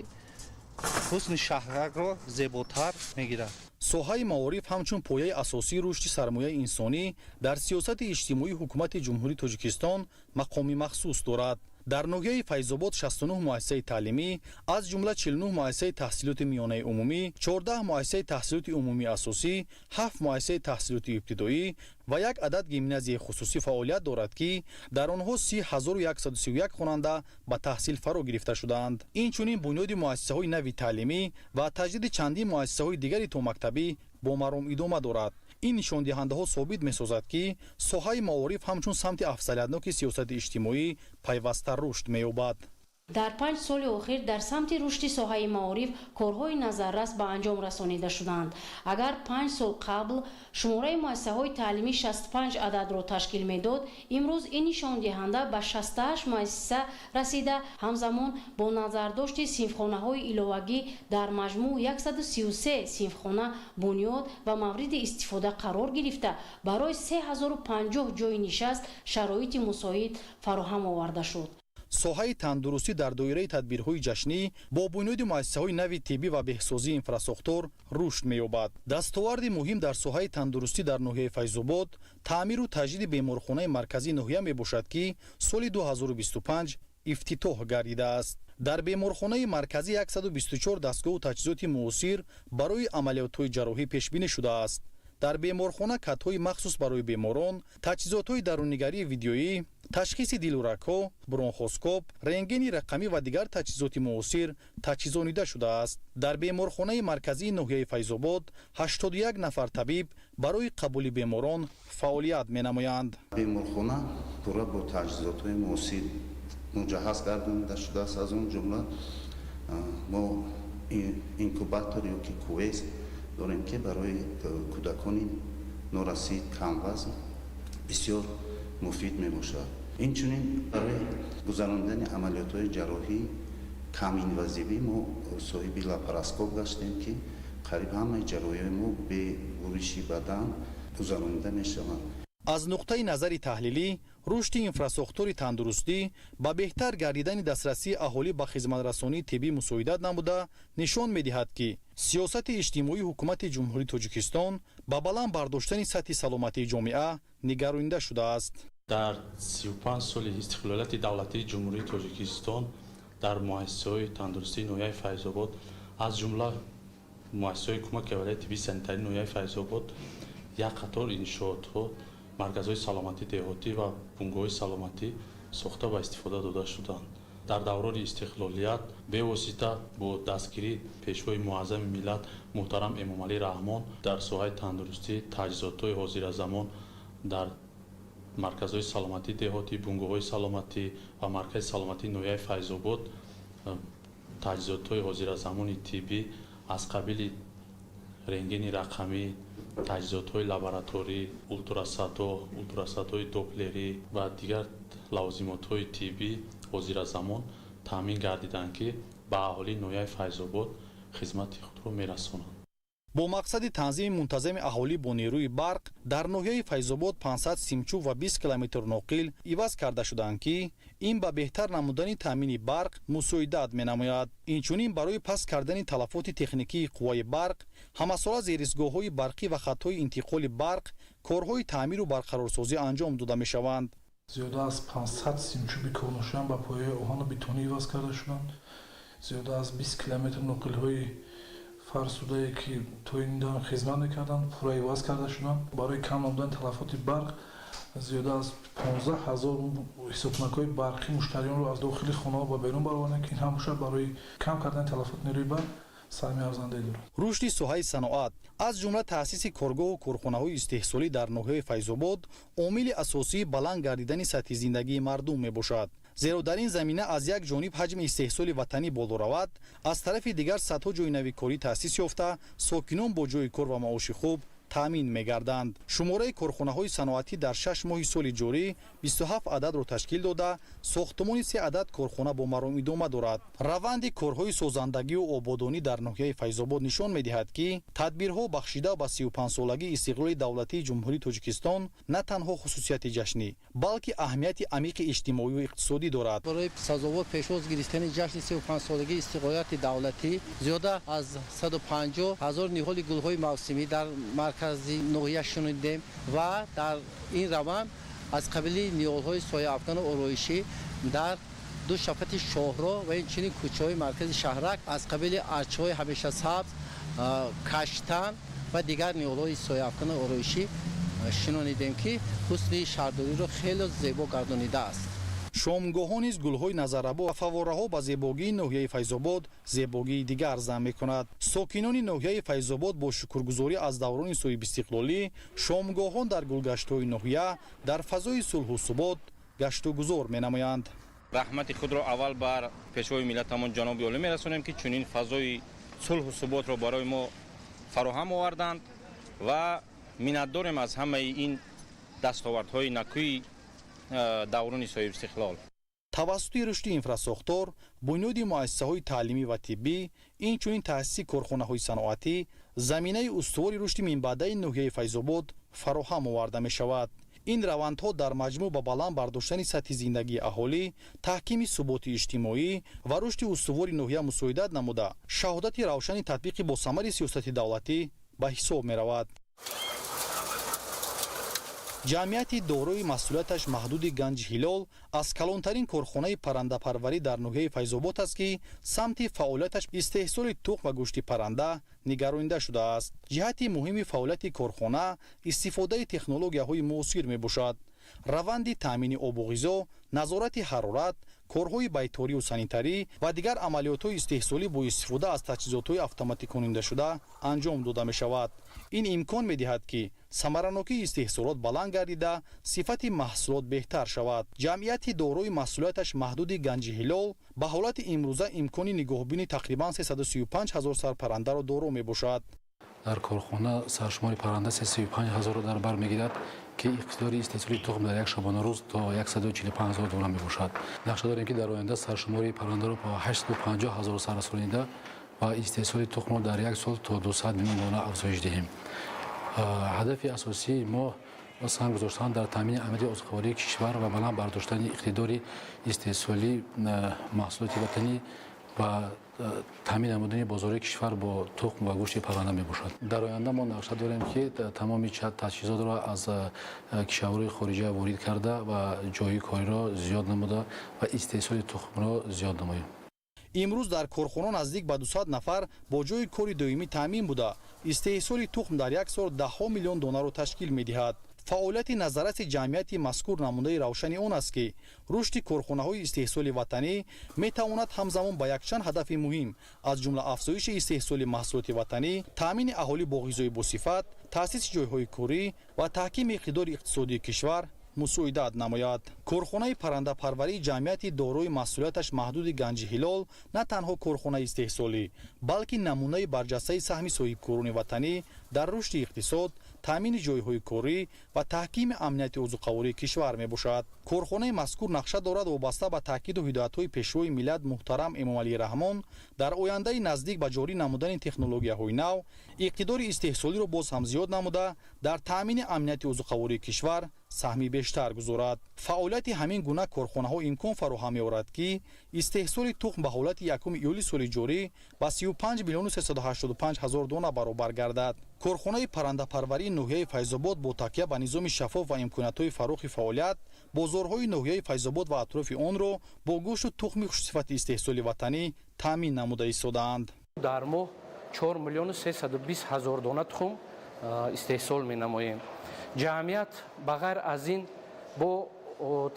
ҳусни шаҳракро зеботар мегирад. Соҳаи маориф ҳамчун пояи асосии рушди сармояи инсонӣ дар сиёсати иҷтимоии Ҳукумати Ҷумҳурии Тоҷикистон мақоми махсус дорад. Дар ноҳияи Файзобод 69 муассисаи таълимӣ, аз ҷумла 49 муассисаи таҳсилоти миёнаи умумӣ, 14 муассисаи таҳсилоти умумии асосӣ, 7 муассисаи таҳсилоти ибтидоӣ ва як адад гимназияи хусусӣ фаъолият дорад, ки дар онҳо 30 131 хонанда ба таҳсил фаро гирифта шудаанд. Инчунин бунёди муассисаҳои нави таълимӣ ва таҷдиди чандин муассисаҳои дигари томактабӣ бо маром идома дорад. Ин нишондиҳандаҳо собит месозад, ки соҳаи маориф ҳамчун самти афзалиятноки сиёсати иҷтимоӣ пайваста рушд меёбад. Дар 5 соли охир дар самти рушди соҳаи маориф корҳои назаррас ба анҷом расонида шуданд. Агар 5 сол қабл шумораи муассисаҳои таълимӣ 65 ададро ташкил медод, имрӯз ин нишондиҳанда ба 68 муассиса расида, ҳамзамон бо назардошти синфхонаҳои иловагӣ дар маҷмӯъ 133 синфхона бунёд ва мавриди истифода қарор гирифта, барои 3050 ҷойи нишаст шароити мусоид фароҳам оварда шуд. Соҳаи тандурустӣ дар доираи тадбирҳои ҷашнӣ бо бунёди муассисаҳои нави тиббӣ ва беҳсозии инфрасохтор рушд меёбад. Дастоварди муҳим дар соҳаи тандурустӣ дар ноҳияи Файзобод таъмиру таҷдиди беморхонаи марказии ноҳия мебошад, ки соли 2025 ифтитоҳ гардидааст. Дар беморхонаи марказӣ 124 дастгоҳу таҷҳизоти муосир барои амалиётҳои ҷарроҳӣ пешбинӣ шудааст. Дар беморхона катҳои махсус барои беморон, таҷҳизотҳои даруннигарии видеоӣ, ташхиси дилу рагҳо, бронхоскоп, рентгени рақамӣ ва дигар таҷҳизоти муосир таҷҳизонида шудааст. Дар беморхонаи марказии ноҳияи Файзобод 81 нафар табиб барои қабули беморон фаъолият менамоянд. Беморхона пурра бо таҷҳизотҳои муосир муҷаҳҳаз гардонида шудааст. Аз он ҷумла мо инкубатор ё ки кувез дорем, ки барои кӯдакони норасид, камвазн бисёр муфид мебошад. Инчунин барои гузарондани амалиётҳои ҷарроҳӣ каминвазивӣ мо соҳиби лапароскоп гаштем, ки қариб ҳамаи ҷарроҳиҳои мо бе буриши бадан гузаронида мешаванд. Аз нуқтаи назари таҳлилӣ, рушди инфрасохтори тандурустӣ ба беҳтар гардидани дастрасии аҳолӣ ба хизматрасонии тиббӣ мусоидат намуда, нишон медиҳад, ки сиёсати иҷтимоии Ҳукумати Ҷумҳурии Тоҷикистон ба баланд бардоштани сатҳи саломатии ҷомеа нигаронида шудааст. Дар 35 соли истиқлолияти давлатии Ҷумҳурии Тоҷикистон дар муассисаҳои тандурустии ноҳияи Файзобод, аз ҷумла муассисаҳои кӯмаки аввалияи тиббии санитарии ноҳияи Файзобод, як қатор иншоотҳо, марказҳои саломатии деҳотӣ ва бунгоҳҳои саломатӣ сохта ва истифода дода шуданд. Дар даврони истиқлолият бевосита бо дастгирии Пешвои муаззами миллат муҳтарам Эмомалӣ Раҳмон дар соҳаи тандурустӣ таҷҳизотҳои ҳозиразамон дар марказҳои саломатии деҳотӣ, бунгоҳҳои саломатӣ ва маркази саломатии ноҳияи Файзобод таҷҳизотҳои ҳозиразамони тиббӣ аз қабили рентгени рақамӣ, таҷҳизотҳои лабораторӣ, ултрасадо, ултрасадои доплерӣ ва дигар лавозимотҳои тиббӣ ҳозиразамон таъмин гардиданд, ки ба аҳолии ноҳияи Файзобод хизмати худро мерасонанд. Бо мақсади танзими мунтазами аҳолӣ бо нерӯи барқ дар ноҳияи Файзобод 500 симчӯб ва 20 километр ноқил иваз карда шуданд, ки ин ба беҳтар намудани таъмини барқ мусоидат менамояд. Инчунин барои паст кардани талафоти техникии қувваи барқ ҳамасола зеристгоҳҳои барқӣ ва хатҳои интиқоли барқ корҳои таъмиру барқарорсозӣ анҷом дода мешаванд. Зиёда аз 500 симчӯби кӯҳнашаван ба пояи оҳану бетонӣ иваз карда шуданд. Зиёда аз 20 километр ноқилҳои фарсудае, ки то ин дам хизмат мекарданд, пурра иваз карда шуданд. Барои кам намудани талафоти барқ зиёда аз 15 ҳазор ҳисобкунакҳои барқӣ муштариёнро аз дохили хонаҳо ба берун бароварданд, ки ин ҳам бошад, барои кам кардани талафоти нерӯи барқ саҳми арзандае дорад. Рушди соҳаи саноат, аз ҷумла таъсиси коргоҳу корхонаҳои истеҳсолӣ дар ноҳияи Файзобод омили асосии баланд гардидани сатҳи зиндагии мардум мебошад, зеро дар ин замина аз як ҷониб ҳаҷми истеҳсоли ватанӣ боло равад, аз тарафи дигар садҳо ҷойи нави корӣ таъсис ёфта, сокинон бо ҷойи кор ва маоши хуб таъмин мегарданд. Шумораи корхонаҳои саноатӣ дар 6 моҳи соли ҷорӣ 27 ададро ташкил дода, сохтумони 3 адад корхона бо маром идома дорад. Раванди корҳои созандагию ободонӣ дар ноҳияи Файзобод нишон медиҳад, ки тадбирҳо бахшида ба 35-солагии истиқлоли давлатии Ҷумҳурии Тоҷикистон на танҳо хусусияти ҷашнӣ, балки аҳамияти амиқи иҷтимоию иқтисодӣ дорад. Барои сазовор пешвоз гирифтани ҷашни 35-солагии истиқлолияти давлатӣ зиёда аз 150 ҳазор ниҳоли гулҳои мавсимӣ дар маркази ноҳия шунидем ва дар ин раванд аз қабили ниҳолҳои сояафкану ороишӣ дар ду шафати шоҳро ва инчунин кӯчаҳои маркази шаҳрак аз қабили арчаҳои ҳамешасабз, каштан ва дигар ниҳолҳои сояафкану ороишӣ шинонидем, ки ҳусни шаҳрдориро хеле зебо гардонидааст. Шомгоҳҳо низ гулҳои назаррабо ва фаввораҳо ба зебогии ноҳияи Файзобод зебогии дигар зам мекунад. Сокинони ноҳияи Файзобод бо шукргузорӣ аз даврони соҳибистиқлолӣ шомгоҳон дар гулгаштҳои ноҳия дар фазои сулҳу субот гаштугузор менамоянд. Раҳмати худро аввал бар пешвои миллатамон ҷаноби олӣ мерасонем, ки чунин фазои сулҳу суботро барои мо фароҳам оварданд ва миннатдорем аз ҳамаи ин дастовардҳои накӯи даврони соҳибистиқлол. Тавассути рушди инфрасохтор, бунёди муассисаҳои таълимӣ ва тиббӣ, инчунин таъсиси корхонаҳои саноатӣ, заминаи устувори рушди минбаъдаи ноҳияи Файзобод фароҳам оварда мешавад. Ин равандҳо дар маҷмӯъ ба баланд бардоштани сатҳи зиндагии аҳолӣ, таҳкими суботи иҷтимоӣ ва рушди устувори ноҳия мусоидат намуда, шаҳодати равшани татбиқи босамари сиёсати давлатӣ ба ҳисоб меравад. Ҷамъияти дорои масъулияташ маҳдуди Ганҷи Ҳилол аз калонтарин корхонаи паррандапарварӣ дар ноҳияи Файзобод аст, ки самти фаъолияташ истеҳсоли тухм ва гӯшти парранда нигаронида шудааст. Ҷиҳати муҳими фаъолияти корхона истифодаи технологияҳои муосир мебошад. Раванди таъмини обу ғизо, назорати ҳарорат, корҳои байторию санитарӣ ва дигар амалиётҳои истеҳсолӣ бо истифода аз таҷҳизотҳои автоматикунондашуда анҷом дода мешавад. Ин имкон медиҳад, ки самаранокии истеҳсолот баланд гардида, сифати маҳсулот беҳтар шавад. Ҷамъияти дорои масъулияташ маҳдуди Ганҷи Ҳилол ба ҳолати имрӯза имкони нигоҳубини тақрибан 335 ҳазор сар паррандаро доро мебошад. Дар корхона саршумори парранда 335 ҳазорро дар бар мегирад, ки иқтидори истеҳсоли тухм дар як шабонарӯз то 145 ҳазор дона мебошад. Нақша дорем, ки дар оянда саршумори паррандаро ба 850 ҳазор сар расонида ва истеҳсоли тухмро дар як сол то 200 миллион дона афзоиш диҳем. Ҳадафи асосии мо саҳм гузоштан дар таъмини амнияти озуқавории кишвар ва баланд бардоштани иқтидори истеҳсолии маҳсулоти ватанӣ ва таъмин намудани бозори кишвар бо тухм ва гӯшти парранда мебошад. Дар оянда мо нақша дорем, ки тамоми таҷҳизотро аз кишварҳои хориҷа ворид карда ва ҷойи кориро зиёд намуда ва истеҳсоли тухмро зиёд намоем. Имрӯз дар корхона наздик ба 200 нафар бо ҷойи кори доимӣ таъмин буда, истеҳсоли тухм дар як сол даҳҳо миллион донаро ташкил медиҳад. Фаъолияти назарраси ҷамъияти мазкур намунаи равшани он аст, ки рушди корхонаҳои истеҳсоли ватанӣ метавонад ҳамзамон ба якчанд ҳадафи муҳим, аз ҷумла афзоиши истеҳсоли маҳсулоти ватанӣ, таъмини аҳолӣ бо ғизои босифат, таъсиси ҷойҳои корӣ ва таҳкими иқтидори иқтисодии кишвар мусоидат намояд. Корхонаи паррандапарварии ҷамъияти дорои масъулияташ маҳдуди Ганҷи Ҳилол на танҳо корхонаи истеҳсолӣ, балки намунаи барҷастаи саҳми соҳибкорони ватанӣ дар рушди иқтисод, таъмини ҷойҳои корӣ ва таҳкими амнияти озуқавории кишвар мебошад. Корхонаи мазкур нақша дорад вобаста ба таъкиду ҳидоятҳои пешвои миллат муҳтарам Эмомалӣ Раҳмон дар ояндаи наздик ба ҷорӣ намудани технологияҳои нав иқтидори истеҳсолиро боз ҳам зиёд намуда, дар таъмини амнияти озуқавории кишвар саҳми бештар гузорад. Фаъолияти ҳамин гуна корхонаҳо имкон фароҳам меорад, ки истеҳсоли тухм ба ҳолати 1 июли соли ҷорӣ ба 35 миллиону 385 ҳазор дона баробар гардад. Корхонаи паррандапарварии ноҳияи Файзобод бо такя ба низоми шаффоф ва имкониятҳои фарохи фаъолият бозорҳои ноҳияи Файзобод ва атрофи онро бо гӯшту тухми хушсифати истеҳсоли ватанӣ таъмин намуда истодаанд. Дар моҳ 4 миллиону 320 ҳазор дона тухм истеҳсол менамоем. Ҷамъият ба ғайр аз ин бо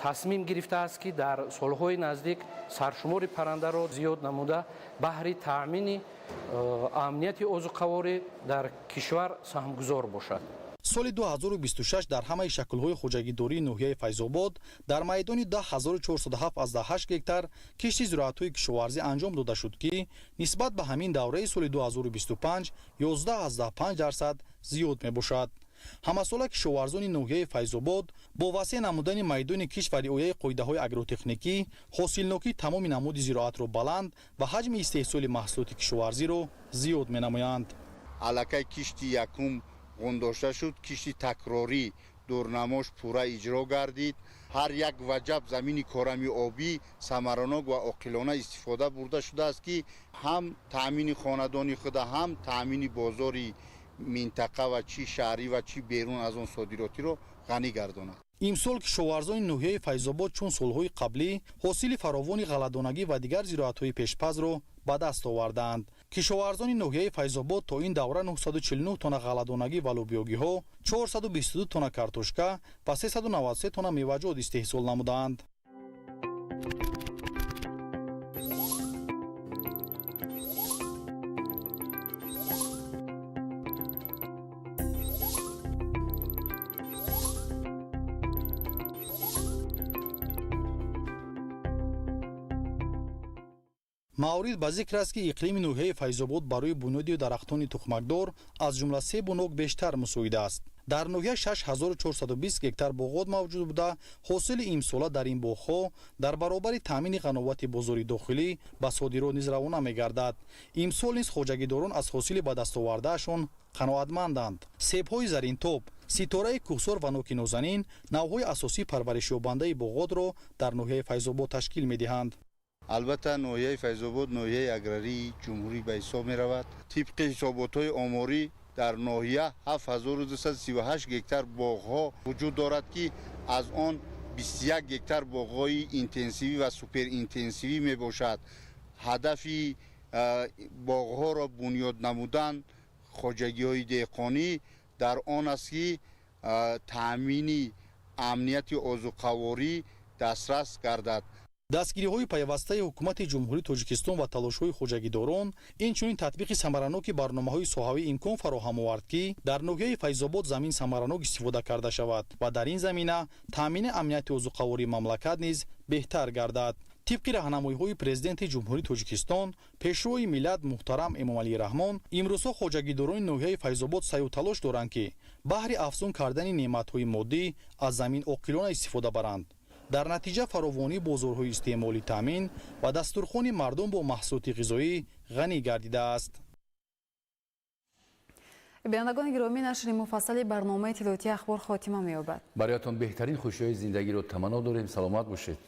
тасмим гирифтааст, ки дар солҳои наздик саршумори паррандаро зиёд намуда, баҳри таъмини амнияти озуқаворӣ дар кишвар саҳмгузор бошад. Соли 2026 дар ҳамаи шаклҳои хоҷагидории ноҳияи Файзобод дар майдони 10407,8 гектар кишти зироатҳои кишоварзӣ анҷом дода шуд, ки нисбат ба ҳамин давраи соли 2025 11,5% зиёд мебошад. Ҳамасола кишоварзони ноҳияи Файзобод бо васеъ намудани майдони кишт ва риояи қоидаҳои агротехникӣ ҳосилнокии тамоми намуди зироатро баланд ва ҳаҷми истеҳсоли маҳсулоти кишоварзиро зиёд менамоянд. Аллакай кишти якум ғундошта шуд, кишти такрорӣ дурнамош пурра иҷро гардид. Ҳар як ваҷаб замини корами обӣ самаранок ва оқилона истифода бурда шудааст, ки ҳам таъмини хонадони худа, ҳам таъмини бозори минтақа ва чӣ шаҳрӣ ва чӣ берун аз он содиротиро ғанӣ гардонад. Имсол кишоварзони ноҳияи Файзобод чун солҳои қаблӣ ҳосили фаровони ғалладонагӣ ва дигар зироатҳои пешпазро ба даст овардаанд. Кишоварзони ноҳияи Файзобод то ин давра 949 тонна ғалладонагӣ ва лӯбиёгиҳо, 422 тонна картошка ва 393 тонна меваҷот истеҳсол намудаанд. Маврид ба зикр аст, ки иқлими ноҳияи Файзобод барои бунёди дарахтони тухмакдор, аз ҷумла себу нок, бештар мусоид аст. Дар ноҳия 6420 гектар боғот мавҷуд буда, ҳосили имсола дар ин боғҳо дар баробари таъмини ғановати бозори дохилӣ ба содирот низ равона мегардад. Имсол низ хоҷагидорон аз ҳосили ба дастовардаашон қаноатманданд. Себҳои заринтоб, ситораи кӯҳсор ва ноки нозанин навъҳои асосии парваришёбандаи боғотро дар ноҳияи Файзобод ташкил медиҳанд. Албатта, ноҳияи Файзобод ноҳияи аграрии ҷумҳурӣ ба ҳисоб меравад. Тибқи ҳисоботҳои оморӣ дар ноҳия 7238 гектар боғҳо вуҷуд дорад, ки аз он 21 гектар боғҳои интенсивӣ ва суперинтенсивӣ мебошад. Ҳадафи боғҳоро бунёд намудан хоҷагиҳои деҳқонӣ дар он аст, ки таъмини амнияти озуқаворӣ дастрас гардад. Дастгириҳои пайвастаи ҳукумати Ҷумҳурии Тоҷикистон ва талошҳои хоҷагидорон, инчунин татбиқи самараноки барномаҳои соҳавӣ имкон фароҳам овард, ки дар ноҳияи Файзобод замин самаранок истифода карда шавад ва дар ин замина таъмини амнияти озуқавории мамлакат низ беҳтар гардад. Тибқи раҳнамоиҳои Президенти Ҷумҳурии Тоҷикистон, Пешвои миллат муҳтарам Эмомалӣ Раҳмон, имрӯзҳо хоҷагидорони ноҳияи Файзобод саъю талош доранд, ки баҳри афзун кардани неъматҳои моддӣ аз замин оқилона истифода баранд. Дар натиҷа фаровонии бозорҳои истеъмолӣ таъмин ва дастурхони мардум бо маҳсулоти ғизоӣ ғанӣ гардидааст. Бинандагони гиромӣ, нашри муфассали барномаи иттилоотии Ахбор хотима меёбад. Бароятон беҳтарин хушиҳои зиндагиро таманно дорем. Саломат бошед.